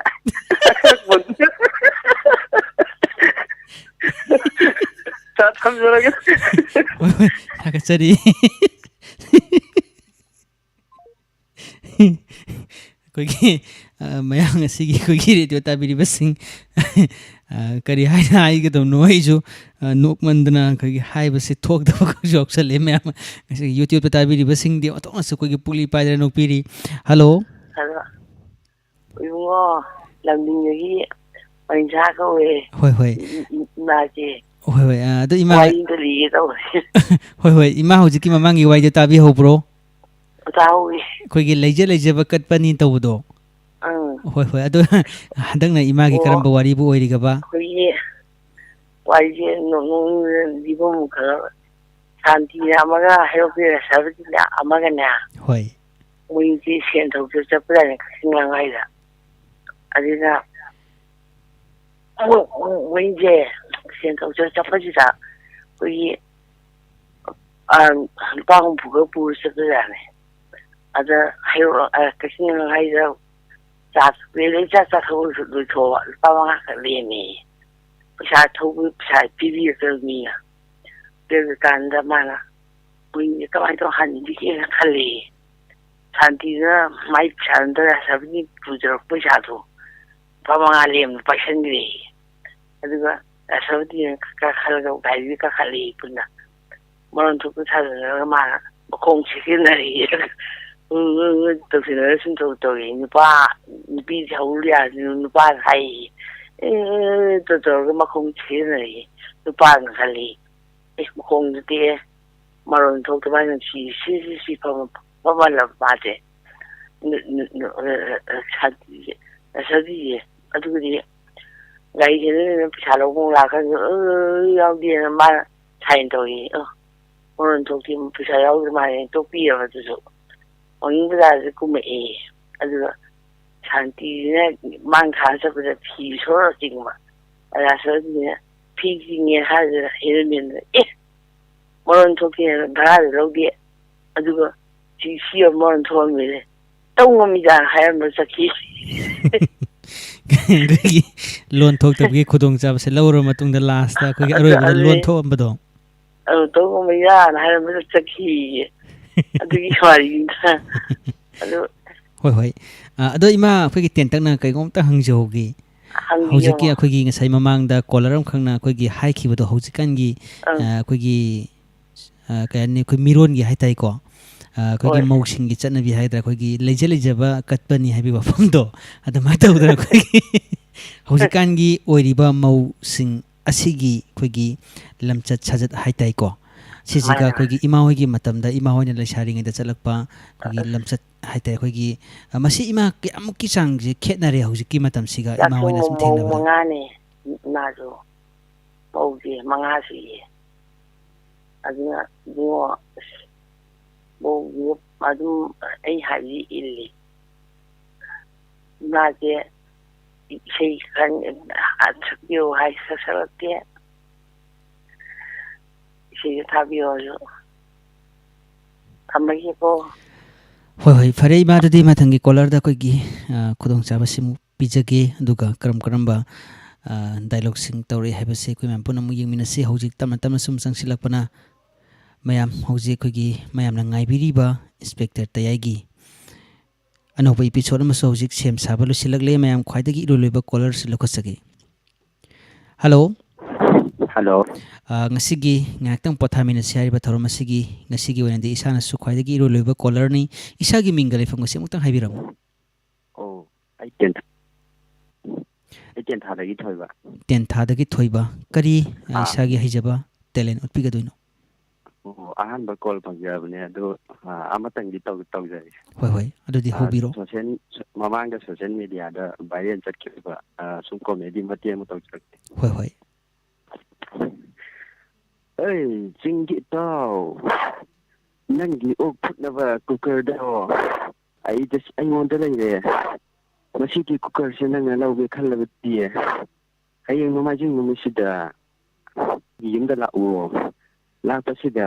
ꯁꯥꯔ, ꯊꯝꯖꯔꯒꯦ꯫ ꯍꯣꯏ, ꯍꯣꯏ, ꯊꯥꯒꯠꯆꯔꯤ꯫ ꯑꯩꯈꯣꯏꯒꯤ, ꯑ, ꯃꯌꯥꯝ ꯑꯁꯤꯒꯤ ꯑꯩꯈꯣꯏꯒꯤ ꯔꯦꯗꯤꯑꯣ ꯇꯥꯕꯤꯔꯤꯕꯁꯤꯡ, ꯑ, ꯀꯔꯤ ꯍꯥꯏꯅ ꯍꯥꯏꯒꯗꯕꯅꯣ? ꯑꯩꯁꯨ, ꯑ, ꯅꯣꯛꯃꯟꯗꯅ ꯑꯩꯈꯣꯏꯒꯤ ꯍꯥꯏꯕꯁꯤ ꯊꯣꯛꯇꯕ ꯈꯔꯁꯨ ꯌꯥꯎꯁꯜꯂꯛꯑꯦ ꯃꯌꯥꯝ꯫ ꯉꯁꯤꯒꯤ YouTube ꯇꯥꯕꯤꯔꯤꯕꯁꯤꯡꯗꯤ ꯑꯣꯟꯊꯣꯛꯅꯁꯨ ꯑꯩꯈꯣꯏꯒꯤ ꯄꯨꯛꯂꯤ ꯄꯥꯏꯗꯅ ꯅꯣꯛꯄꯤꯔꯤ꯫ ꯍꯜꯂꯣ꯫ ꯍꯜꯂꯣ꯫ ꯏꯕꯨꯡꯉꯣ, ꯂꯝꯗꯤꯡꯗꯒꯤ ꯄꯔꯤꯟꯁꯥ ꯀꯧꯋꯦ꯫ ꯍꯣꯏ, ꯍꯣꯏ꯫ E-, E-, ꯏꯃꯥꯁꯦ꯫ ꯍꯣꯏ, ꯍꯣꯏ꯫ ꯑ, ꯑꯗꯣ ꯏꯃꯥ, ꯋꯥꯔꯤꯗ ꯂꯤꯒꯦ ꯇꯧꯕꯅꯤ꯫ ꯍꯣꯏ, ꯍꯣꯏ꯫ ꯏꯃꯥ ꯍꯧꯖꯤꯛꯀꯤ ꯃꯃꯥꯡꯒꯤ ꯋꯥꯔꯤꯗꯣ ꯇꯥꯕꯤꯍꯧꯕ꯭ꯔꯣ? ꯇꯥꯍꯧꯋꯤ꯫ ꯑꯩꯈꯣꯏꯒꯤ ꯂꯩꯖ ꯂꯩꯖꯕ ꯀꯠꯄꯅꯤ ꯇꯧꯕꯗꯣ꯫ ꯑꯪ꯫ ꯍꯣꯏ, ꯍꯣꯏ꯫ ꯑꯗꯣ ꯍꯟꯗꯛꯅ ꯏꯃꯥꯒꯤ ꯑꯣ꯫ ꯀꯔꯝꯕ ꯋꯥꯔꯤꯕꯨ ꯑꯣꯏꯔꯤꯒꯕ? ꯑꯩꯈꯣꯏꯒꯤ ꯋꯥꯔꯤꯁꯦ ꯅꯣꯛꯅꯤꯡ-, ꯂꯤꯐꯝ ꯈꯔ, ꯁꯥꯟꯇꯤꯅ ꯑꯃꯒ, ꯍꯩꯔꯣꯛꯀꯤ ꯔꯥꯁꯇ꯭ꯔꯄꯇꯤꯅ ꯑꯃꯒꯅꯦ, ꯍꯣꯏ꯫ ꯃꯣꯏꯁꯦ ꯁꯦꯟ ꯊꯧꯕ ꯆꯠꯄꯖꯥꯠꯅꯤ ꯀꯛꯆꯤꯡ ꯂꯝꯈꯥꯏꯗ꯫ ꯑꯗꯨꯅ ꯃꯣꯏ-, ꯃꯣꯏꯁꯦ ꯁꯦꯟ ꯊꯧꯕ ꯆꯠꯄꯁꯤꯗ ꯑꯩꯈꯣꯏꯒꯤ, ꯑ, ꯂꯨꯄꯥ ꯍꯨꯝꯐꯨ ꯈꯛ ꯄꯨꯔ ꯆꯠꯄꯖꯥꯠꯅꯤ꯫ ꯑꯗ ꯍꯩꯔꯣꯛ, ꯑ, ꯀꯛꯆꯤꯡ ꯂꯝꯈꯥꯏꯗ ꯆꯥ ꯊꯛꯄ ꯂꯩ, ꯆꯥ ꯆꯥꯊꯣꯛ ꯂꯣꯏꯊꯣꯛꯑꯕ, ꯂꯨꯄꯥ ꯃꯉꯥ ꯈꯛ ꯂꯦꯝꯃꯦꯌꯦ꯫ ꯄꯩꯁꯥ ꯊꯧꯕ, ꯄꯩꯁꯥ ꯄꯤꯕꯤꯒꯗꯕ ꯃꯤꯅ꯫ ꯑꯗꯨ ꯀꯥꯟꯗ ꯃꯥꯅ ꯃꯣꯏꯁꯦ ꯀꯃꯥꯏꯅ ꯇꯧꯔ ꯍꯟꯕꯤꯒꯦꯅ ꯈꯜꯂꯦꯌꯦ꯫ ꯁꯥꯟꯇꯤꯗꯨꯅ ꯃꯥꯏ ꯄꯩꯁꯥꯗꯨꯗ ꯔꯥꯁꯇ꯭ꯔꯄꯇꯤ ꯄꯨꯖꯔꯛꯄ ꯄꯩꯁꯥꯗꯣ ꯂꯨꯄꯥ ꯃꯉꯥ ꯂꯦꯝꯅ ꯄꯥꯏꯁꯟꯈ꯭ꯔꯦꯌꯦ꯫ ꯑꯗꯨꯒ ꯔꯥꯁꯇ꯭ꯔꯄꯇꯤꯅ ꯀꯥꯈꯠꯂꯒ ꯒꯥꯔꯤꯗ ꯀꯥꯈꯠꯂꯦꯌꯦ ꯄꯨꯟꯅ꯫ ꯃꯔꯣꯟ ꯊꯣꯛꯇ ꯁꯥꯖꯤꯟꯅꯔꯒ ꯃꯥꯅ ꯃꯈꯣꯡ ꯁꯦꯠꯆꯤꯟꯅꯔꯦꯌꯦ꯫ ꯎ, ꯎ, ꯎ ꯇꯧꯁꯤꯟꯅꯔ ꯁꯨꯝ ꯇꯧ ꯇꯧꯔꯦ꯫ ꯅꯨꯄꯥ, ꯅꯨꯄꯤꯁꯦ ꯍꯧꯔꯨ ꯌꯥꯗ꯭ꯔꯤꯅꯣ, ꯅꯨꯄꯥꯅ ꯍꯥꯏꯌꯦ꯫ ꯑꯦ, ꯇꯧ ꯇꯧꯔꯒ ꯃꯈꯣꯡ ꯁꯦꯠꯆꯤꯟꯅꯔꯦꯌꯦ꯫ ꯅꯨꯄꯥꯅ ꯈꯜꯂꯦ, "ꯑꯦ, ꯃꯈꯣꯡꯗꯨꯗꯤ ꯃꯔꯣꯟ ꯊꯣꯛꯇ ꯃꯥꯏ ꯅꯨꯡꯁꯤ, ꯁꯤ, ꯁꯤ, ꯁꯤ ꯐꯝ-, ꯐꯝꯍꯜꯂꯕ ꯃꯥꯁꯦ꯫ ꯅꯨ-, ꯅꯨ-, ꯅꯨ-, ꯑ, ꯑ, ꯑ, ꯁꯥꯟꯇꯤꯁꯦ, ꯑ, ꯁꯥꯟꯇꯤꯁꯦ꯫ ꯑꯗꯨꯒꯗꯤ ꯒꯥꯔꯤ ꯁꯦꯟꯗꯣꯟ ꯄꯩꯁꯥ ꯂꯧꯕ ꯑꯃꯨꯛ ꯂꯥꯛꯀꯥꯟꯗ, ꯑ, ꯌꯥꯎꯗꯦꯅ ꯃꯥꯅ ꯁꯥꯏꯟ ꯇꯧꯔꯤ꯫ ꯑ, ꯃꯔꯣꯟ ꯊꯣꯛꯇꯦ, ꯄꯩꯁꯥ ꯌꯥꯎꯗ꯭ꯔ ꯃꯥꯜꯂꯦ, ꯇꯣꯛꯄꯤꯔꯕ ꯑꯗꯨꯁꯨ꯫ ꯋꯥꯡꯖꯤꯡ ꯕꯖꯥꯔꯁꯦ ꯀꯨꯝꯃꯛꯑꯦ꯫ ꯑꯗꯨꯒ ꯁꯥꯟꯇꯤꯁꯤꯅ ꯃꯥꯡ ꯊꯥꯔ ꯆꯠꯄꯗ ꯐꯤ ꯁꯣꯔ ꯆꯤꯡꯕ꯫ ꯑꯗ ꯁꯣꯔ ꯆꯤꯡꯉꯦ, ꯐꯤ ꯆꯤꯡꯉꯦ ꯍꯥꯏꯗꯨꯅ ꯍꯦꯔꯣꯃꯦꯟꯗ, "ꯑꯦ, ꯃꯔꯣꯟ ꯊꯣꯛꯇꯦꯅ ꯚꯔꯥꯁꯨ ꯂꯧꯗꯦ, ꯑꯗꯨꯒ ꯁꯤ, ꯁꯤ ꯑꯃ ꯃꯔꯣꯟ ꯊꯣꯛꯑꯝꯃꯤꯅꯦ, ꯇꯧ ꯉꯝꯃꯤꯗ" ꯍꯥꯏꯔꯝꯃ ꯆꯠꯈꯤ꯫ ꯑꯗꯒꯤ ꯂꯣꯟ ꯊꯣꯛꯇꯕꯒꯤ ꯈꯨꯗꯣꯡꯆꯥꯕꯁꯦ ꯂꯧꯔꯕ ꯃꯇꯨꯡꯗ ꯂꯥꯁꯇ ꯑꯩꯈꯣꯏꯒꯤ ꯑꯗꯨ, ꯑꯔꯣꯏꯕꯗ ꯂꯣꯟ ꯑꯗꯨꯅꯤ꯫ ꯊꯣꯛꯑꯝꯕꯗꯣ꯫ ꯑꯧ, ꯇꯧ ꯉꯝꯃꯤꯗ ꯍꯥꯏꯔꯝꯃꯒ ꯆꯠꯈꯤꯌꯦ꯫ ꯑꯗꯨꯒꯤ ꯋꯥꯔꯤꯅꯤꯗ꯫ ꯑꯗꯨ ꯍꯣꯏ, ꯍꯣꯏ꯫ ꯑ, ꯑꯗꯣ ꯏꯃꯥ, ꯑꯩꯈꯣꯏꯒꯤ ꯇꯦꯟꯇꯛꯅ ꯀꯩꯒꯨꯝꯇ ꯍꯪꯖꯍꯧꯒꯦ꯫ ꯍꯪꯕꯤꯌꯣ꯫ ꯍꯧꯖꯤꯛꯀꯤ ꯑꯩꯈꯣꯏꯒꯤ ꯉꯁꯥꯏ ꯃꯃꯥꯡꯗ ꯀꯣꯂꯔ ꯑꯃꯈꯛꯅ ꯑꯩꯈꯣꯏꯒꯤ ꯍꯥꯏꯈꯤꯕꯗꯣ, ꯍꯧꯖꯤꯛꯀꯥꯟꯒꯤ, ꯑꯪ꯫ ꯑ, ꯑꯩꯈꯣꯏꯒꯤ, ꯑ, ꯀꯩ ꯍꯥꯏꯅꯤ, ꯑꯩꯈꯣꯏ ꯃꯤꯔꯣꯟꯒꯤ ꯍꯥꯏ ꯇꯥꯏꯀꯣ꯫ ꯑ, ꯑꯩꯈꯣꯏꯒꯤ ꯍꯣꯏ꯫ ꯃꯧꯁꯤꯡꯒꯤ ꯆꯠꯅꯕꯤ ꯍꯥꯏꯒꯗ꯭ꯔꯥ, ꯑꯩꯈꯣꯏꯒꯤ ꯂꯩꯖ ꯂꯩꯖꯕ ꯀꯠꯄꯅꯤ ꯍꯥꯏꯕꯒꯤ ꯋꯥꯐꯝꯗꯣ, ꯑꯗꯨꯃꯥꯏꯅ ꯇꯧꯗꯅ ꯑꯩꯈꯣꯏꯒꯤ ꯍꯧꯖꯤꯛꯀꯥꯟꯒꯤ ꯑꯣꯏꯔꯤꯕ ꯃꯧꯁꯤꯡ ꯑꯁꯤꯒꯤ ꯑꯩꯈꯣꯏꯒꯤ ꯂꯝꯆꯠ ꯁꯥꯖꯠ ꯍꯥꯏꯇꯥꯏꯀꯣ, ꯁꯤꯁꯤꯒ ꯃꯥꯅꯦ, ꯃꯥꯅꯦ꯫ ꯑꯩꯈꯣꯏꯒꯤ ꯏꯃꯥ ꯍꯣꯏꯒꯤ ꯃꯇꯝꯗ, ꯏꯃꯥ ꯍꯣꯏꯅ ꯂꯩꯁꯥꯔꯤꯉꯩꯗ ꯆꯠꯂꯛꯄ ꯑꯩꯈꯣꯏꯒꯤ ꯑꯁ꯫ ꯂꯝꯆꯠ ꯍꯥꯏꯇꯥꯏ, ꯑꯩꯈꯣꯏꯒꯤ, ꯑ, ꯃꯁꯤ ꯏꯃꯥ ꯀꯌꯥꯃꯨꯛꯀꯤ ꯆꯥꯡꯁꯦ ꯈꯦꯠꯅꯔꯦ ꯍꯧꯖꯤꯛꯀꯤ ꯃꯇꯝꯁꯤꯒ, ꯏꯃꯥ ꯆꯥꯛꯁꯨ ꯍꯣꯏꯅ ꯁꯨꯝ ꯃꯧ ꯊꯦꯡꯅꯕꯗ? ꯃꯉꯥꯅꯦ, ꯏꯃꯥꯁꯨ꯫ ꯃꯧꯁꯦ ꯃꯉꯥ ꯁꯨꯏꯌꯦ꯫ ꯑꯗꯨꯅ ꯏꯕꯨꯡꯉꯣ, ꯑꯁ, ꯃꯧꯁꯦ ꯑꯗꯨꯝ ꯑꯩ ꯍꯥꯏꯕꯁꯤ ꯏꯜꯂꯤ꯫ ꯏꯃꯥꯁꯦ ꯏꯁꯩ ꯈꯔ ꯁꯛꯄꯤꯌꯨ ꯍꯥꯏ, ꯁꯛ ꯁꯛꯂꯛꯇꯦ꯫ ꯏꯁꯩꯁꯦ ꯊꯥꯕꯤꯌꯣ ꯍꯥꯏꯁꯨ꯫ ꯊꯝꯃꯒꯦꯀꯣ꯫ ꯍꯣꯏ, ꯍꯣꯏ, ꯐꯔꯦ ꯏꯃꯥ, ꯑꯗꯨꯗꯤ ꯃꯊꯪꯒꯤ caller-ꯗ ꯑꯩꯈꯣꯏꯒꯤ, ꯑ, ꯈꯨꯗꯣꯡꯆꯥꯕꯁꯤꯃꯨꯛ ꯄꯤꯖꯒꯦ, ꯑꯗꯨꯒ ꯀꯔꯝ ꯀꯔꯝꯕ, ꯑ, dialogue-ꯁꯤꯡ ꯇꯧꯔꯛꯏ ꯍꯥꯏꯕꯁꯤ ꯑꯩꯈꯣꯏ ꯃꯌꯥꯝ ꯄꯨꯟꯅ ꯑꯃꯨꯛ ꯌꯦꯡꯃꯤꯟꯅꯁꯤ꯫ ꯍꯧꯖꯤꯛ ꯇꯞꯅ ꯇꯞꯅ ꯁꯨꯝ ꯆꯪꯁꯤꯜꯂꯛꯄꯅ ꯃꯌꯥꯝ, ꯍꯧꯖꯤꯛ ꯑꯩꯈꯣꯏꯒꯤ ꯃꯌꯥꯝꯅ ꯉꯥꯏꯕꯤꯔꯤꯕ Inspector ꯇꯌꯥꯏꯒꯤ ꯑꯅꯧꯕ episode ꯑꯃꯁꯨ ꯍꯧꯖꯤꯛ ꯁꯦꯝ ꯁꯥꯕ ꯂꯣꯏꯁꯤꯜꯂꯛꯂꯦ꯫ ꯃꯌꯥꯝ ꯈ꯭ꯋꯥꯏꯗꯒꯤ ꯏꯔꯣꯏ ꯂꯣꯏꯕ caller-ꯁꯤ ꯂꯧꯈꯠꯆꯒꯦ꯫ Hello꯫ Hello꯫ ꯑ, ꯉꯁꯤꯒꯤ ꯉꯥꯏꯍꯥꯛꯇꯪ ꯄꯣꯊꯥꯃꯤꯟꯅꯁꯤ ꯍꯥꯏꯔꯤꯕ ꯊꯧꯔꯝ ꯑꯁꯤꯒꯤ ꯉꯁꯤꯒꯤ ꯑꯣꯏꯅꯗꯤ ꯏꯁꯥꯅꯁꯨ ꯈ꯭ꯋꯥꯏꯗꯒꯤ ꯏꯔꯣꯏ ꯂꯣꯏꯕ caller-ꯅꯤ꯫ ꯏꯁꯥꯒꯤ ꯃꯤꯡꯒ ꯂꯩꯐꯝꯒꯁꯤ ꯑꯃꯨꯛꯇꯪ ꯍꯥꯏꯕꯤꯔꯝꯃꯨ꯫ ꯑꯣ, ꯑꯩ ꯇꯦꯟꯊꯥ-, ꯑꯩ ꯇꯦꯟꯊꯥꯗꯒꯤ ꯊꯣꯏꯕ꯫ ꯇꯦꯟꯊꯥꯗꯒꯤ ꯊꯣꯏꯕ꯫ ꯀꯔꯤ, ꯑ, ꯑꯥ꯫ ꯏꯁꯥꯒꯤ ꯍꯩꯖꯕ talent ꯎꯠꯄꯤꯒꯗꯣꯏꯅꯣ? ꯑꯣ, ꯑꯍꯥꯟꯕ call ꯐꯪꯖꯕꯅꯦ, ꯑꯗꯣ, ꯑ, ꯑꯃꯇꯪꯗꯤ ꯇꯧ-, ꯇꯧꯖꯒꯦ꯫ ꯍꯣꯏ, ꯍꯣꯏ, ꯑꯗꯨꯗꯤ ꯑ, ꯍꯧꯕꯤꯔꯣ꯫ Social, ꯃꯃꯥꯡꯗ social media-ꯗ viral ꯆꯠꯈꯤꯕ, ꯑ, ꯁꯨꯝ comedy ꯃꯇꯦꯛ ꯑꯃ ꯇꯧꯖꯔꯛꯀꯦ꯫ ꯍꯣꯏ, ꯍꯣꯏ꯫ ꯑꯩ ꯆꯤꯡꯒꯤ ꯏꯇꯥꯎ, ꯅꯪꯒꯤ ꯑꯣꯛ ꯐꯨꯠꯅꯕ cooker-ꯗꯣ ꯑꯩꯗ, ꯑꯩꯉꯣꯟꯗ ꯂꯩꯔꯦ꯫ ꯃꯁꯤꯒꯤ cooker-ꯁꯦ ꯅꯪꯅ ꯂꯧꯒꯦ ꯈꯜꯂꯕꯗꯤ, ꯍꯌꯦꯡ ꯅꯣꯡꯃꯥꯏꯖꯤꯡ ꯅꯨꯃꯤꯠꯁꯤꯗ ꯌꯨꯝꯗ ꯂꯥꯛꯎ꯫ ꯂꯥꯛꯄꯁꯤꯗ